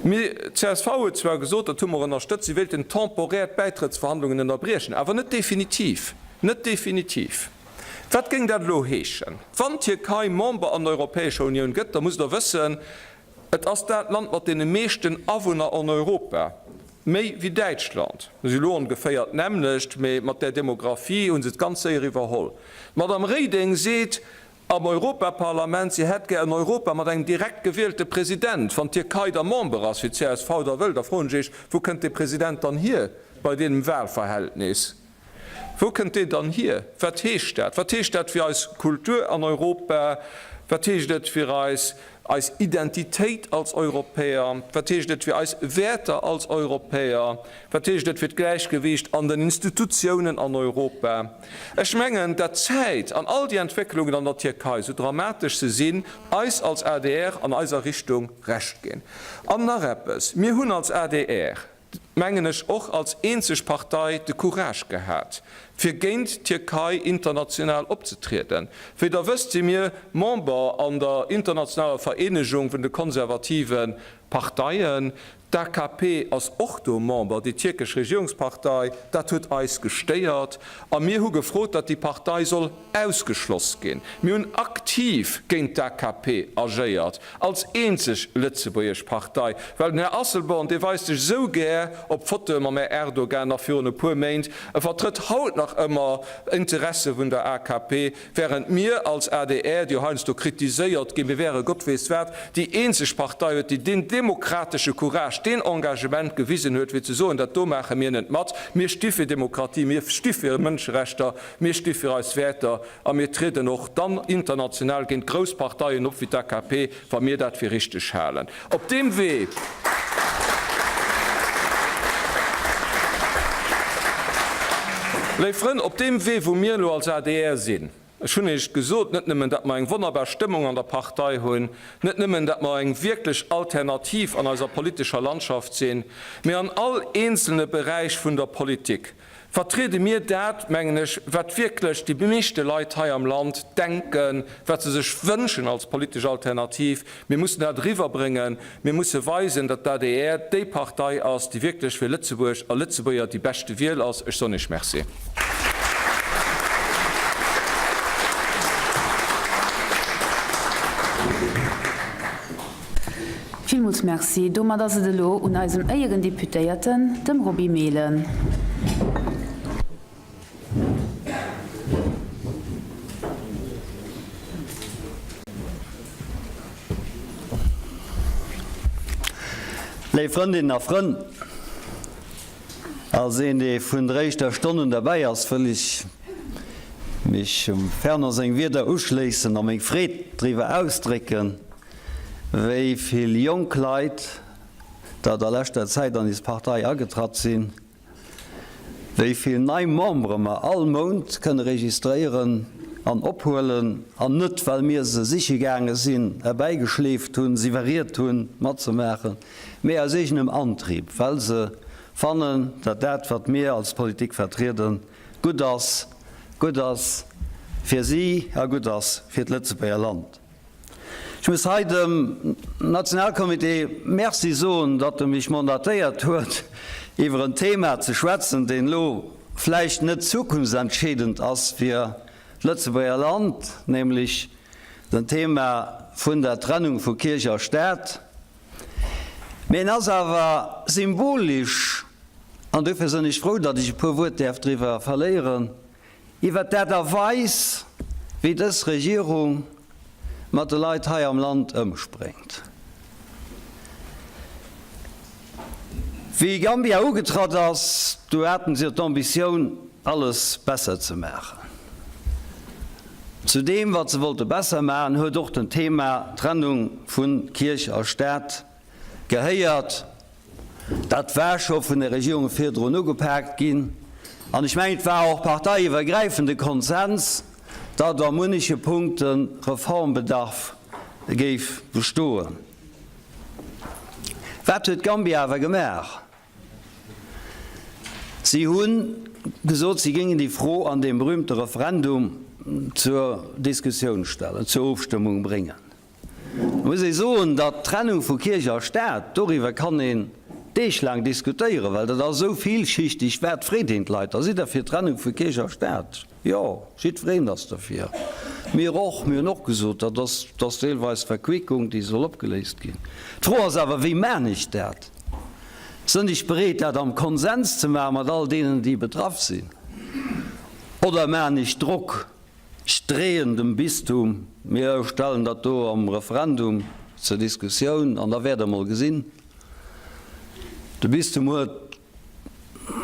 Mee d'CSV huet zwar gesot, dat hu mer ënnerstëtzt, si wéilten temporär d'Bäitrëttsverhandlungen ënnerbriechen, awer net definitiv. Net definitiv. Wat géing dat elo heeschen? Wann d'Tierkei Member an der Europäescher Unioun gëtt, da musst Der wëssen, et ass dat Land mat deene meeschten Awunner an Europa. Méi wéi Däitschland. Si elo ongeféier d'nämmlecht, mee mat där Demographie hu se et ganz séier iwwerholl. D'Madame Reding seet am Europaparlament, si hätt gär en Europa mat engem direkt gewielte President. Wann d'Tierkei da Member ass, wéi d'CSV da wëll, da froen ech Iech, wou kënnt dee President dann hier bei deemem Wahlverhältnis? Wou kënnt deen dann hier? Wat heescht dat? Wat heescht dat fir eis Kultur an Europa? Wat heescht et fir eis, eis Identitéit als Europäer? Wat heescht et fir eis Wäerter als Europäer? Wat heescht et fir d'Gläichgewiicht an den Institutiounen an Europa? Ech mengen, dat d'Zäit an all déi Entwécklungen an der Tierkei, sou dramatesch se sinn, eis als adr an eiser Richtung Recht ginn. An nach eppes, Mir hunn als adr, mengen ech, och als eenzeg Partei de Courage gehat, fir géint d'Tierkei international opzetrieden. Wéi Der wësst, si mir Member an der internationaler Vereenegung vun de konservative Parteien. D'AKP ass och do Member, déi tierkesch Regierungspartei. Dat huet eis gestéiert a mir hu gefrot, datt déi Partei soll ausgeschloss ginn. Mir hunn aktiv géint d'AKP agéiert, als eenzeg lëtzebuergesch Partei, well den Här Asselborn, dee weist sech esou gär op Fotoe mam Här Erdogan nach virun e puer Méint, e vertrëtt haut nach ëmmer Interesse vun der AKP, während mir als adr, déi jo heiansdo kritiséiert ginn, mir wäre Gott weess wat, déi eenzeg Partei huet, déi deen demokratesche Courage, deen Engagement gewisen huet, fir ze soen, dat do maache mir net mat, mir sti fir Demokratie, mir sti fir Mënscherechter, Mir sti fir eis Wäerter a mir trieden och dann international géint grouss Parteien op wéi d'AKP, wa mir dat fir richteg halen. Op deem Wee. Léif Frënn, op deem Wee wou mir elo als adr sinn, ech hunn Iech et gesot, net nëmmen datt mer eng wonnerbar Stëmmung an der Partei hunn, net nëmmen datt mer eng wierklech Alternativ an eiser politescher Landschaft sinn, mee an all eenzelne Beräich vun der Politik. Vertriede mir dat, mengen ech, wat wierklech déi meeschte Leit hei am Land denken, wat se sech wënschen als politesch Alternativ. Mir mussen dat eriwwerbréngen. Mir musse weisen, datt d'ADR déi Partei ass, déi wierklech fir Lëtzebuerg a Lëtzebuerger déi beschte Wiel ass. Ech soen Iech Merci. Villmools Merci. Domat ass et elo un eisem Éierendeputéierten, dem Roby Mehlen. Léif Frëndinnen a Frënn, als een, dee vun der éischter Stonn un derbäi ass, wëll ech mech dem Fernand seng Wierder uschléissen a meng Freed driwwer ausdrécken, wéi vill jonk Leit datt a leschter Zäit an is Partei agetratt sinn, wéi vill nei Membere mer all Mount kënne registréieren an ophuelen, an net well mir se siche gaange sinn, erbäigeschleeft hunn, se iwwerriet hunn matzemaachen, mee aus eegenem Antrieb, well se fannen, datt dat wat mir als Politik vertrieden, gutt ass, gutt ass fir si a gutt ass fir d'Lëtzebuerger Land. Ech muss hei dem Nationalcomité Merci soen, datt e mech mandatéiert huet, iwwer en Thema ze schwätzen, deen elo vläicht net zukunftsentscheedend ass fir d'Lëtzebuerger Land, nämlech den Thema vun der Trennung vu Kierch a Staat. Mee en ass awer symbolisch, an dofir sinn ech frou, datt ech e puer Wuert däerf driwwer verléieren, Iwwert d'Aart a Weis, wéi dës Regierung mat de Leit hei am Land ëmspréngt. Wéi Gambia ugetratt ass, do haten se jo d'Ambitioun, alles besser ze maachen. Zu deem, wat se wollte besser maachen, huet och den Thema Trennung vu Kierch a Staat gehéiert. Dat war scho vun de Regierunge virdrun ugepaakt ginn. An ech mengen, et war och parteiiwwergräifende Konsens, datt a munneche Punkte Reformbedarf géif bestoen. Wat huet Gambia awer gemaach? Si hu gesot, si géingen déi Fro an deem berühmte Referendum zur Diskussioun stellen, zur Ofstëmmung bréngen. Et muss ee soen, datt d'Trennung vu Kierch a Staat, doriwwer kann een deeglaang diskutéieren, well dat ass esou villschichteg, wat freet een d'Leit da? Sidd Der fir d'Trennung vu Kierch a Staat? Jo, jiddwereen ass derfir. Mir och. Mir hunn och gesot, dat ass, dat ass deelweis Verquickung, déi soll opgeléist ginn. D'Fro ass awer, Wéi maan ech dat? Sënn ech bereet, dat am Konsens ze maachen mat all deenen, déi betraff sinn, oder maan ech Drock? Ech dreeën dem Bistum, mir stellen dat do am Referendum zur Diskussioun an da wäert Der mol gesinn. De Bistum huet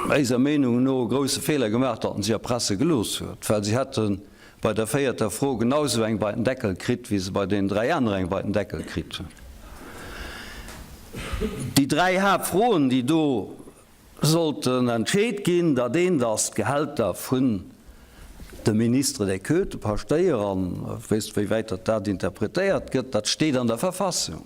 éiser Meenung no e grouse Feeler gemaach, datt en si erpresse gelooss huet, well si hätte bei der véierter Fro genau esou eng bei den Deckel kritt, wéi se bei deenen dräi anere eng bei den Deckel kritt hunn. Déi dräi Haaptfroen, déi do sollten entscheet ginn, dat eent ass d'Gehälter vun de Ministres des cultes, de Paschtéier, an wéisst wéi wäit datt dat interpretéiert gëtt, dat steet an der Verfassung.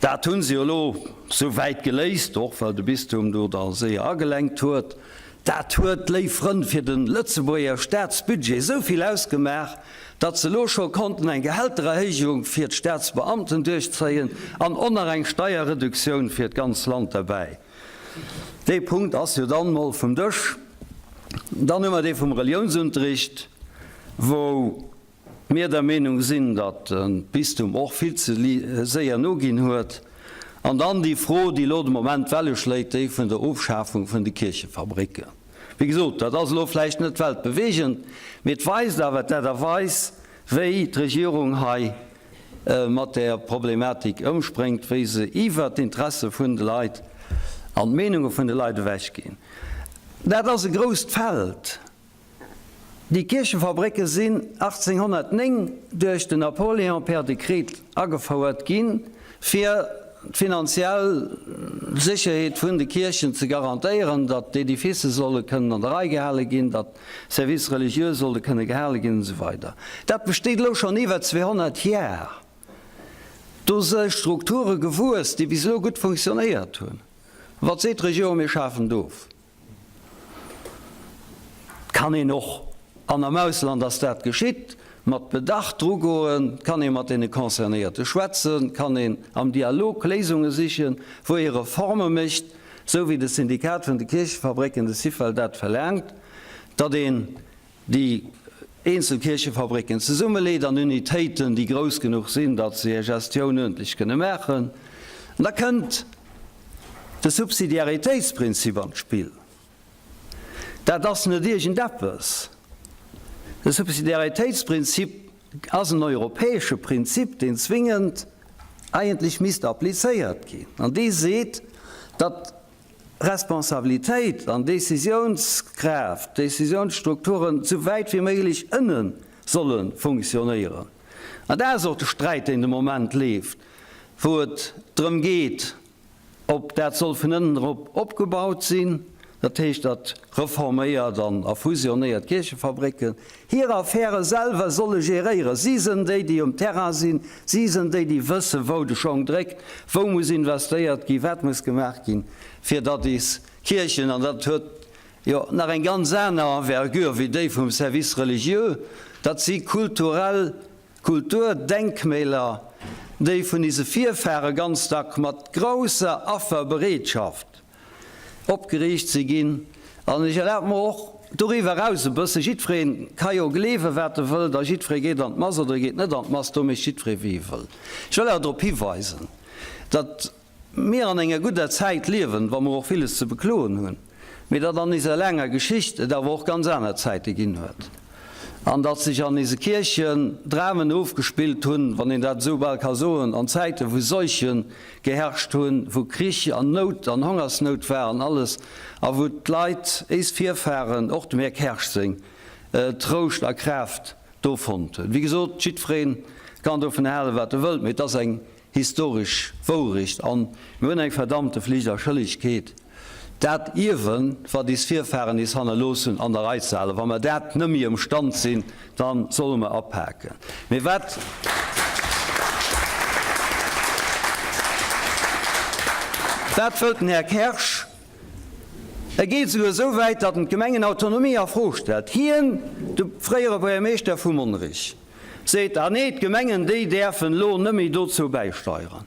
Dat hu se jo elo sou wäit geléist, och well de Bistum do da séier agelenkt huet. Dat huet, léif Frënn, fir de Lëtzebuerger Staatsbudget esou vill ausgemaach, datt se elo scho konnten eng Gehältererhéijung fir d'Staatsbeamten duerchzéien an och nach eng Steierreduktioun fir d'ganz Land derbäi. Dee Punkt ass jo dann mol vum Dësch. Dann hu mer dee vum Reliounsunterricht, wou mir der Meenung sinn, datt de Bistum och vill ze séier noginn huet. An dann déi Fro, déi elo de Moment Welle schléit, déi vun der Ofschafung vun de Kierchefabricken. Wéi gesot, dat ass elo vläicht net weltbeweegend, mee et weist awer d'Aart a Weis, wéi d'Regierung hei mat där Problematik ëmspréngt, wéi se iwwert d'Interesse vun de Leit an d'Meenunge vun de Leit ewechginn. Dat ass e grousst Feld. Déi Kierchefabrécke sinn 1809 duerch den Napoléon per Dekret agefouert ginn, fir d'finanziell Sécherheet vun de Kierchen ze garantéieren, datt d'Edificë solle kënnen an der Rei gehale ginn, datt Services religieux sollte kënne gehale ginn, an esou weider. Dat besteet elo schonn iwwer 200 Jar. Do si Strukture gewuess, déi bis elo gutt funktionéiert hunn. Wat seet d'Regierung? Mir schafen et of. Kann een och, an am Ausland ass dat geschitt, mat Bedacht drugoen, kann ee mat deene Concernéierte schwätzen, kann een am Dialog Léisunge sichen, wou ee Reforme mécht, esou wéi de Syndikat vun de Kierchefabrécken, de Syfel, dat verlaangt, datt een déi eenzel Kierchefabrécken zesummeleet an Unitéiten, déi grouss genuch sinn, datt se hir Gestioun uerdentlech kënne maachen. An da kënnt de Subsidiaritéitsprinzip an d'Spill. Dat ass net iergendeppes. De Subsidiaritéitsprinzip ass en europäesche Prinzip, deen zwingend eigentlech misst applizéiert ginn. An dee seet, datt Responsabilitéit an Décisiounskraaft, Décisiounsstrukturen esou wäit wéi méiglech ënne solle funktionéieren. An dat ass och de Sträit, deen de Moment leeft, wou et drëm geet, Ob dat soll vun ënnen erop opgebaut sinn, dat heescht, datt reforméiert an a fusionéiert Kierchefabrécken hir Affäre selwer solle geréieren. Si sënn déi, déi um Terrain sinn, si sënn déi, déi wëssen, wou de Schong dréckt, wou muss investéiert ginn, wat muss gemaach ginn, fir datt is Kierchen, an dat huet jo nach eng ganz aner Envergure wéi déi vum Service religieux, datt si kulturell Kulturdenkmäler, déi vun ise Virfahre ganz dack mat grousser Afferbereetschaft opgeriicht si ginn. An ech erlabe mer och doriwwer eraus e bësse, jiddweree ka jo gleewen, wat e wëllt, a jiddweree geet an d'Mass oder e geet net an d'Mass, do mécht jiddweree wéi e wëll. Ech wëll awer drop hiweisen, datt mir an enger gudder Zäit liewen, wa mer och villes ze bekloen hunn, mee datt an iser laanger Geschicht et awer och ganz aner Zäite ginn huet an datt sech an ise Kierchen Dramen ofgespillt hunn, wann een dat esou bal ka soen, an Zäite wou Seuche geherrscht hunn, wou Krich an Nout an Hongersnout war an alles, a wou d'Leit, éis Virfahren, och dem Här Kersch seng, Trouscht a Kraaft do fonnt hunn. Wéi gesot, jiddweree kann dovun halen, wat e wëllt, mee et ass eng historesch Wourecht an mir hunn eng verdammte Flicht a Schëllegkeet, dat Ierwen, wat is Virfahren is hannerlooss hunn, an der Rei ze halen. Wa mer dat nëmmi ëmstand sinn, da solle mer apaken. Mee wat. Wat wëllt den Här Kersch? E geet esouguer esou wäit, datt en d'Gemengenautonomie a Fro stellt. Hien, de fréiere Buergermeeschter vu Monnerech. Seet, Ah nee, d'Gemengen, déi däerfen elo nëmme dozou bäisteieren.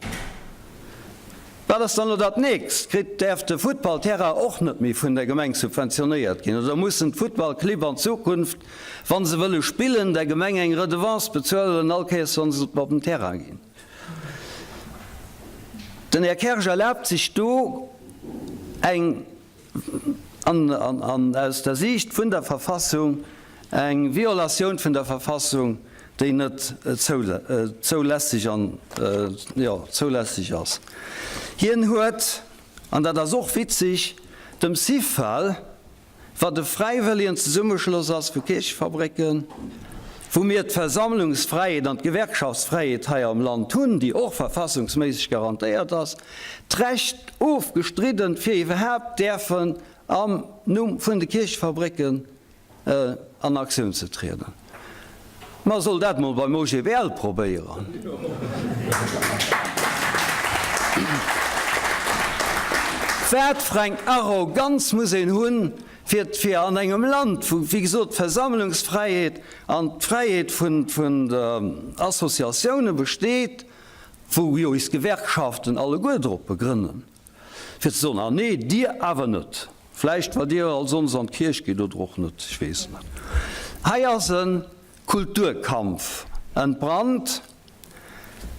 Wat ass dann elo dat nächst? Kritt, däerf de Futtballterrain och net méi vun der Gemeng subventionéiert ginn? Oder mussen d'Futtballclibb an Zukunft, wa se wëlle spillen, der Gemeng eng Redevance bezuelen, all Kéiers wa se op den Terrain ginn? Den Här Kersch erlaabt sech do eng. An aus der Siicht vun der Verfassung eng Violatioun vun der Verfassung, déi net zoulässeg an, jo, zoulässeg ass. Hien huet, an dat ass och witzeg, dem Syfel, wat e fräiwëllegen Zesummeschloss ass vu Kierchefabrécken, wou mir d'Versammlungsfräiheet an d'Gewerkschaftsfräiheet hei am Land hunn, déi och verfassungsméisseg garantéiert ass, d'Recht ofgestridden, fir iwwerhaapt däerfen am Numm vun de Kierchefabrécken an Aktioun ze trieden. Ma soll dat mol beim OGBL probéieren. Wat fir eng Arroganz muss een hunn, fir fir an engem Land, wou, wéi gesot, d'Versammlungsfräiheet an d'Fräiheet vun vun der Associatioune besteet, wou jo is Gewerkschaften alleguer drop begrënnen, fir ze soen, ah nee, dir awer net. Vläicht well dir all sonndes an d'Kierch gitt oder och net, ech weess net. Hei ass e Kulturkampf entbrannt.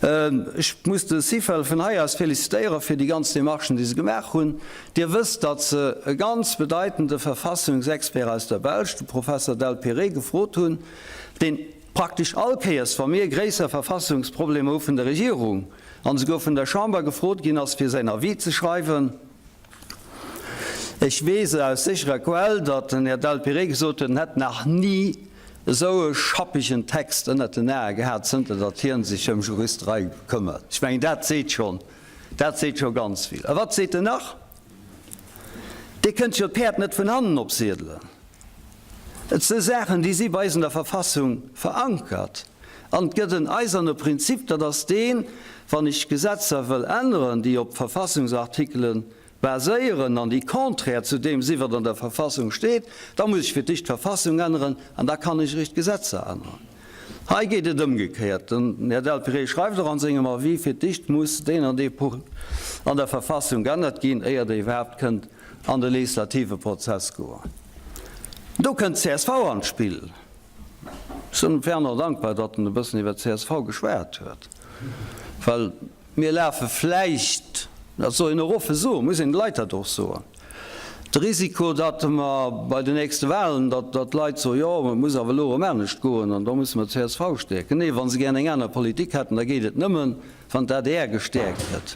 Ech muss de Syfel vun hei aus felicitéiere fir déi ganz Demarchen, déi se gemaach hunn. Dir wësst, datt se e ganz bedeitende Verfassungsexpert aus der Belsch, de Professer Delpérée, gefrot hunn, deen praktesch all Kéiers, wa mir gréisser Verfassungsproblemer hu vun der Regierung an esouguer vun der Chamber gefrot ginn ass, fir säin Avis ze schreiwen. Ech weess aus sécherer Quell, datt den Här Delpérée gesot huet, en hätt nach ni esou e schappegen Text ënnert den Ae gehat, zënter datt hie sech ëm Juristerei këmmert. Ech mengen, dat seet schonn, dat seet scho ganz vill. A wat seet en nach? Dir kënnt jo d'Päerd net vun hannen opsiedelen. Et si Saachen, déi si bei eis an der Verfassung verankert. An et gëtt en eiserne Prinzip, dat ass deen, Wann ech Gesetzer wëll änneren, déi op Verfassungsartikele. baséieren an déi contraire zu deem si wat an der Verfassung steet, da muss ech fir d'éischt d'Verfassung änneren an da kann ech eréischt d'Gesetzer änneren. Hei geet et ëmgekéiert. Den Här Delpiré schreift och an sengem Avis, fir d'éischt muss deen an dee Punkt an der Verfassung geännert ginn, éier Der iwwerhaapt kënnt an de legislative Prozess goen. Do kënnt d'CSV an d'Spill. Ech sinn dem Fernand dankbar, datt en e bëssen iwwer d'CSV geschwat huet, well mir lafe vläicht, dat soll een och offe soen, muss een de Leit dat och soen, de Risiko, datt mer bei den nächste Wahlen, datt d'Leit soen, jo, et muss awer elo erëm anescht goen an da musse mer d'CSV stäerken. Nee, wa se gären eng aner Politik hätten, da geet et nëmmen, wann d'ADR gestäerkt gëtt.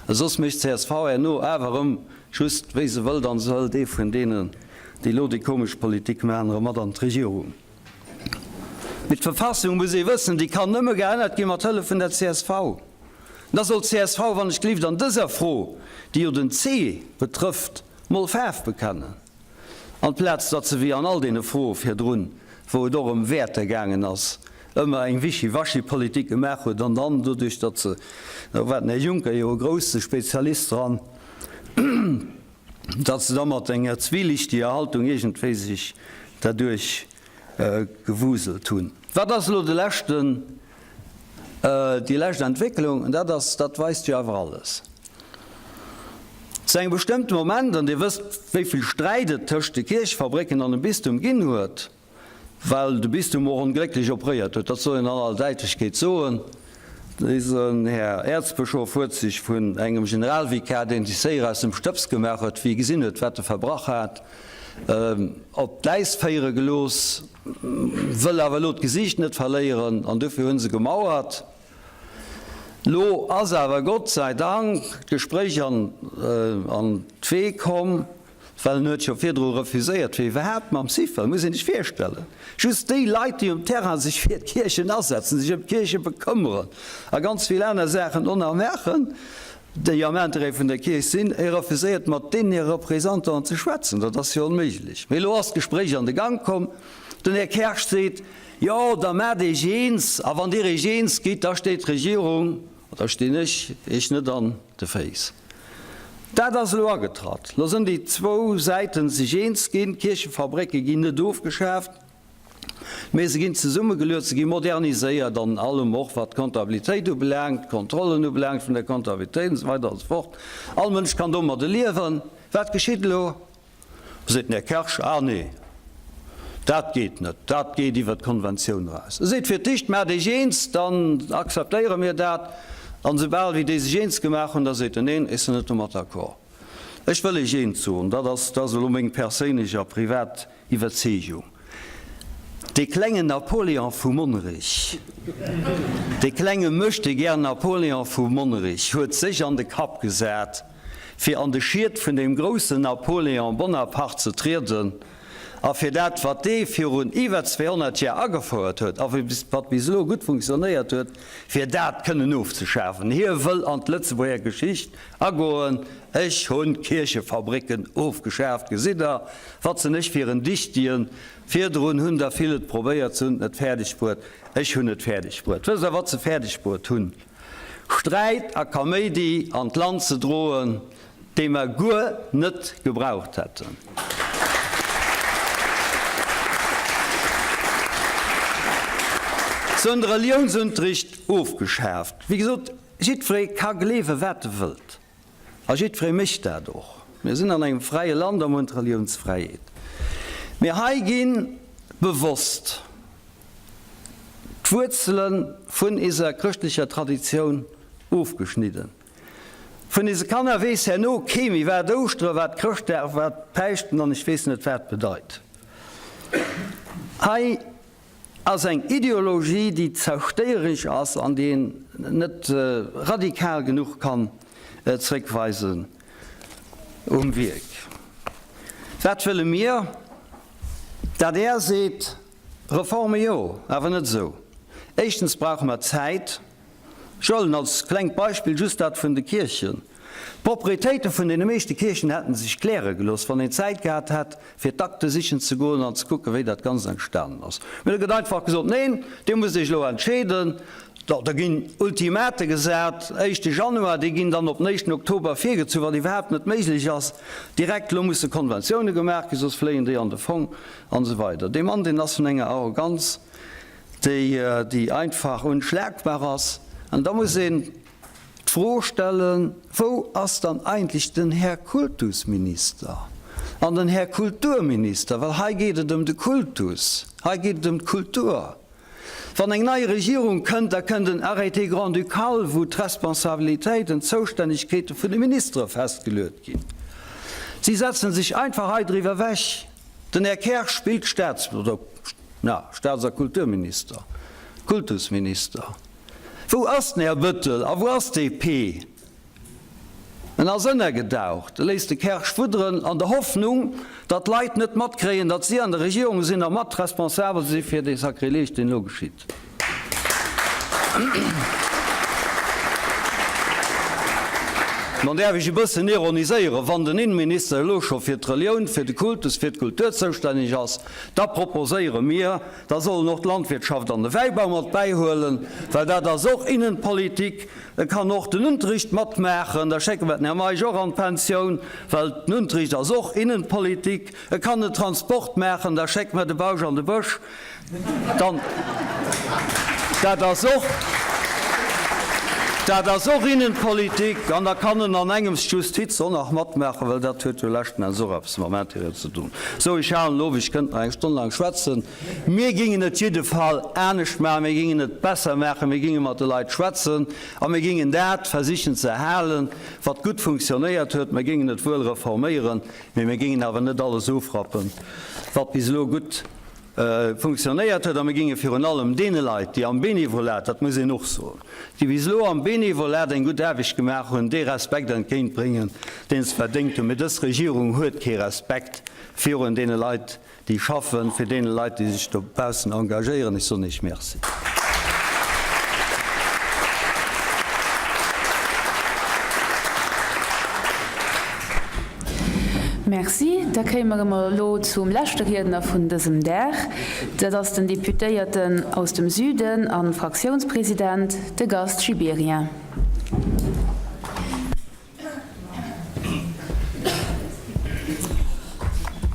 Soss mécht d'CSV herno awer erëm just wéi se wëllt an se hëlt ee vun deenen, déi elo déi komesch Politik maachen, erëm mat an d'Regierung. Mee d'Verfassung, muss ee wëssen, déi kann nëmme geännert gi mat Hëllef vun der csv. Da soll d'CSV, wann ech gelift, an dëser Fro, déi jo den C betrëfft, mol Faarf bekennen, amplaz datt se wéi an all deene Froe virdrun, wou et och ëm Wäerter gaangen ass, ëmmer eng Wischiwaschi-Politik gemaach huet an dann doduerch, datt se, do war den Här Juncker jo e grousse Spezialist dran, datt se da mat enger zwielichtiger Haltung iergendwéi sech derduerch gewuselt hunn. Wat ass elo de leschten, déi lescht Entwécklung? An dat ass, dat weist jo awer alles. Zu engem bestëmmte Moment, an Dir wësst, wéi vill Sträit et tëscht de Kierchefabrécken an dem Bistum ginn huet, well de Bistum och onglécklech opréiert huet, dat soll een an all Däitlechkeet soen. Dësen Här Äerzbëschof huet sech vun engem Generalvikar, deen sech séier aus dem Stëbs gemaach huet, wéi e gesinn huet, wat e verbrach hat, op d'Äis féiere gelooss, wëll awer elo d'Gesiicht net verléieren, an dofir hu se gemauert. Lo ass awer Gott sei Dank d'Gespréich an d'Wee komm. Well en huet jo virdru refuséiert fir iwwerhaapt mam Syfel, muss een sech virstellen, just déi Leit déi um Terrain sech fir d'Kierchen asetzen, sech ëm d'Kierche bekëmmeren a ganz vill aner Saachen och nach maachen, déi am Interêt vun der Kierch sinn, e refuséiert mat deenen hire Représentanten ze schwätzen. Dat ass jo onméiglech. Mee elo ass d'Gespréich an de Gang komm. Den Här Kersch seet, Jo, da maacht Iech eens, a wann Dir Iech eens gitt, da steet d'Regierung, Da stinn ech Iech net an de Féiss. Dat ass elo agetratt. Lo sënn déi zwou Säiten sech eens ginn, D'Kierchefabrécke ginn net ofgeschaaft, mee se ginn zesummegeluet, se gi moderniséiert an allem, och wat d'Kontabilitéit ubelaangt, d'Kontrollen ubelaangt vun der Kontabilitéit an esou weider an esou fort. All Mënsch kann domadde liewen. Wat geschitt elo? Seet den Här Kersch, Ah nee, dat geet net, dat geet iwwert d'Konventioun eraus. E seet fir d'éischt, Maacht Iech eens, dann akzeptéiere mir dat. An esoubal wéi déi sech eens gemaach hunn, da seet en, Neen, ech sinn net domat d'accord. Ech wëll Iech eent soen, dat ass, dat ass elo meng perséinlech a privat Iwwerzeegung, Dee klengen Napoléon vu Monnerech, dee klenge Möchtegern-Napoléon vu Monnerech huet sech an de Kapp gesat, fir an de Schiet vun deem groussen Napoléon Bonaparte ze trieden a fir dat, wat dee virun iwwer 200 Jar agefouert huet a wat bis elo gutt funktionéiert huet, fir dat kënnen ofzeschafen. Hie wëll an d'Lëtzebuerger Geschicht agoen, Ech hunn d'Kierchefabrécken ofgeschaaft, gesitt Der, wat sinn ech fir en Dichtien, virdrun hunn der vill et probéiert, se hunn et net fäerdeg bruet, ech hunn et fäerdeg bruet. Wësst Der, wat se fäerdeg bruet hunn? Sträit a Kaméidi an d'Land ze droen, dee mer guer net gebraucht hätten. Se hunn de Reliounsunterricht ofgeschaaft. Wéi gesot, jiddweree ka gleewen, wat e wëllt. A jiddweree mécht dat och. Mir sinn an engem fräie Land a mir hunn d'Reliounsfräiheet. Mee hei gi bewosst d'Wuerzele vun iser chrëschtlecher Traditioun ofgeschnidden. Vun ise Kanner weess herno kee méi, wat Ouschtere, wat Chrëschtdag, wat Päischten an ech weess net wat bedeit. Hei ass eng Ideologie, déi zerstéieresch ass an déi een net radikal genuch kann zréckweisen um Wierk. Wat wëlle mir? D'adr seet, Reforme jo, awer net esou. Éischtens brauche mer Zäit. Ech huelen als klengt Beispill just dat vun de Kierchen. D'Proprietéite vun deene meeschte Kierchen hätten sech kläre gelooss, wann een Zäit gehat hätt, fir d'Akte sichen ze goen an ze kucken, wéi dat Ganzt entstanen ass. Mee da gëtt einfach gesot, Neen, Dir musst Iech elo entscheeden. Da ginn Ultimate gesat, éischte Januar, déi ginn dann op den éischten Oktober virgezu, wat iwwerhaapt net méiglech ass. Direkt elo musse Konventioune gemaach ginn, soss fléien déi an de Fong an esou weider. Dee Mann, deen ass vun enger Arroganz, déi, déi einfach unschlagbar ass. An da muss een d'Fro stellen, Wou ass dann eigentlech den Här Kultusminister an den Här Kulturminister? Well hei geet et ëm de Kultus, hei geet et ëm d'Kultur. Wann eng nei Regierung kënnt, da kënnt en Arrêté grand-ducal, wou d'Responsabilitéiten, d'Zoustännegkeete vun de Ministere festgeluet ginn. Si setzen sech einfach hei driwwer ewech. Den Här Kersch spillt Staats-, oder, na, Staats a Kulturminister, Kultusminister. Wou ass den Här Bëttel a wou ass DP? En ass ënnergedaucht. E léisst de Kersch fudderen an der Hoffnung, datt d'Leit net matkréien, datt si an der Regierung sinn a mat responsabel si fir dee Sakrileg, deen elo geschitt. Dann däerf ech e bëssen ironiséieren, Wann den Innenminister elo scho fir d'Relioun, fir de Kultus, fir d'Kultur zoustänneg ass, da proposéiere mir, Da soll en och d'Landwirtschaft an de Wäibau mat bäihuelen, well dat ass och Innenpolitik. E kann och den Unterricht matmaachen, da schécke mer den Här Meisch och an d'Pensioun, well den Unterricht ass och Innenpolitik. E kann den Transport maachen, da schécke mer de Bausch an de Bësch. Dann, dat ass och, dat ass och Innenpolitik. An da kann en an engems d'Justiz och nach matmaachen, well dat huet jo leschten Enns och eppes mam Intérieur ze doen. Sou, ech halen of, ech kënnt nach eng Stonn laang schwätzen. Mir gingen et jidde Fall anescht maachen, mir gingen et besser maachen, mir ginge mat de Leit schwätzen a mir gingen dat versichen ze erhalen, wat gutt funktionéiert huet. Mir gingen et wuel reforméieren, mee mir gingen awer net alles ofrappen, wat bis elo gutt funktionéiert huet. A mir ginge virun allem deene Leit, déi am Benevolat, dat muss een och soen, déi bis elo am Benevolat eng gutt Aarbecht gemaach hunn, dee Respekt entgéintbréngen, deen se verdéngt hunn. Mee dës Regierung huet kee Respekt virun deene Leit, déi schaffen, fir deene Leit, déi sech dobaussen engagéieren. Ech soen Iech Merci. Merci. Da kéime mer elo zum leschte Riedner vun dësem Dag. Dat ass den Deputéierten aus dem Süden a Fraktiounspresident, de Gast Gibéryen.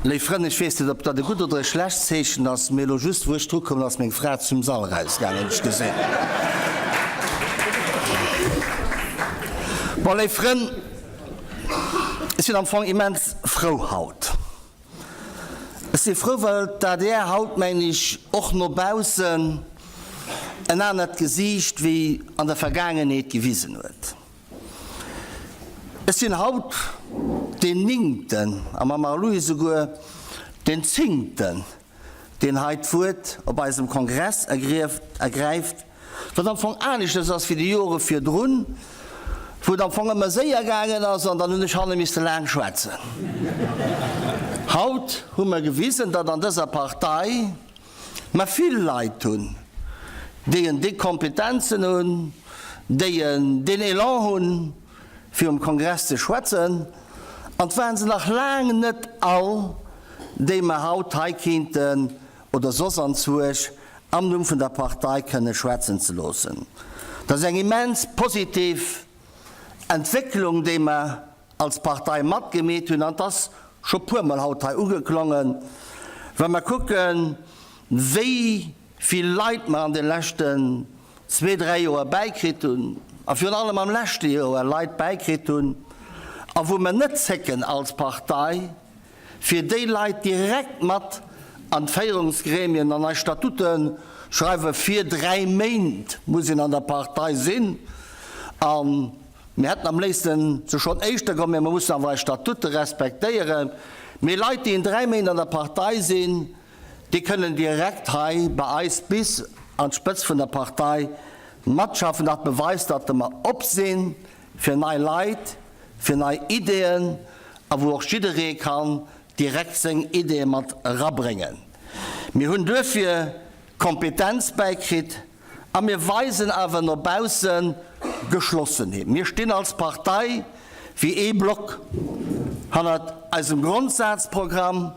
Léif Frënn, ech weess net, ob dat e gutt oder e schlecht Zeechen ass, mee elo just wou ech dru koum, ass meng Fra zum Sall erausgaangen, hunn ech gesinn. Bon, léif Frënn, ech sinn am Fong immens frou haut. Ech si frou, well d'ADR haut, mengen ech, och no baussen en anert Gesiicht wéi an der Vergaangenheet gewisen huet. Ech sinn haut deen Néngten, a mam Marlou esouguer deen Zéngten, deen hei d'Wuert op eisem Kongress ergräift, wat am Fong aneschters ass wéi déi Jore virdrun, wou et am Fong ëmmer séier gaangen ass an dann hunn ech hanne misste laang schwätzen. Haut hu mer gewisen, datt an dëser Partei mer vill Leit hunn, déi en déi Kompetenzen hunn, déi en deen Elan hunn, fir um Kongress ze schwätzen, an 't waren se nach laang net all, déi mer haut hei kéinten oder soss anzwuersch am Numm vun der Partei kënne schwätzen ze loossen. Dat ass eng immens positiv Entwécklung, déi mer als Partei matgemeet hunn, an 't ass scho puermol haut hei ugeklongen, wa mer kucken, wéi vill Leit mer an de leschten zwee, dräi Joer bäikritt hunn, a virun allem am leschte Joer Leit bäikritt hunn, a wou mer net zécken als Partei, fir déi Leit direkt mat an d'Féierungsgremien an eis Statute schreiwen, fir dräi Méint muss een an der Partei sinn, a mir hätten am léifsten se schonn éischter geholl, mä mer mussen awer eis Statute respektéieren, mee Leit, déi en dräi Méint an der Partei sinn, Déi kënnen direkt hei bei eis bis an d'Spëtzt vun der Partei matschaffen. Dat beweist, datt mer op si fir nei Leit, fir nei Ideeën a wou och jidderee kann direkt seng Ideeë mat erabréngen. Mir hunn duerfir Kompetenz bäikritt a mir weisen awer no bausse Geschlossenheet. Mir stinn als Partei wéi ee Block hannert eisem Grondsazprogramm.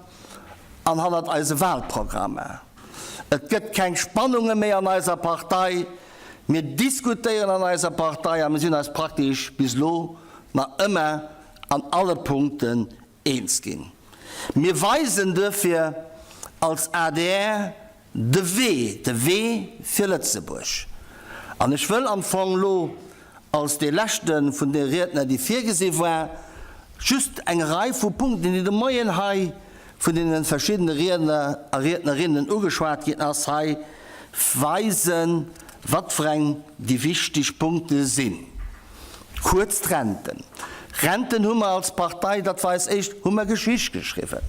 an hannert eise Wahlprogrammer. Et gëtt keng Spannunge méi an eiser Partei. Mir diskutéieren an eiser Partei a mir sinn eis praktesch bis elo nach ëmmer an alle Punkten eens ginn. Mir weisen duerfir als adr de Wee, de Wee fir Lëtzebuerg. An ech wëll am Fong elo als dee leschte vun de Riedner, déi virgesi war, just eng Rei vu Punkten, déi de Moien hei vun deene verschiddene Riedner a Riednerinnen ugeschwat ginn ass, hei weisen, wat fir eng déi wichteg Punkte sinn. Kuerz d'Renten. Renten hu mer als Partei, dat war eis éischt, hu mer Geschicht geschriwwen.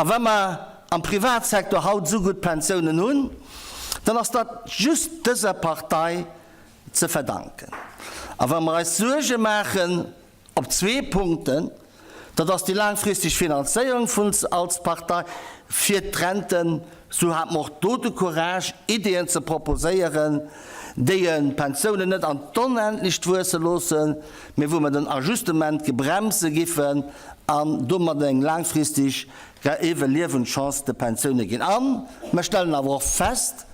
A wa mer am Privatsektor haut esou gutt Pensiounen hunn, dann ass dat just dëser Partei ze verdanken. A wa mer eis Suerge maachen op zwee Punkten, dat ass déi laangfristeg Finanzéierung vun als Partei fir d'Renten, sou hate mer och do de Courage, Ideeën ze proposéieren, déi d'Pensiounen net an d'Onendlecht wuesse loossen, mee wou mer den Ajustement gebremse giffen an domat eng laangfristeg Iwwerliewenschance de Pensioune ginn. A mer stellen awer och fest,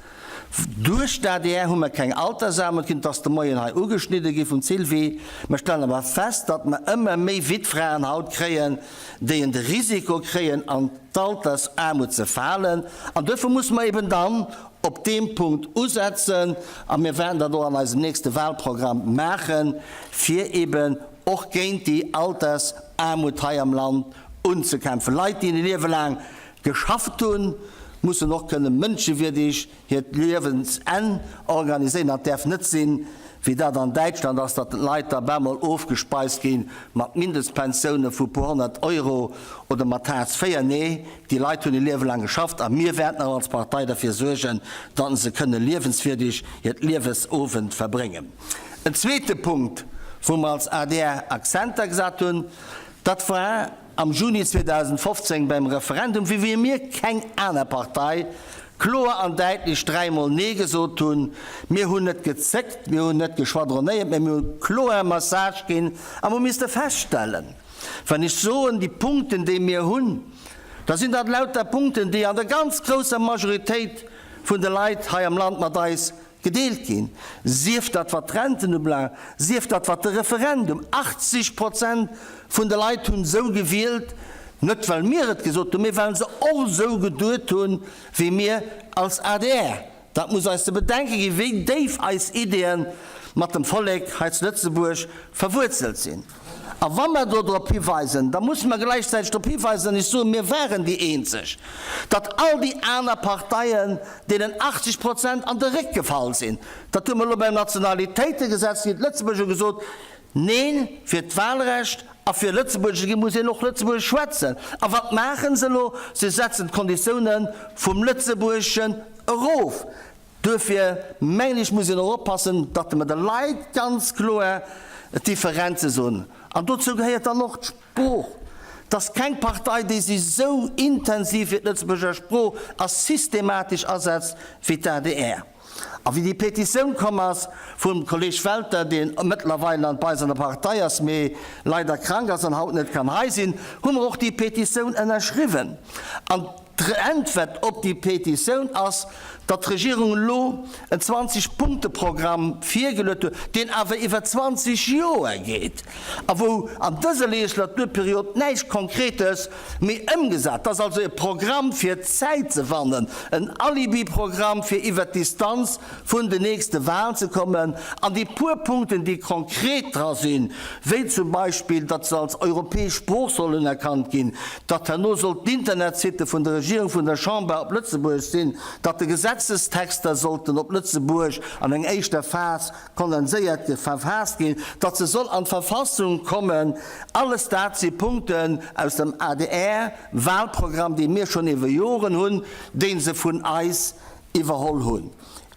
Duerch d'ADR hu mer keng Altersaarmut ginn, et ass de Moien hei ugeschnidde gi vum Sylvie. Mer stellen awer fest, datt mer ëmmer méi Wittfraen haut kréien, déi en de Risiko kréien, an d'Altersaarmut ze falen. An duerfir musse mer eben dann op deem Punkt usetzen, a mir wäerten dat och an eisem nächste Wahlprogramm maachen, fir eben och géint déi Altersaarmut hei am Land unzekämpfen. Leit, déi e Liewe laang geschafft hunn, mussen och kënne mënschewierdeg hiert Liewensenn organiséieren. An et däerf net sinn, wéi dat an Däitschland ass, datt d'Leit da bemol ofgespeist gi mat Mindestpensioune vu puer 100 Euro oder mat Hartz IV. Nee, déi Leit hunn e Liewe laang geschafft a mir wäerten och als Partei derfir suergen, datt se kënne liewenswierdeg hiert Liewesowend verbréngen. En zweete Punkt, wou mer als adr Akzenter gesat hunn, dat war, Am Juni 2015 beim Referendum, wéi wéi mir keng aner Partei, kloer an däitlech dräimol Nee gesot hunn. Mir hunn net gezéckt, mir hunn net geschwadronéiert, mä mir hu kloer e Message ginn a mer misste feststellen, wann ech soen, déi Punkten, déi mir hunn, da sinn dat lauter Punkten, déi an der ganz grousser Majoritéit vun de Leit hei am Land mat eis Gedeelt ginn, sief dat wat d'Renten ubelaangt, sief dat wat de Referendum, 80 Prozent vun de Leit hunn esou gewielt, net well mir et gesot hunn, mee well se och esou geduet hunn wéi mir als adr. Dat muss eis ze bedenke ginn, wéi déif eis Ideeën mat dem Vollek hei zu Lëtzebuerg verwuerzelt sinn. A wa mer do drop hiweisen, da musse mer gläichzäiteg drop hiweisen, an ech soen, mir waren déi eenzeg, datt all déi aner Parteien deenen 80 Prozent an de Réck gefall sinn. Dat hu mer elo beim Nationalitéitegesetz ginn d'Lëtzebuerger gesot, Neen, fir d'Wahlrecht a fir Lëtzebuerger ze ginn, muss een och Lëtzebuergesch schwätzen. A wat maache se elo? Se setzen d'Konditioune vum Lëtzebuergeschen erof. Duerfir mengen ech, muss een och oppassen, datt mer de Leit ganz kloer d'Differenze soen. An dozou gehéiert dann och d'Sprooch. Et ass keng Partei, déi sech esou intensiv fir d'Lëtzebuerger Sprooch a systematesch asetzt wéi d'ADR. A wéi déi Petitioun komm ass vum Kolleg Welter, deen mëttlerweil an bei eis an der Partei ass, mee leider krank ass an haut net kann hei sinn, hu mer och déi Petitioun ënnerschriwwen. An D'Äntwert op déi Petitioun ass, datt d'Regierung elo en 20 Punkte-Programm virgeluet huet, deen awer iwwer 20 Joer geet a wou an dëser Legislaturperiod näischt Konkretes méi ëmgesat. Et ass also e Programm fir Zäit ze wannen, en Alibi-Programm fir iwwer d'Distanz vun den nächste Wahlen ze kommen an déi puer Punkten, déi konkret dra sinn, wéi zum Beispill, datt se als europäesch Sprooch soll unerkannt ginn, datt herno soll d'Internetsitte vun der Regierung, vun der Chamber op Lëtzebuergesch sinn, datt de Gesetzestexter sollten op Lëtzebuerg an eng éischter Phas kondenséiert verfaasst ginn, datt se soll an d'Verfassung kommen, alles dat si Punkten aus dem ADR-Wahlprogramm, dee mir schonn iwwer Joren hunn, dee se vun eis iwwerholl hunn.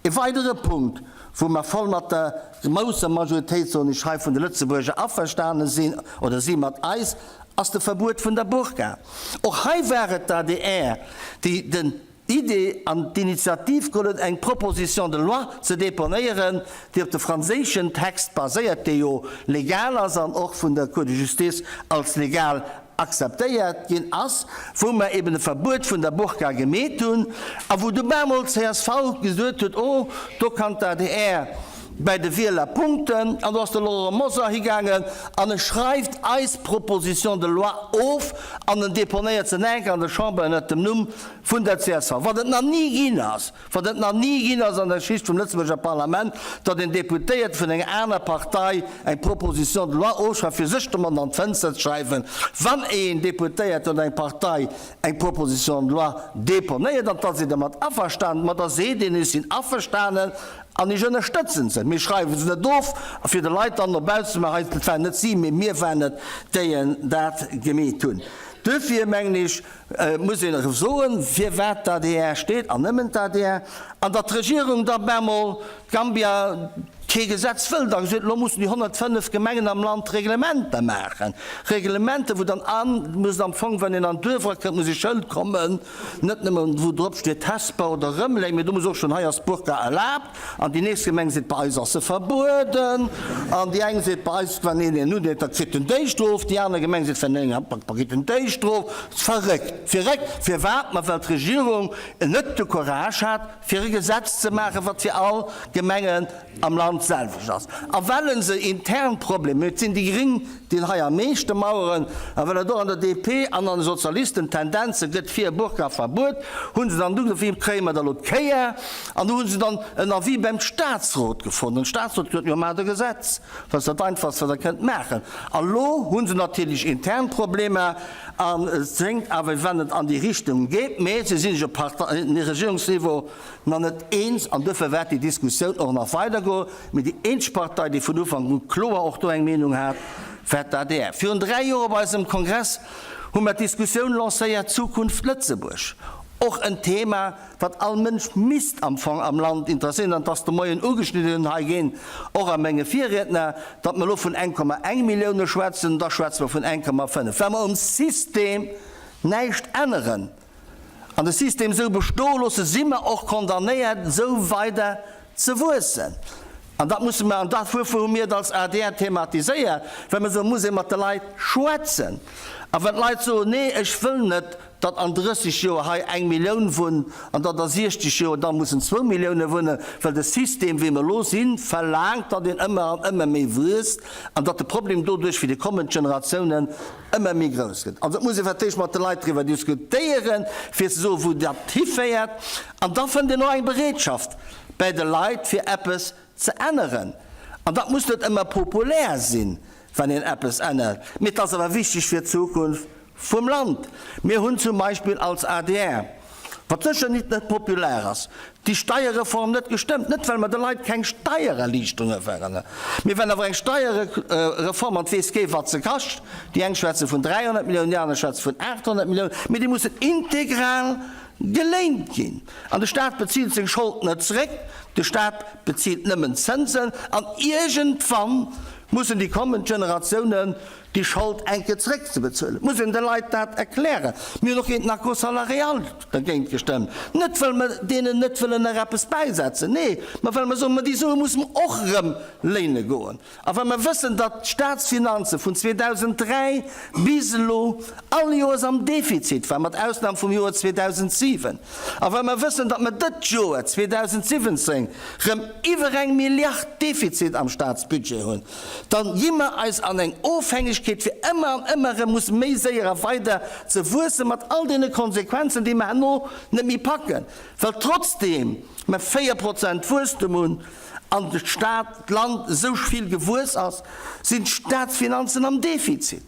E weidere Punkt, wou mer voll mat der grousser Majoritéit, soen ech hei, vun de Lëtzebuerger averstane sinn, oder si mat eis, ass de Verbuet vun der Burka. Och hei war et d'ADR, déi den d'Idee an d'Initiativ geholl huet, eng Proposition de loi ze deponéieren, déi op de franséischen Text baséiert, dee jo legal ass an och vun der Cour de justice als legal. akzeptéiert ginn ass, wou mer eben e Verbuet vun der Burka gemeet hunn a wou du bemol csv gesot huet, oh, do kann d'ADR bäi de Wieler punkten. An do ass de Laurent Mosar higaangen an e schreift eis Proposition de loi of an en deponéiert se nach eng Kéier an der Chamber ënnert dem Numm vun der csv, wat et nach ni ginn ass. Wat et nach ni ginn ass an der Geschicht vum Lëtzebuerger Parlament, datt een Deputéierte vun enger aner Partei eng Proposition de loi ofschreift, fir sech domat an d'Fënster ze schreiwen. Wann een Deputéierten oder eng Partei eng Proposition de loi deponéiert an et ass een domat averstanen, ma da seet een, ech sinn averstanen an ech ënnerstëtzen se. Mir schreiwe se net of, fir de Leit dann no baussen ze maachen, hei, et waren net si, mee mir waren et, déi dat gemeet hunn. Duerfir mengen ech, Et muss een erëm soen, firwat d'ADR steet, an nëmmen d'ADR, an datt d'Regierung da bemol d'Gambia kee Gesetz wëllt a gesot, elo mussen déi 105 Gemengen am Land Reglementer maachen. Reglementer, wou dann a muss am Fong, wann een an d'Duerf erakënnt, muss e Schëld kommen, net nëmmen wou drop steet Hesper oder Rëmeleng, mee do muss och stoen, hei ass d'Burka erlaabt. An déi nächst Gemeng seet, bei eis ass se verbueden. An déi eng seet, bei eis, wann een een udeet, da kritt en déi Strof. Déi aner Gemeng seet, wann een een, da kritt en déi Strof. Verréckt! Verréckt! Firwat? Ma well d'Regierung net de Courage hat, fir e Gesetz ze maachen, wat fir all Gemengen am Land d'selwecht ass. A well se intern Problemer hunn, et sinn déi Gring, déi hei am meeschte maueren, a well et och an der DP an an de Sozialisten Tendenze gëtt fir e Burka-Verbuet, hu se dann du gesot, wéi kréie mer da lo d'Kéier? An do hu se dann en Avis beim Statsrot gefonnt. An de Statsrot huet gesot, Jo, maacht e Gesetz, dat ass dat Einfachst, wat Der kënnt maachen. A lo hu se natierlech intern Problemer an et schéngt awer, wéi wann et an déi Richtung geet, mä se si sech op Regierungsniveau nach net eens an duerfir wäert déi Diskussioun och nach weidergoen. Mee déi eenzeg Partei, déi vun Ufank u kloer och do eng Meenung hat, war d'ADR. Virun 3 Joer op eisem Kongress hu mer d'Diskussioun lancéiert Zukunft Lëtzebuerg, och en Thema, wat all Mënsch misst am Fong am Land interesséieren, an et ass de Moien ugeschnidden hei ginn, och a menge Virriedner, datt mer elo vun 1,1 Millioune schwätzen, da schwätze mer vun 1,5, well mer um System näischt änneren an de System esou bestoe loossen, si mer och condamnéiert, esou weider ze wuessen. An dat musse mer, an dat wuerfir hu mir et als adr thematiséiert, well mer soen, muss ee mat de Leit schwätzen. A wann d'Leit soen, nee, ech wëll net, datt an 30 Joer hei eng Millioun wunnt an datt a 60 Joer da mussen zwou Millioune wunnen, well de System, wéi mer elo sinn, verlaangt, datt een ëmmer an ëmmer méi wuesst an datt de Problem doduerch fir déi kommend Generatiounen ëmmer méi grouss gëtt. Also et muss ee fir d'éischt mat de Leit driwwer diskutéieren, fir ze soen, wou dat hiféiert. An da fënnt een och eng Bereetschaft bäi de Leit, fir eppes ze änneren. An dat muss net ëmmer populär sinn, wann een eppes ännert, mee et ass awer wichteg fir d'Zukunft vum Land. Mir hunn zum Beispill als adr, wat sécher nit net populär ass, déi Steierreform net gestëmmt, net well mer de Leit keng Steiererliichterunge wëllen, mee well awer eng Steierreform, an et weess kee wat se kascht, déi eng schwätze vun 300 Milliounen, déi aner schwätze vun 800 Milliounen, mee déi mussen integral geléint ginn. An de Staat bezilt seng Schold net zeréck, de Staat bezilt nëmmen d'Zënsen an iergendwann mussen déi kommend Generatiounen déi Schold eng Kéier zeréckzebezuelen. Et muss een de Leit dat erklären. Mir hunn och géint den Accord salarial dergéint gestëmmt, net well mer deenen net wëllen nach eppes bäisetzen, nee, mä well mer soen, ma déi Sue musse mer och erëm léine goen. A well mer wëssen, datt d'Staatsfinanze vun 2003 bis elo all Joers am Defizit waren, mat Ausnam vum Joer 2007, a well mer wëssen, datt mer dët Joer 2017 rëm iwwer eng Milliard Defizit am Staatsbudget hunn, Dann gi mer eis an eng Ofhängegkeet fir ëmmer an ëmmer erëm musse méi séier a weider ze wuessen, mat all deene Konsequenzen, déi mer herno net méi packen, well trotzdeem mer 4 Prozent Wuesstem hunn an de Staat, d'Land esou vill gewuess ass, sinn d'Staatsfinanzen am Defizit,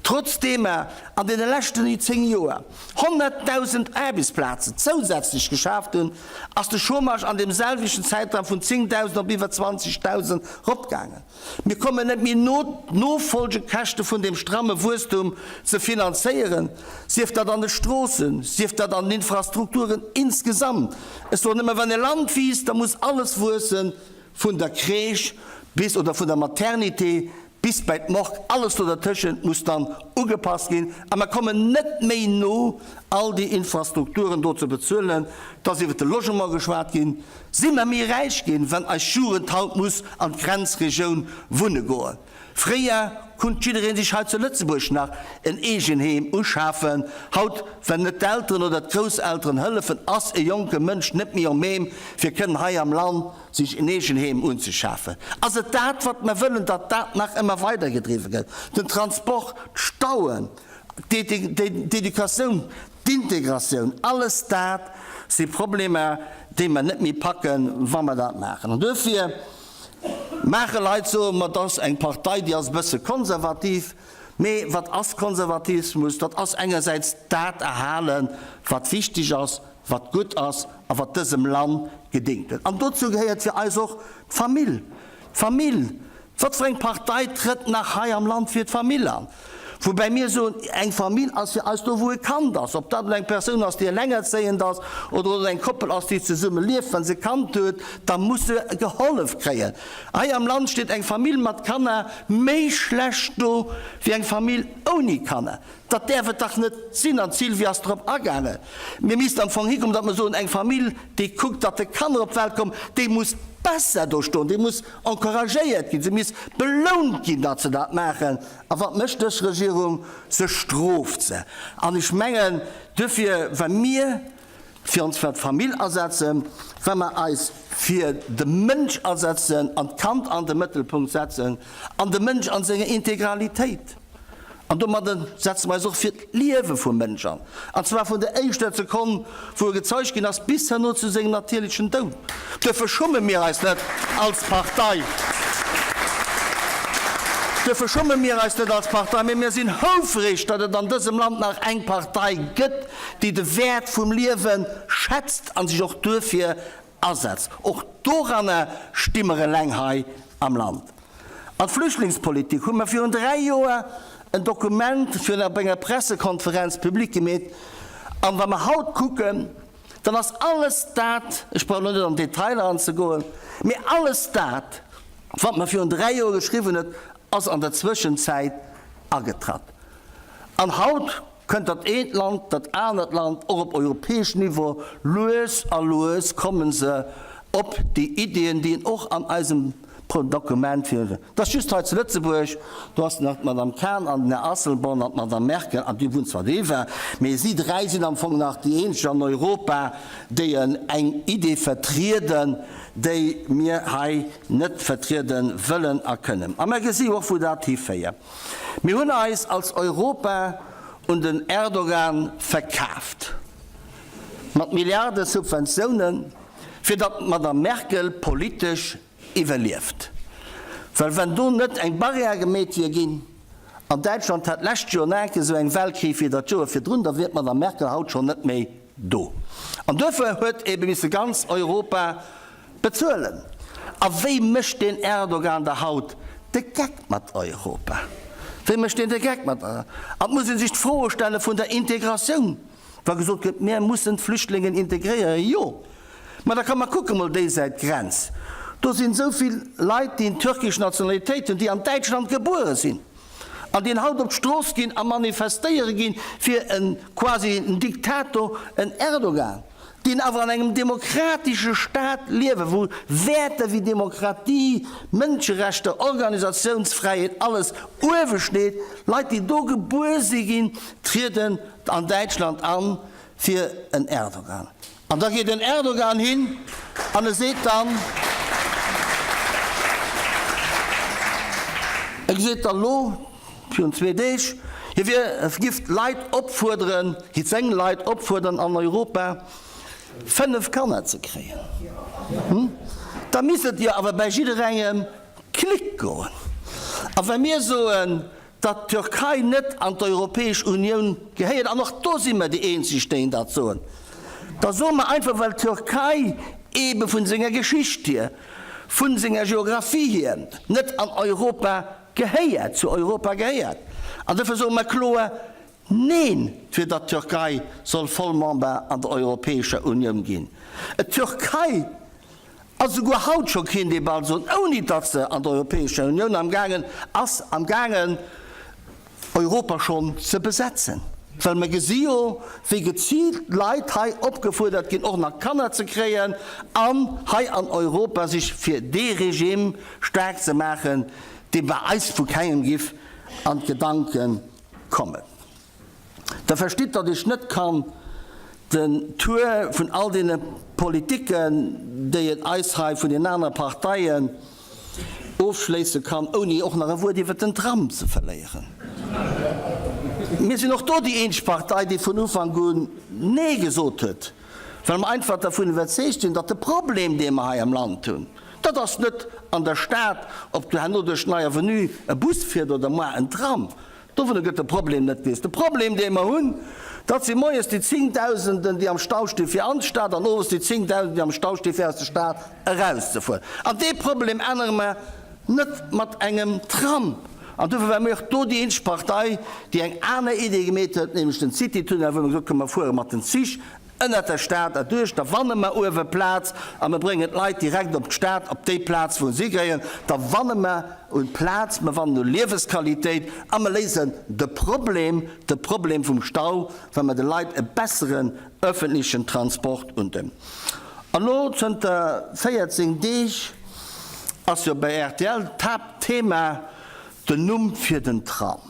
trotzdeem mer an deene leschten 10 Joer 100.000 Aarbechtsplazen zousätzlech geschaaft hunn. Ass de Chômage an deem selwechten Zäitraum vun 10.000 op iwwer 20.000 ropgaangen. Mir kommen net méi no, d'Nofolgekäschte vun deem stramme Wuesstum ze finanzéieren, sief dat an de Stroossen, sief dat an den Infrastrukturen insgesamt. Ech soen ëmmer, wann e Land wiisst, da muss alles wuessen, vun der Crèche bis, oder vun der Maternité Bis bäi d'Morgue, alles do dertëschent muss dann ugepasst ginn a mer kommen net méi no, all déi Infrastrukturen do ze bezuelen. Et ass iwwert de Logement geschwat ginn. Si mer méi räich ginn, wann eis Jugend haut muss an d'Grenzregioun wunne goen? Fréier. Kunnt jiddereen sech hei zu Lëtzebuerg nach en Eegenheem uschafen. Haut, wenn net d'Elteren oder d'Grousselteren hëllefen, ass e jonke Mënsch net méi en même fir kënnen hei am Land sech en Eegenheem unzeschafen. Ass et dat, wat mer wëllen, datt dat nach ëmmer weidergedriwwe gëtt? Den Transport, d'Stauen, d'Educatioun, d'Integratioun, alles dat si Problemer, déi mer net méi packen, wa mer dat maachen. An duerfir Maache Leit soen, ma dat ass eng Partei, déi ass e bësse konservativ. Mee wat ass Konservatismus? Dat ass engersäits dat erhalen, wat wichteg ass, wat gutt ass a wat dësem Land gedéngt huet. An dozou gehéiert fir eis och d'Famill. D'Famill! Wat fir eng Partei trëtt nach hei am Land fir d'Famill an? Woubäi mir soen, eng Famill ass fir eis do, wou e Kand ass. Ob dat elo eng Persoun ass, déi elengerzéiend ass, oder ob et eng Koppel ass, déi zesumme lieft. Wa se e Kand huet, da muss se gehollef kréien. Hei am Land steet eng Famill mat Kanner méi schlecht do wéi eng Famill ouni Kanner. Dat däerf et dach net sinn. An d'Sylvie ass drop agaangen. Mir missten am Fong hikommen, datt mer soen, eng Famill, déi kuckt, datt de Kanner op d'Welt kommen, déi muss besser do stoen, déi muss encouragéiert ginn, se misst belount ginn, datt se dat maachen. A wat mécht dës Regierung? Se strooft se. An ech mengen, duerfir, wa mir fir ons fir d'Famill asetzen, wa mer eis fir de Mënsch asetzen an d'Kand an de Mëttelpunkt setzen an de Mënsch an senger Integralitéit, an domadde setze mer eis och fir d'Liewe vum Mënsch an, an zwar vun der éischter Sekonn, wou e gezeugt ginn ass, bis herno zu sengem natierlechen Doud. Duerfir schumme mir eis net als Partei. Duerfir schumme mir eis net als Partei, mee mir sinn houfreg, datt et an dësem Land nach eng Partei gëtt, déi de Wäert vum Liewe schätzt a sech och duerfir asetzt. Och doranner sti mer eleng hei am Land. An d'Flüchtlingspolitik hu mer virun 3 Joer en Dokument virun op enger Pressekonferenz public gemeet. An wa mer haut kucken, dann ass alles dat, ech brauch elo net an d'Detailer anzegoen, mee alles dat, wat mer virun 3 Joer geschriwwen huet, ass an der Zwëschenzäit agetratt. An haut kënnt dat eent Land, dat anert Land, och op europäesch Niveau, lues a lues komme se op déi Iddien, déi een och an eisem Dokument vir. Et ass just hei zu Lëtzebuerg, do ass nach d'Madame Cahen an den Här Asselborn an d'Madame Merkel, an déi wunnt zwar do, mee si dräi sinn am Fong nach déi eenzeg an Europa, déi eng Idee vertrieden, déi mir hei net vertriede wëllen a kënnen. A mer gesi jo och, wou dat hiféiert. Mir hunn eis als Europa un den Erdogan verkaaft, mat Milliarde Subventiounen, fir datt d'Madame Merkel politesch iwwerlieft. Well wenn do net eng Barrière gemeet wier ginn, an Däitschland hätt d'lescht Joer nach eng Kéier esou eng Well kritt wéi dat Joer virdrun, da wier d'Madame Merkel haut schonn net méi do. An duerfir huet ebe misse ganz Europa Bezuelen. A wéi mécht deen Erdogan da haut de Geck mat Europa? Wéi mécht deen de Geck mat Europa? An et muss ee sech d'Froe stelle vun der Integratioun, wa gesot gëtt, mir mussen d'Flüchtlingen integréieren. Jo, mä da komm mer kucke mol déi Säit Grenz. Do sinn esou vill Leit, déi en türkesch Nationalitéit hunn, déi an Däitschland gebuere sinn an déi haut op d'Strooss ginn a manifestéiere ginn fir e quasi en Diktator, en Erdogan. deen awer an engem demokratesche Staat liewen, wou Wäerter wéi Demokratie, Mënscherechter, Organisatiounsfräiheet, alles uewe steet. Leit, déi do gebuer si ginn, trieden an Däitschland an fir en Erdogan. An da geet en Erdogan hin an e seet dann, e seet dann elo, Virun zwee Deeg, hie wier, giff d'Leit opfuerderen, giff seng Leit opfuerderen an Europa 5 Kanner ze kréien. Da misst et jo awer bäi jidderengem Klick goen. A wa mir soen, datt d'Türkei net an d'Europäesch Unioun gehéiert, an och do si mer déi eenzeg déi dat soen, da soe mer einfach, well d'Türkei eebe vun senger Geschicht hier, vun senger Geographie hier net an Europa Gehéiert, zu Europa gehéiert. An dofir soe mer kloer Neen, fir datt d'Türkei soll Vollmember an der Europäescher Unioun ginn. D'Türkei ass esouguer haut scho, kéint ee bal soen, ouni datt se an der Europäescher Unioun amgaangen ass, amgaangen Europa schonn ze besetzen. Well mer gesi jo, wéi geziilt Leit hei opgefuerdert ginn, och nach Kanner ze kréien an hei an Europa sech fir dee Regime staark ze maachen, dee bei eis vu kengem giff. an d'Gedanke kommen. Der verstitt, datt ech net kann den Tour vun all deene Politiken, déi et eis hei vun den anere Parteien ofschléisse kann, ouni och nach e Wuert iwwert den Tram ze verléieren. Mir sinn och do déi eenzeg Partei, déi vun Ufank un Nee gesot huet, well mer einfach dervun iwwerzeegt sinn, datt de Problem, dee mer hei am Land hunn, dat ass net an der Stad, ob do herno duerch d'Nei Avenue e Bus fiert oder moar en Tram, Dovunner gëtt de Problem net geléist. De Problem, dee mer hunn, dat si moies déi Zéngdausenden, déi am Stau sti fir an d'Stad an owes déi Zéngdausenden, déi am Stau sti fir aus der Stad erauszefueren. An dee Problem ännere mer net mat engem Tram. An dofir ware mir och do déi eenzeg Partei, déi eng aner Idee gemeet huet, nämlech den Citytunnel, wou mer gesot hunn, mer fuere mat den Zich Ënnert der Stad erduerch, da wanne mer uewe Plaz a mer bréngen d'Leit direkt op d'Stad, op déi Plaz wou se hikréien. Da wanne mer un Plaz, mer wannen u Liewesqualitéit a mer léisen de Problem, de Problem vum Stau, well mer de Leit e besseren öffentlichen Transport undinn. An elo, zënter 14 Deeg ass jo bei rtl d'Haaptthema Den Numm fir den Tram.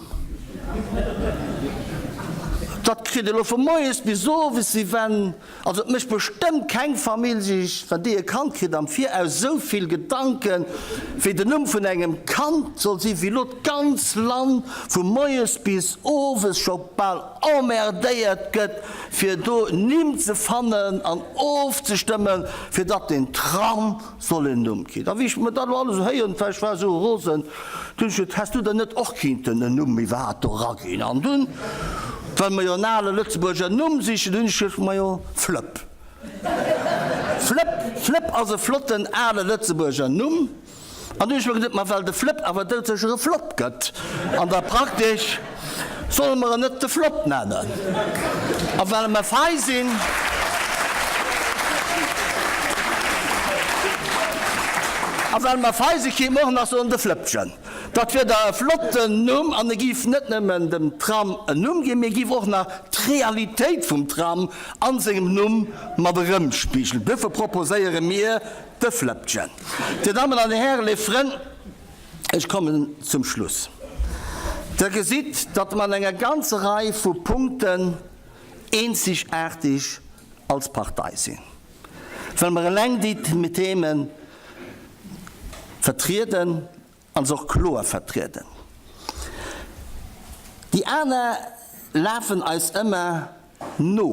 Dat kritt elo vu moies bis owes wéi wenn, also et mécht bestëmmt keng Famill sech, wann déi e Kand kritt, am Viraus esou vill Gedanken, wéi den Numm vun engem Kand soll sinn, wéi elo d'ganz Land vu moies bis owes scho bal emmerdéiert gëtt, fir do Nimm ze fannen an ofzestëmmen, fir datt den Tram Soll en Numm kritt. A wéi ech mer dat elo alles esou héieren, well ech war esou rosen, dunn hunn ech gesot, Häss du der net och kinnten en Numm iwwerhaapt do eraginn? An dunn, well mer jo en ale Lëtzebuerger Numm sichen, hunn ech gesot, Majo, Flëpp. Flëpp, Flëpp ass e flotten ale Lëtzebuerger Numm. An du hunn ech mer geduet, ma well de Flëpp awer doudsécher e Flopp gëtt an der Praktik, solle mer en net de Flopp nennen. A well mer fei sinn, a well mer fei sinn, kéinte mer och nach soen de Flëppchen. Dat wier da e flotten Numm an e giff net nëmmen dem Tram en Numm ginn, mee giff och nach d'Realitéit vum Tram an sengem Numm mat erëmspigelen. Duerfir proposéiere mir De Flëppchen. Dir Dammen an Dir Hären, léif Frënn, ech kommen zum Schluss. Der gesitt, datt mer an enger ganzer Rei vu Punkten eenzegaarteg als Partei sinn, well mer eleng déi Theme vertrieden a se och kloer vertrieden. Déi aner lafen eis ëmmer no.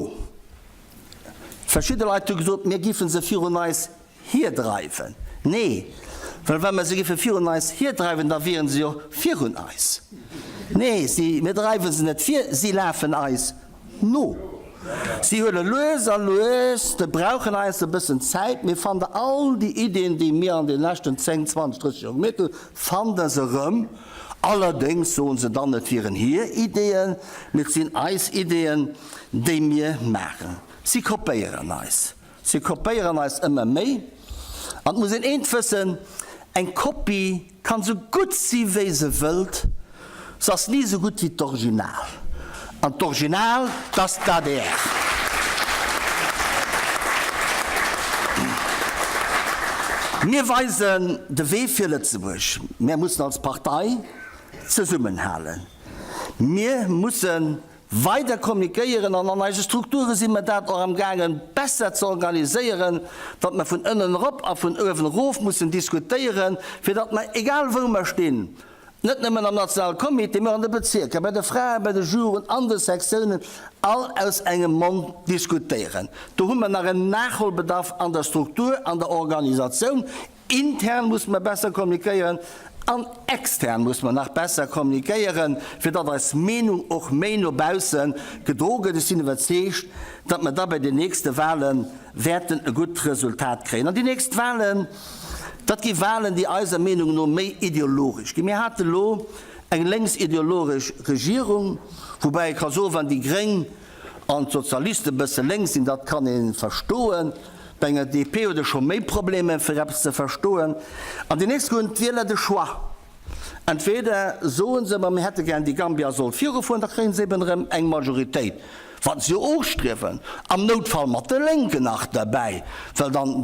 Verschidde Leit hu gesot, mir géife se virun eis hirdreiwen. Nee, well wa mer se géife virun eis hirdreiwen, da wiere se jo virun eis. Nee, si, mir dreiwe se net vir, si lafen eis no. Si huele lues a lues, de brauchen eis e bëssen Zäit, mee fannt Der all déi Iddien, déi mir an de leschten 10, 20, 30 Joer gemeet hunn, fannt Der se erëm. Allerdéngs soen se dann, et wieren hir Ideeën, mee et sinn eis Ideeën, déi mir maachen. Si kopéieren eis. Si kopéieren eis ëmmer méi. An et muss een eent wëssen, Eng Kopie kann esou gutt si wéi se wëllt, se ass ni esou gutt wéi d'Original. An d'Original, 't ass d'ADR. Mir weisen de Wee fir Lëtzebuerg. Mär mussen als Partei zesummenhalen. Mir musse weider kommunikéieren an an eise Strukture si mer dat och amgaangen besser ze organiséieren, datt mer vun ënnen erop a vun uewen erof mussen diskutéieren, fir datt mer, egal wou mer stinn, Net nëmmen am Nationale Comité, mä och an de Bezierker, bei de Fraen, bei de Juroen, an de Sektiounen, all aus engem Mond diskutéieren. Do hu mer nach en Nachholbedarf an der Struktur, an der Organisatioun. Intern musse mer besser kommunikéieren an extern musse mer nach besser kommunikéieren, fir datt eis Meenung och méi no bausse gedroe gëtt. Ech sinn iwwerzeegt, datt mer da bei den nächste Wahle wäerten e gutt Resultat kréien. An déi nächst Wahlen, Dat gi Wahlen, déi eiser Meenung no méi ideologesch ginn. Mir hate lo eng lénksideologesch Regierung, woubäi ee ka soen, wann déi Gréng an d'Sozialiste e bësse lénks sinn, dat kann ee verstoen. Bei enger DP huet ee scho méi Problemer, fir eppes ze verstoen. An déi nächst hunn d'Wieler de Choix. Entweder soe se, ma mir hätte gär, déi Gambia soll virufueren, da kréie se eben erëm eng Majoritéit, wat se jo och striewen, am Noutfall mat de Lénken nach derbäi, well dann.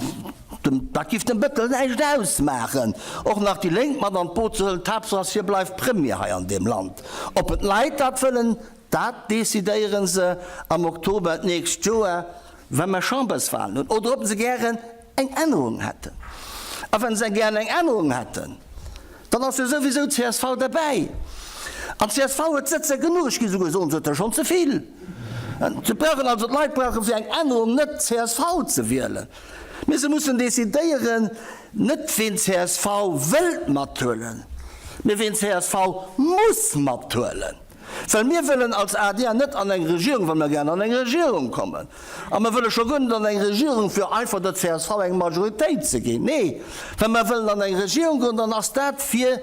Dem, dat giff dem Bëttel näischt ausmaachen, och nach déi Lénk mat an d'Boot ze huelen. D'Haaptsaach ass, hie bleift Premier hei an deem Land. Ob et d'Leit dat wëllen, dat decidéiere se am Oktober d'nächst Joer, wa mer Chamberswahlen hunn, oder ob se gären eng Ännerung hätten. A wa se gären eng Ännerung hätten, dann ass jo souwisou csv derbäi. An csv huet Sëtzer genuch, ech géif souguer soen, se huet der schonn ze vill. Se brauchen also, d'Leit brauche fir eng Ännerung net csv ze wielen, mee se mussen decidéieren, net ween csv wëllt mathuelen, mee ween csv muss mathuelen. Well mir wëllen als adr net an eng Regierung, well mir gären an eng Regierung kommen. A mir wëlle scho guer net an eng Regierung, fir einfach der csv eng Majoritéit ze ginn. Nee, wa mir wëllen an eng Regierung goen, dann ass dat fir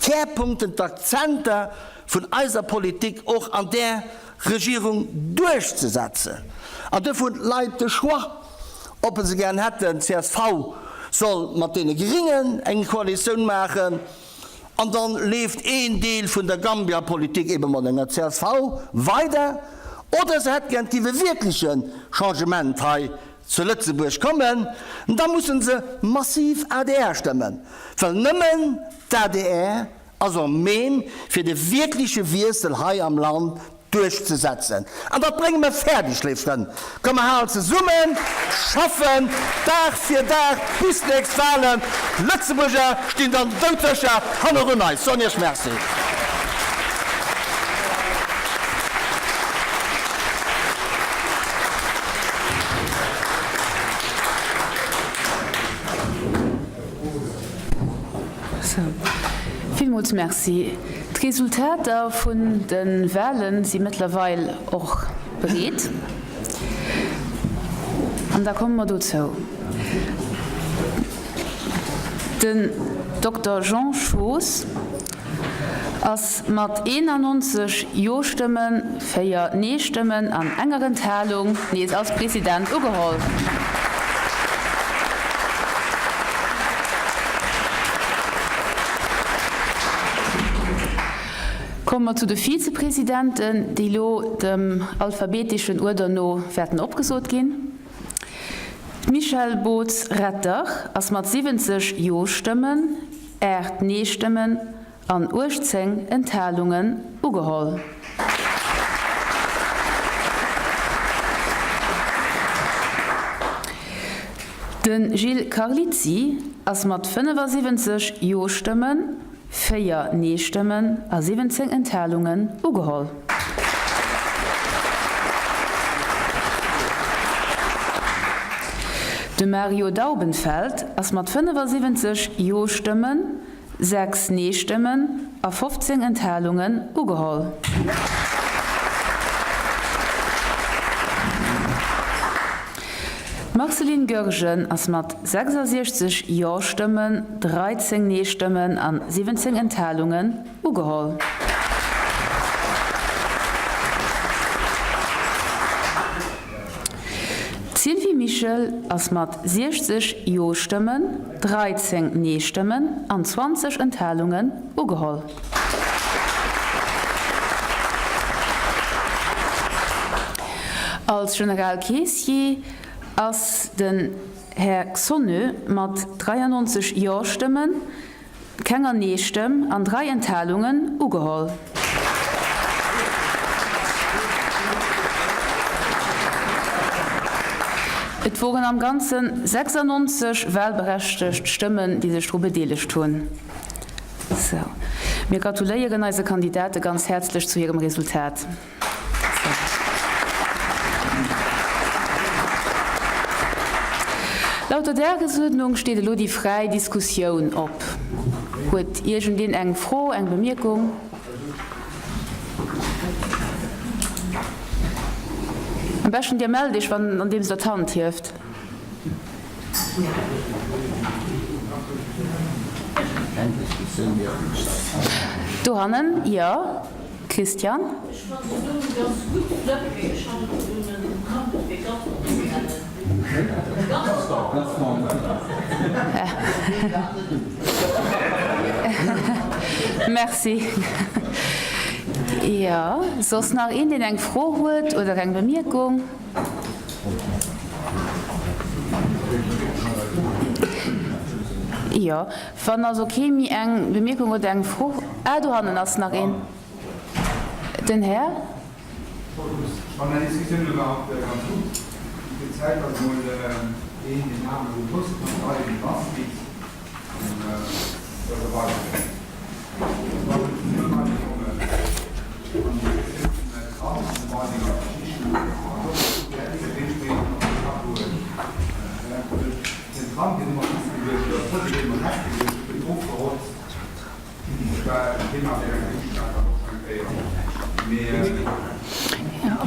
d'Kärpunkten, d'Akzenter vun eiser Politik och an där Regierung duerchzesetzen. An duerfir hunn d'Leit de Choix, ob se gären hätten, csv soll mat deene Gringen eng Koalitioun maachen, An dann leeft een Deel vun der Gambia-Politik ebe mat enger csv weider, oder se hätt gär, et giff e wierkleche Changement hei zu Lëtzebuerg kommen, da mussen se massiv adr stëmmen, well nëmmen d'ADR ass en même fir de wierkleche Wiessel hei am Land duerchzesetzen. An dat brénge mer fäerdeg, léif Frënn. Komm mer halen zesummen, schaffen Dag fir Dag bis nächst Wahlen. D'Lëtzebuerger stinn dann doudsécher hannerun eis. Soen Iech Merci. Villmools Merci. D'Resultater vun de Wale si mëttlerweil och bereet. An da komme mer dozou. Den Dokter Jean Schoos ass mat 91 Jo-Stëmmen, 4 Nee-Stëmmen an enger Enthalung nees als President ugeholl. Komme mer zu de Vizepresidenten, déi elo dem alphabeteschen Uerder no wäerten opgesot ginn. D'Michèle Bootz-Retter ass mat 70 Jo-Stëmmen, 8 Nee-Stëmmen an 18 Enthalungen ugeholl. De Gilles Carlizzi ass mat 75 Jo-Stëmmen, 4 Nee-Stëmmen a 17 Enthalungen ugeholl. De Mario Daubenfeld ass mat 75 Jo-Stëmmen, 6 Nee-Stëmmen a 15 Enthalungen ugeholl. D'Marceline Goergen ass mat 66 Jo-Stëmmen, 13 Nee-Stëmmen an 17 Enthalungen ugeholl. D'Sylvie Mischel ass mat 60 Jo-Stëmmen, 13 Nee-Stëmmen an 20 Enthalungen ugeholl. Als Generalkeessier ass den Här Xhonneux mat 93 Jo-Stëmmen, kenger Nee-Stëmm an 3 Enthalungen ugeholl. Et woren am Ganze 96 wahlberechtegt Stëmmen, déi sech dru bedeelegt hunn. Sou, mir gratuléieren eise Kandidate ganz häerzlech zu hirem Resultat. Laut der Dagesuerdnung steet elo déi fräi Diskussioun op. Huet iergendeen eng Fro, eng Bemierkung? Am beschten Dir mellt Iech, wann, andeems Der d'Hand hieft. Dohannen, jo. Christian? Ech fannen den Numm ganz gutt, flott, mee ech han un en Campus fir Gastronomie nennen. Merci. Jo, soss nach een, deen eng Fro huet oder eng Bemierkung? Jo, wann also kee méi eng Bemierkung oder eng Fro. Ah, dohannen ass nach een. Den Här.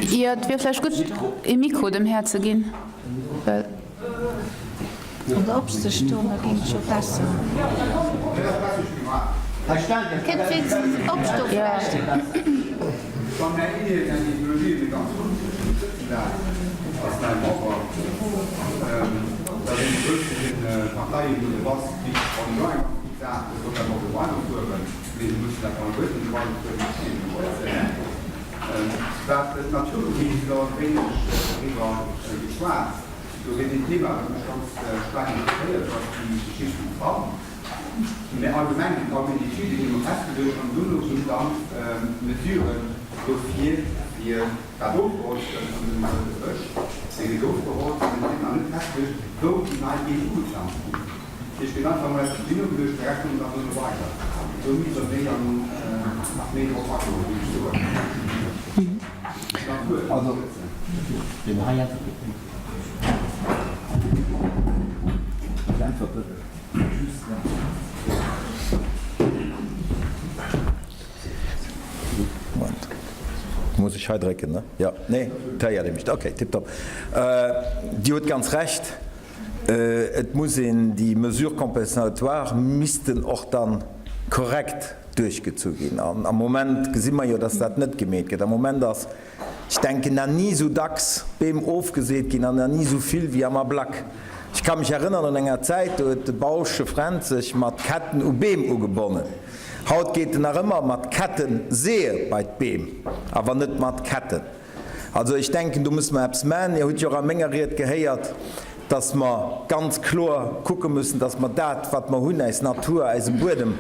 Jo, et wier vläicht gutt, ee Mikro dem Här ze ginn, well. An opzestoen, da géing et scho besser. Kënnt wéinstens opstoen vläicht. Do wier deen Thema, wat mech ganz staark interesséiert, ass déi Geschicht vum Tram. Mä allgemeng ginn all méi Etüde ginn elo festgeluecht an dono ginn dann Mesuren dofir, fir wat ofgeholzt gëtt an dem Bësch, dee gëtt ofgeholzt, mä et gëtt nach net festgeluecht, wou déi nei Beem ugeplanzt ginn. Dat heescht, gëtt einfach emol eppes dohinner geluecht, de Rescht kommt dann dono weider. Do misst Der méi an nach méi drop agoen, géif ech soen. D'Natur schützen. Moment, muss ech hei drécken, ne? Jo, nee, et héiert ee mech. Okay, tiptop. Dir hutt ganz Recht, et muss een, déi Mesures compensatoires missten och dann korrekt duerchgezu ginn. An am Moment gesi mer jo, dass dat net gemeet gëtt. Am Moment ass Ech denken na ni sou dacks Beem ofgeseet ginn an na ni sou vill wéi am Ablack. Ech ka mech erënnern un enger Zäit, do huet de Bausche Fränz sech mat Ketten u Beem ugebonnen. Haut geet en nach ëmmer mat Ketten seeë bei d'Beem, awer net mat Ketten. Also ech denken, do musse mer eppes maachen. Dir hutt jo och a menger Ried gehéiert, dass mer ganz kloer kucke müssen, dass mer dat, wat mer hunn, äis Natur, äise Buedem,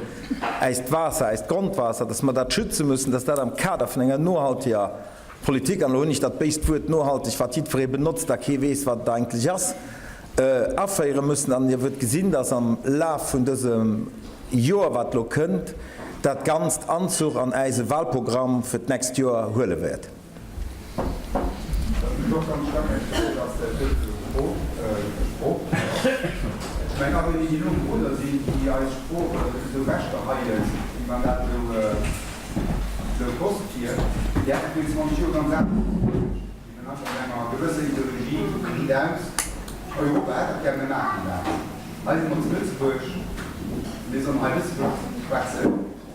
äist Waasser, äist Grondwaasser, dass mer dat schütze müssen, dass dat am Kader vun enger nohalteger Politik, an elo hunn ech dat béist Wuert nohalteg, wat jiddweree benotzt a kee weess, wat et eigentlech ass, aféiere müssen. An Dir wëert gesinn, dass am Laf vun dësem Joer, wat elo kënnt, dat Ganzt Anzuch an äise Wahlprogramm fir d'nächst Joer huele wäert.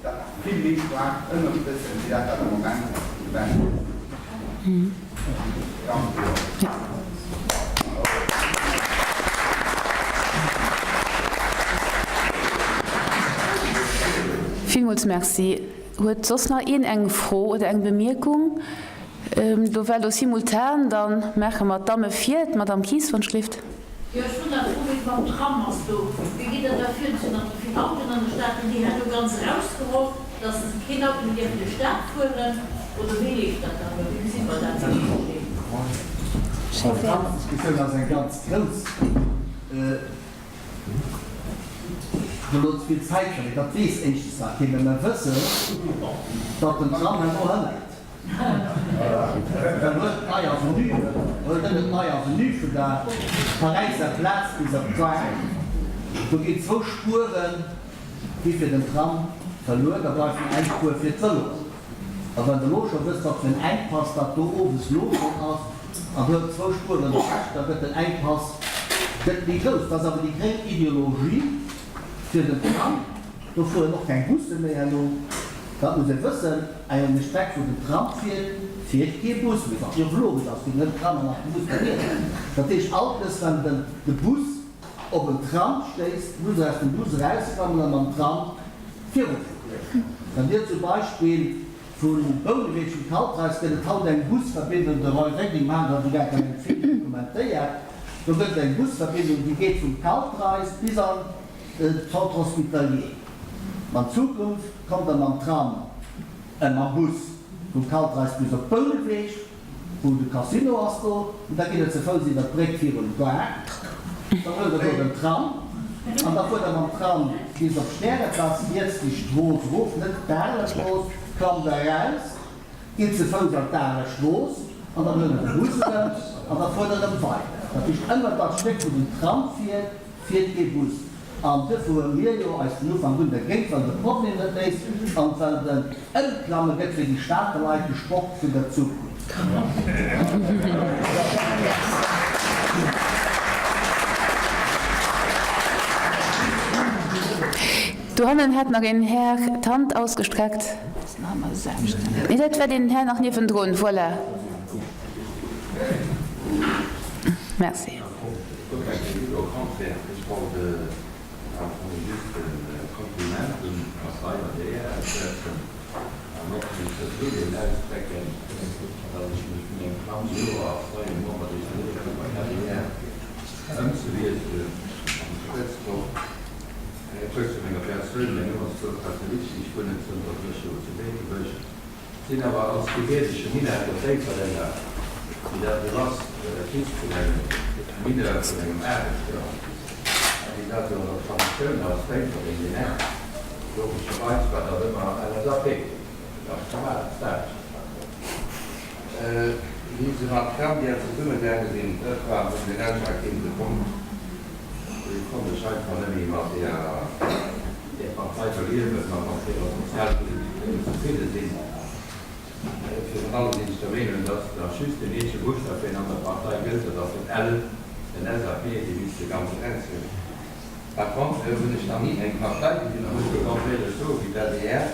Dat vill méi staark ënnerstëtzen, wéi dat, wat am Moment de Benn ass. Ganz kloer. Villmools Merci. Huet soss nach een eng Fro oder eng Bemierkung? Do well do simultan, da maache mer d'Damme vir. D'Madame Kies, wann ech gleeft. Jo, ech hunn nach e Fro, wéi et mam Tram ass do. Wéi geet dat da vir? Et sinn nach ze vill Autoen an der Stad. Ginn déi herno ganz erausgeholl, dass keen Auto méi dierf an de Stad fueren? Oder wéi leeft dat dann elo? Wéi gesi mer dat am Projet? D'Tramsdiskussioun ass eng ganz grouss. Do elo ze vill Zäit verléiert, dat weess éischtens nach keen. Mä mer wëssen, datt den Tram herno hënnert. Well huet d'nei Avenue, huet nëmmen d'nei Avenue vun der Paräisser Plaz bis op d'Gare, do ginn zwou Spuere gi fir den Tram verluer, da bleift nach eng Spuer fir d'Vëloen. A wann Der elo scho wësst, wat fir en Enkpass dat do owes elo schonn ass, an do huet zwou Spueren ewech, da gëtt den Enkpass gëtt méi grouss. Dat ass awer déi gréng Ideologie fir den Tram. Do fueren och keng Busse méi herno. Dat muss ee wëssen, Eng Streck wou den Tram fiert, fiert kee Bus méi, wat jo och logesch ass, wéi den Tram an nach de Bus dernieft. Dat heescht, alt dës wann den de Bus op en Tram stéisst, muss er aus dem Bus erausklammen a mam Tram virufueren. Wann Dir zum Beispill vu Bouneweg, vum Kalkreis, gëtt et haut eng Busverbindung, de Roy Reding hat dat esouguer an engem Film dokumentéiert, do gëtt et eng Busverbindung, déi geet vum Kalkreis bis an. Centre hospitalier. An Zukunft kommt Der mam Tram, äh mam Bus vum Kaltreis bis op Bouneweg, wou de Casino ass do, an da gitt Der ze Fouss iwwer d'Bréck virun d'Gare, dann huelt Der do den Tram an da fuert Der mam Tram bis op d'Stäreplaz, riets déi Strooss erof, net d'Areler Strooss, klammt eraus, gitt ze Fouss an d'Areler Strooss an dann huelt Der de Bus erëm an da fuert Der erëm weider. Dat heescht, ënnert dat Stéck wou den Tram fiert, fiert kee Bus. An duerfir hu mir jo eis vun Ufank un dergéint, well de Problem net léist an well den Ëmklamme gëtt fir déi Stater Leit de Sport vun der Zukunft. Dohannen hat nach een Här d'Hand ausgestreckt. Nee, dat war deen Här nach niewendrun. Voilà. Merci. Sinn awer als gebiertege Minetter Déifferdenger, wéi dat elo ass, Fils vun engem Mineur, vun engem Aarbechter, a wéi dat esou an der Traditioun ass, Déifferdeng, deen Eck, logescherweis war dat ëmmer LSAP, ganz normal als Aarbechterpartei. Wéi se mat Gambia zesummegaange sinn, dat war am Fong den ausschlaggebende Punkt. Dofir konnt ech einfach net méi mat där Partei do liewen a mat hirer Sozialpolitik net méi zefridde sinn. Virun allem sinn ech der Meenung, dass nach just den eenzege Buschtaf, deen an der Partei gëllt, dat ass den L, den SAP, dee misst se ganz eraushuelen. Par contre hunn ech nach ni eng Partei gesinn, a muss do ganz éierlech soen, wéi d'ADR.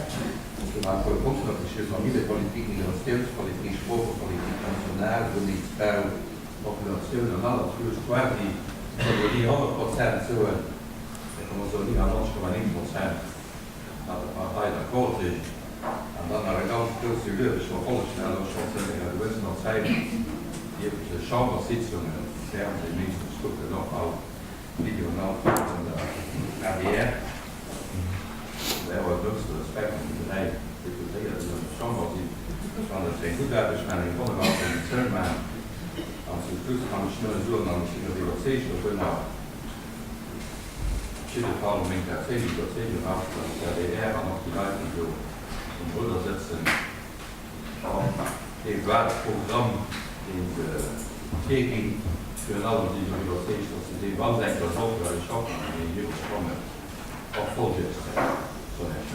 Ech hunn nach e puer Punkten opgeschriwwen, Familljepolitik, Migratiounspolitik, Sproochepolitik, National, Wunnengsbau, Populatioun an aller Touche quasi, ech wëll elo ni 100 Prozent soen, mä komm mer soen 99,9 Prozent mat der Partei d'accord sinn. An dann nach e ganz grousse Luef, ech verfollegen dat elo schonn zënter enger gewëssener Zäit, déi ëffentlech Chamberssitzungen, um Fernseh meeschtens kucken och all Videoen, all Filmer vun der adr. Vun där och e grousse Respekt un déi 3 Deputéiert, déi an der Chamber sinn. Ech fannen, datt se eng gutt Aarbecht maachen, eng wonnerbar Oppositioun maachen. An zum Schluss kann ech nëmme soen, an ech sinn och iwwerzeegt dovunner, op jidde Fall meng perséinlech Iwwerzeegung ass, datt d'ADR an och déi Leit, déi do um Rudder sëtzen, och dee Wahlprogramm, dee se virginn, virun allem sinn ech och iwwerzeegt, datt se dee, wa se eng Kéier sollten, well ech hoffen, an deene Jore kommen, Och voll duerchzéien, soen ech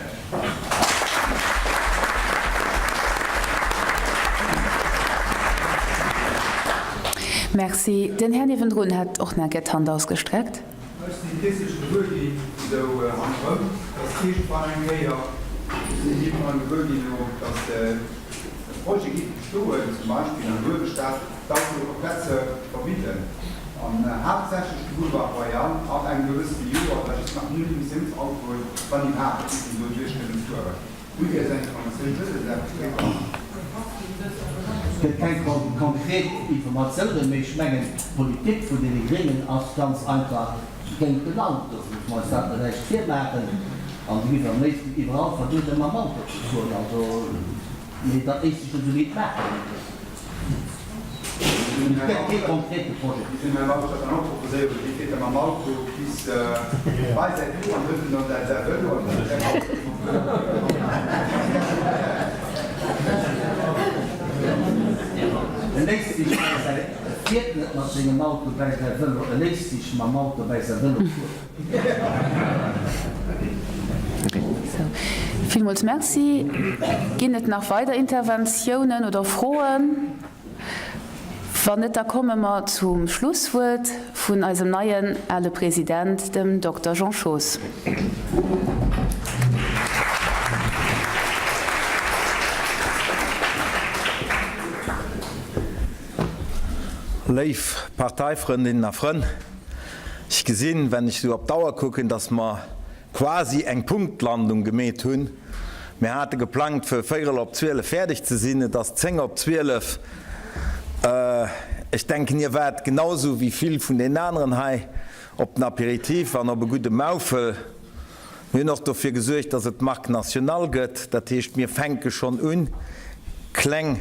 Merci. Merci. Den Här niewendrun hat och nach eng Kéier d'Hand ausgestreckt. Ech si kierzlech gewuer ginn, esou hannerëm, dass iergendwann eng Kéier, ech sinn iergendwann gewuer ginn elo, dass e Projet géif bestoen, zum Beispill an der Uewerstad, d'Autoe komplett ze verbidden an haaptsächlech de Boulevard Royal ab engem gewëssene Joer da just nach Null-Emissiounsautoen, wann iwwerhaapt, géifen do duerch kënnen fueren. Hutt Dir esou eng Informatioun? Wësst Dir eppes doriwwer? Et gëtt keng konkret Informatiounen, mee ech mengen, d'Politik vun deene Gréngen ass ganz einfach géint den Auto. Musse mer eis dat net näischt virmaachen. An se géifen am léifsten iwwerall verbieden, mam Auto ze fueren. Also. Mee dat léisst sech net esou liicht maachen. Et gëtt kee konkrete Projet. E léisst sech bäi säi, e fiert net mat sengem Auto bäi säi Vëlo, e léisst sech mam Auto bäi säi Vëlo fueren. Villmools Merci. Ginn et nach weider Interventiounen oder Froen? Wann net, da komme mer zum Schlusswuert vun eisem neien ale President, dem Dokter Jean Schoos. Léif Parteifrëndinnen a Frënn, Ech gesinn, wenn ech esou op d'Auer kucken, dass mer quasi eng Punktlandung gemeet hunn. Mir hate geplangt, fir véierel op 12 fäerdeg ze sinn. Et ass 10 op 12. Ech denken, Dir waart genau esou wéi vill vun deenen aneren hei op den Apéritif an op e gudde Maufel. Mir hunn och dofir gesuergt, dass et d'Marque nationale gëtt. Dat heescht, mir fänke schonn un, kleng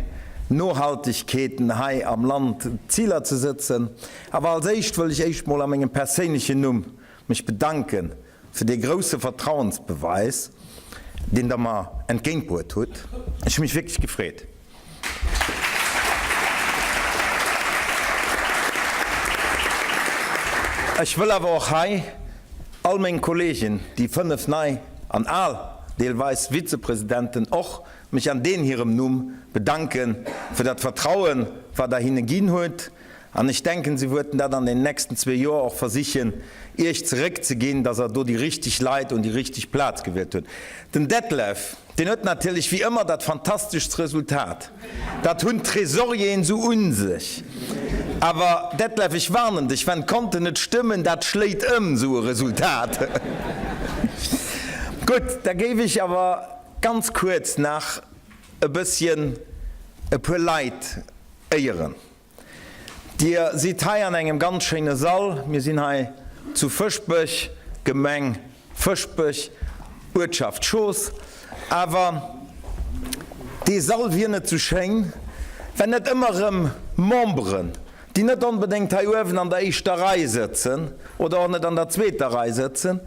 Nohaltegkeeten hei am Land Ziler ze sëtzen. Awer als éischt wëll ech éischt mol a mengem perséinlechen Numm mech bedanke fir dee grousse Vertrauensbeweis, deen Der mer entgéintbruet hutt. Ech hu mech wierklech gefreet. Ech wëll awer och hei all meng Kollegen, déi 5 nei an al deelweis Vizepresidenten, och mech an deen hirem Numm bedanke fir dat Vertrauen, wat Der hinne ginn hutt. An ech denken, si wuerten dat an den nächsten zwee Joer och versichen, Iech zeréckzeginn, dass Der do déi richteg Leit un déi richteg Plaz gewielt hutt. Den Detlef, deen huet natierlech wéi ëmmer dat fantasteschst Resultat. Dat hunn d'Tresorieren esou un sech. Awer Detlef, ech warnen dech, wenn d'Konten net stëmmen, dat schléit ëm, esou e Resultat. Gutt, da géif ech awer ganz kuerz nach e bësschen e puer Leit éieren. Dir sidd hei an engem ganz schéine Sall. Mir sinn hei zu Fëschbech, Gemeng Fëschbech, Uertschaft Schoos. Awer dee Sall wier net sou schéin, wenn net ëmmer erëm Memberen, déi net onbedéngt hei uewen an der éischter Rei sëtzen oder och net an der zweeter Rei sëtzen,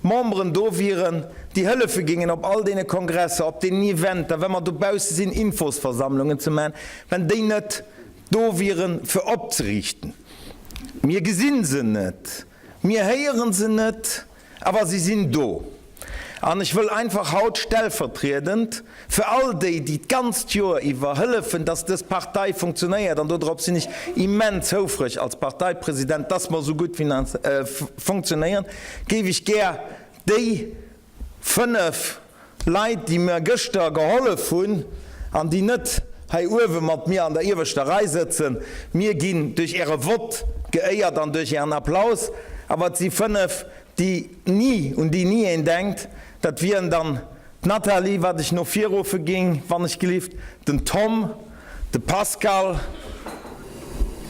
Memberen do wieren, déi hëllefe géingen op all deene Kongresser, op deenen Eventer, wa mer dobausse sinn, Infosversammlungen ze maachen, wenn déi net do wieren, fir opzeriichten. Mir gesi se net, mir héiere se net, awer si sinn do. An ech wëll einfach haut stellvertriedend fir all déi, déi d'ganzt Joer iwwer hëllefen, dass dës Partei funktionéiert, an dodrop sinn ech immens houfreg als Parteipresident, dass mer esou gutt funktionéieren, géif ech gär déi 5 Leit, déi mir gëschter gehollef hunn an déi net hei uewe mat mir an der ieweschter Rei sëtzen, mir ginn duerch Äre Vott geéiert an duerch Ären Applaus, awer et si 5, déi ni, un déi ni een denkt, dat wieren dann d'Nathalie, wat ech no vir ruffe ging, wann ech gelift, den Tom, de Pascal,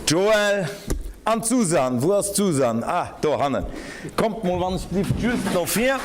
d'Joëlle an d'Susanne. Wou ass d'Susanne? Ah, do hannen. Kommt mol, wann ech gelift, just no vir.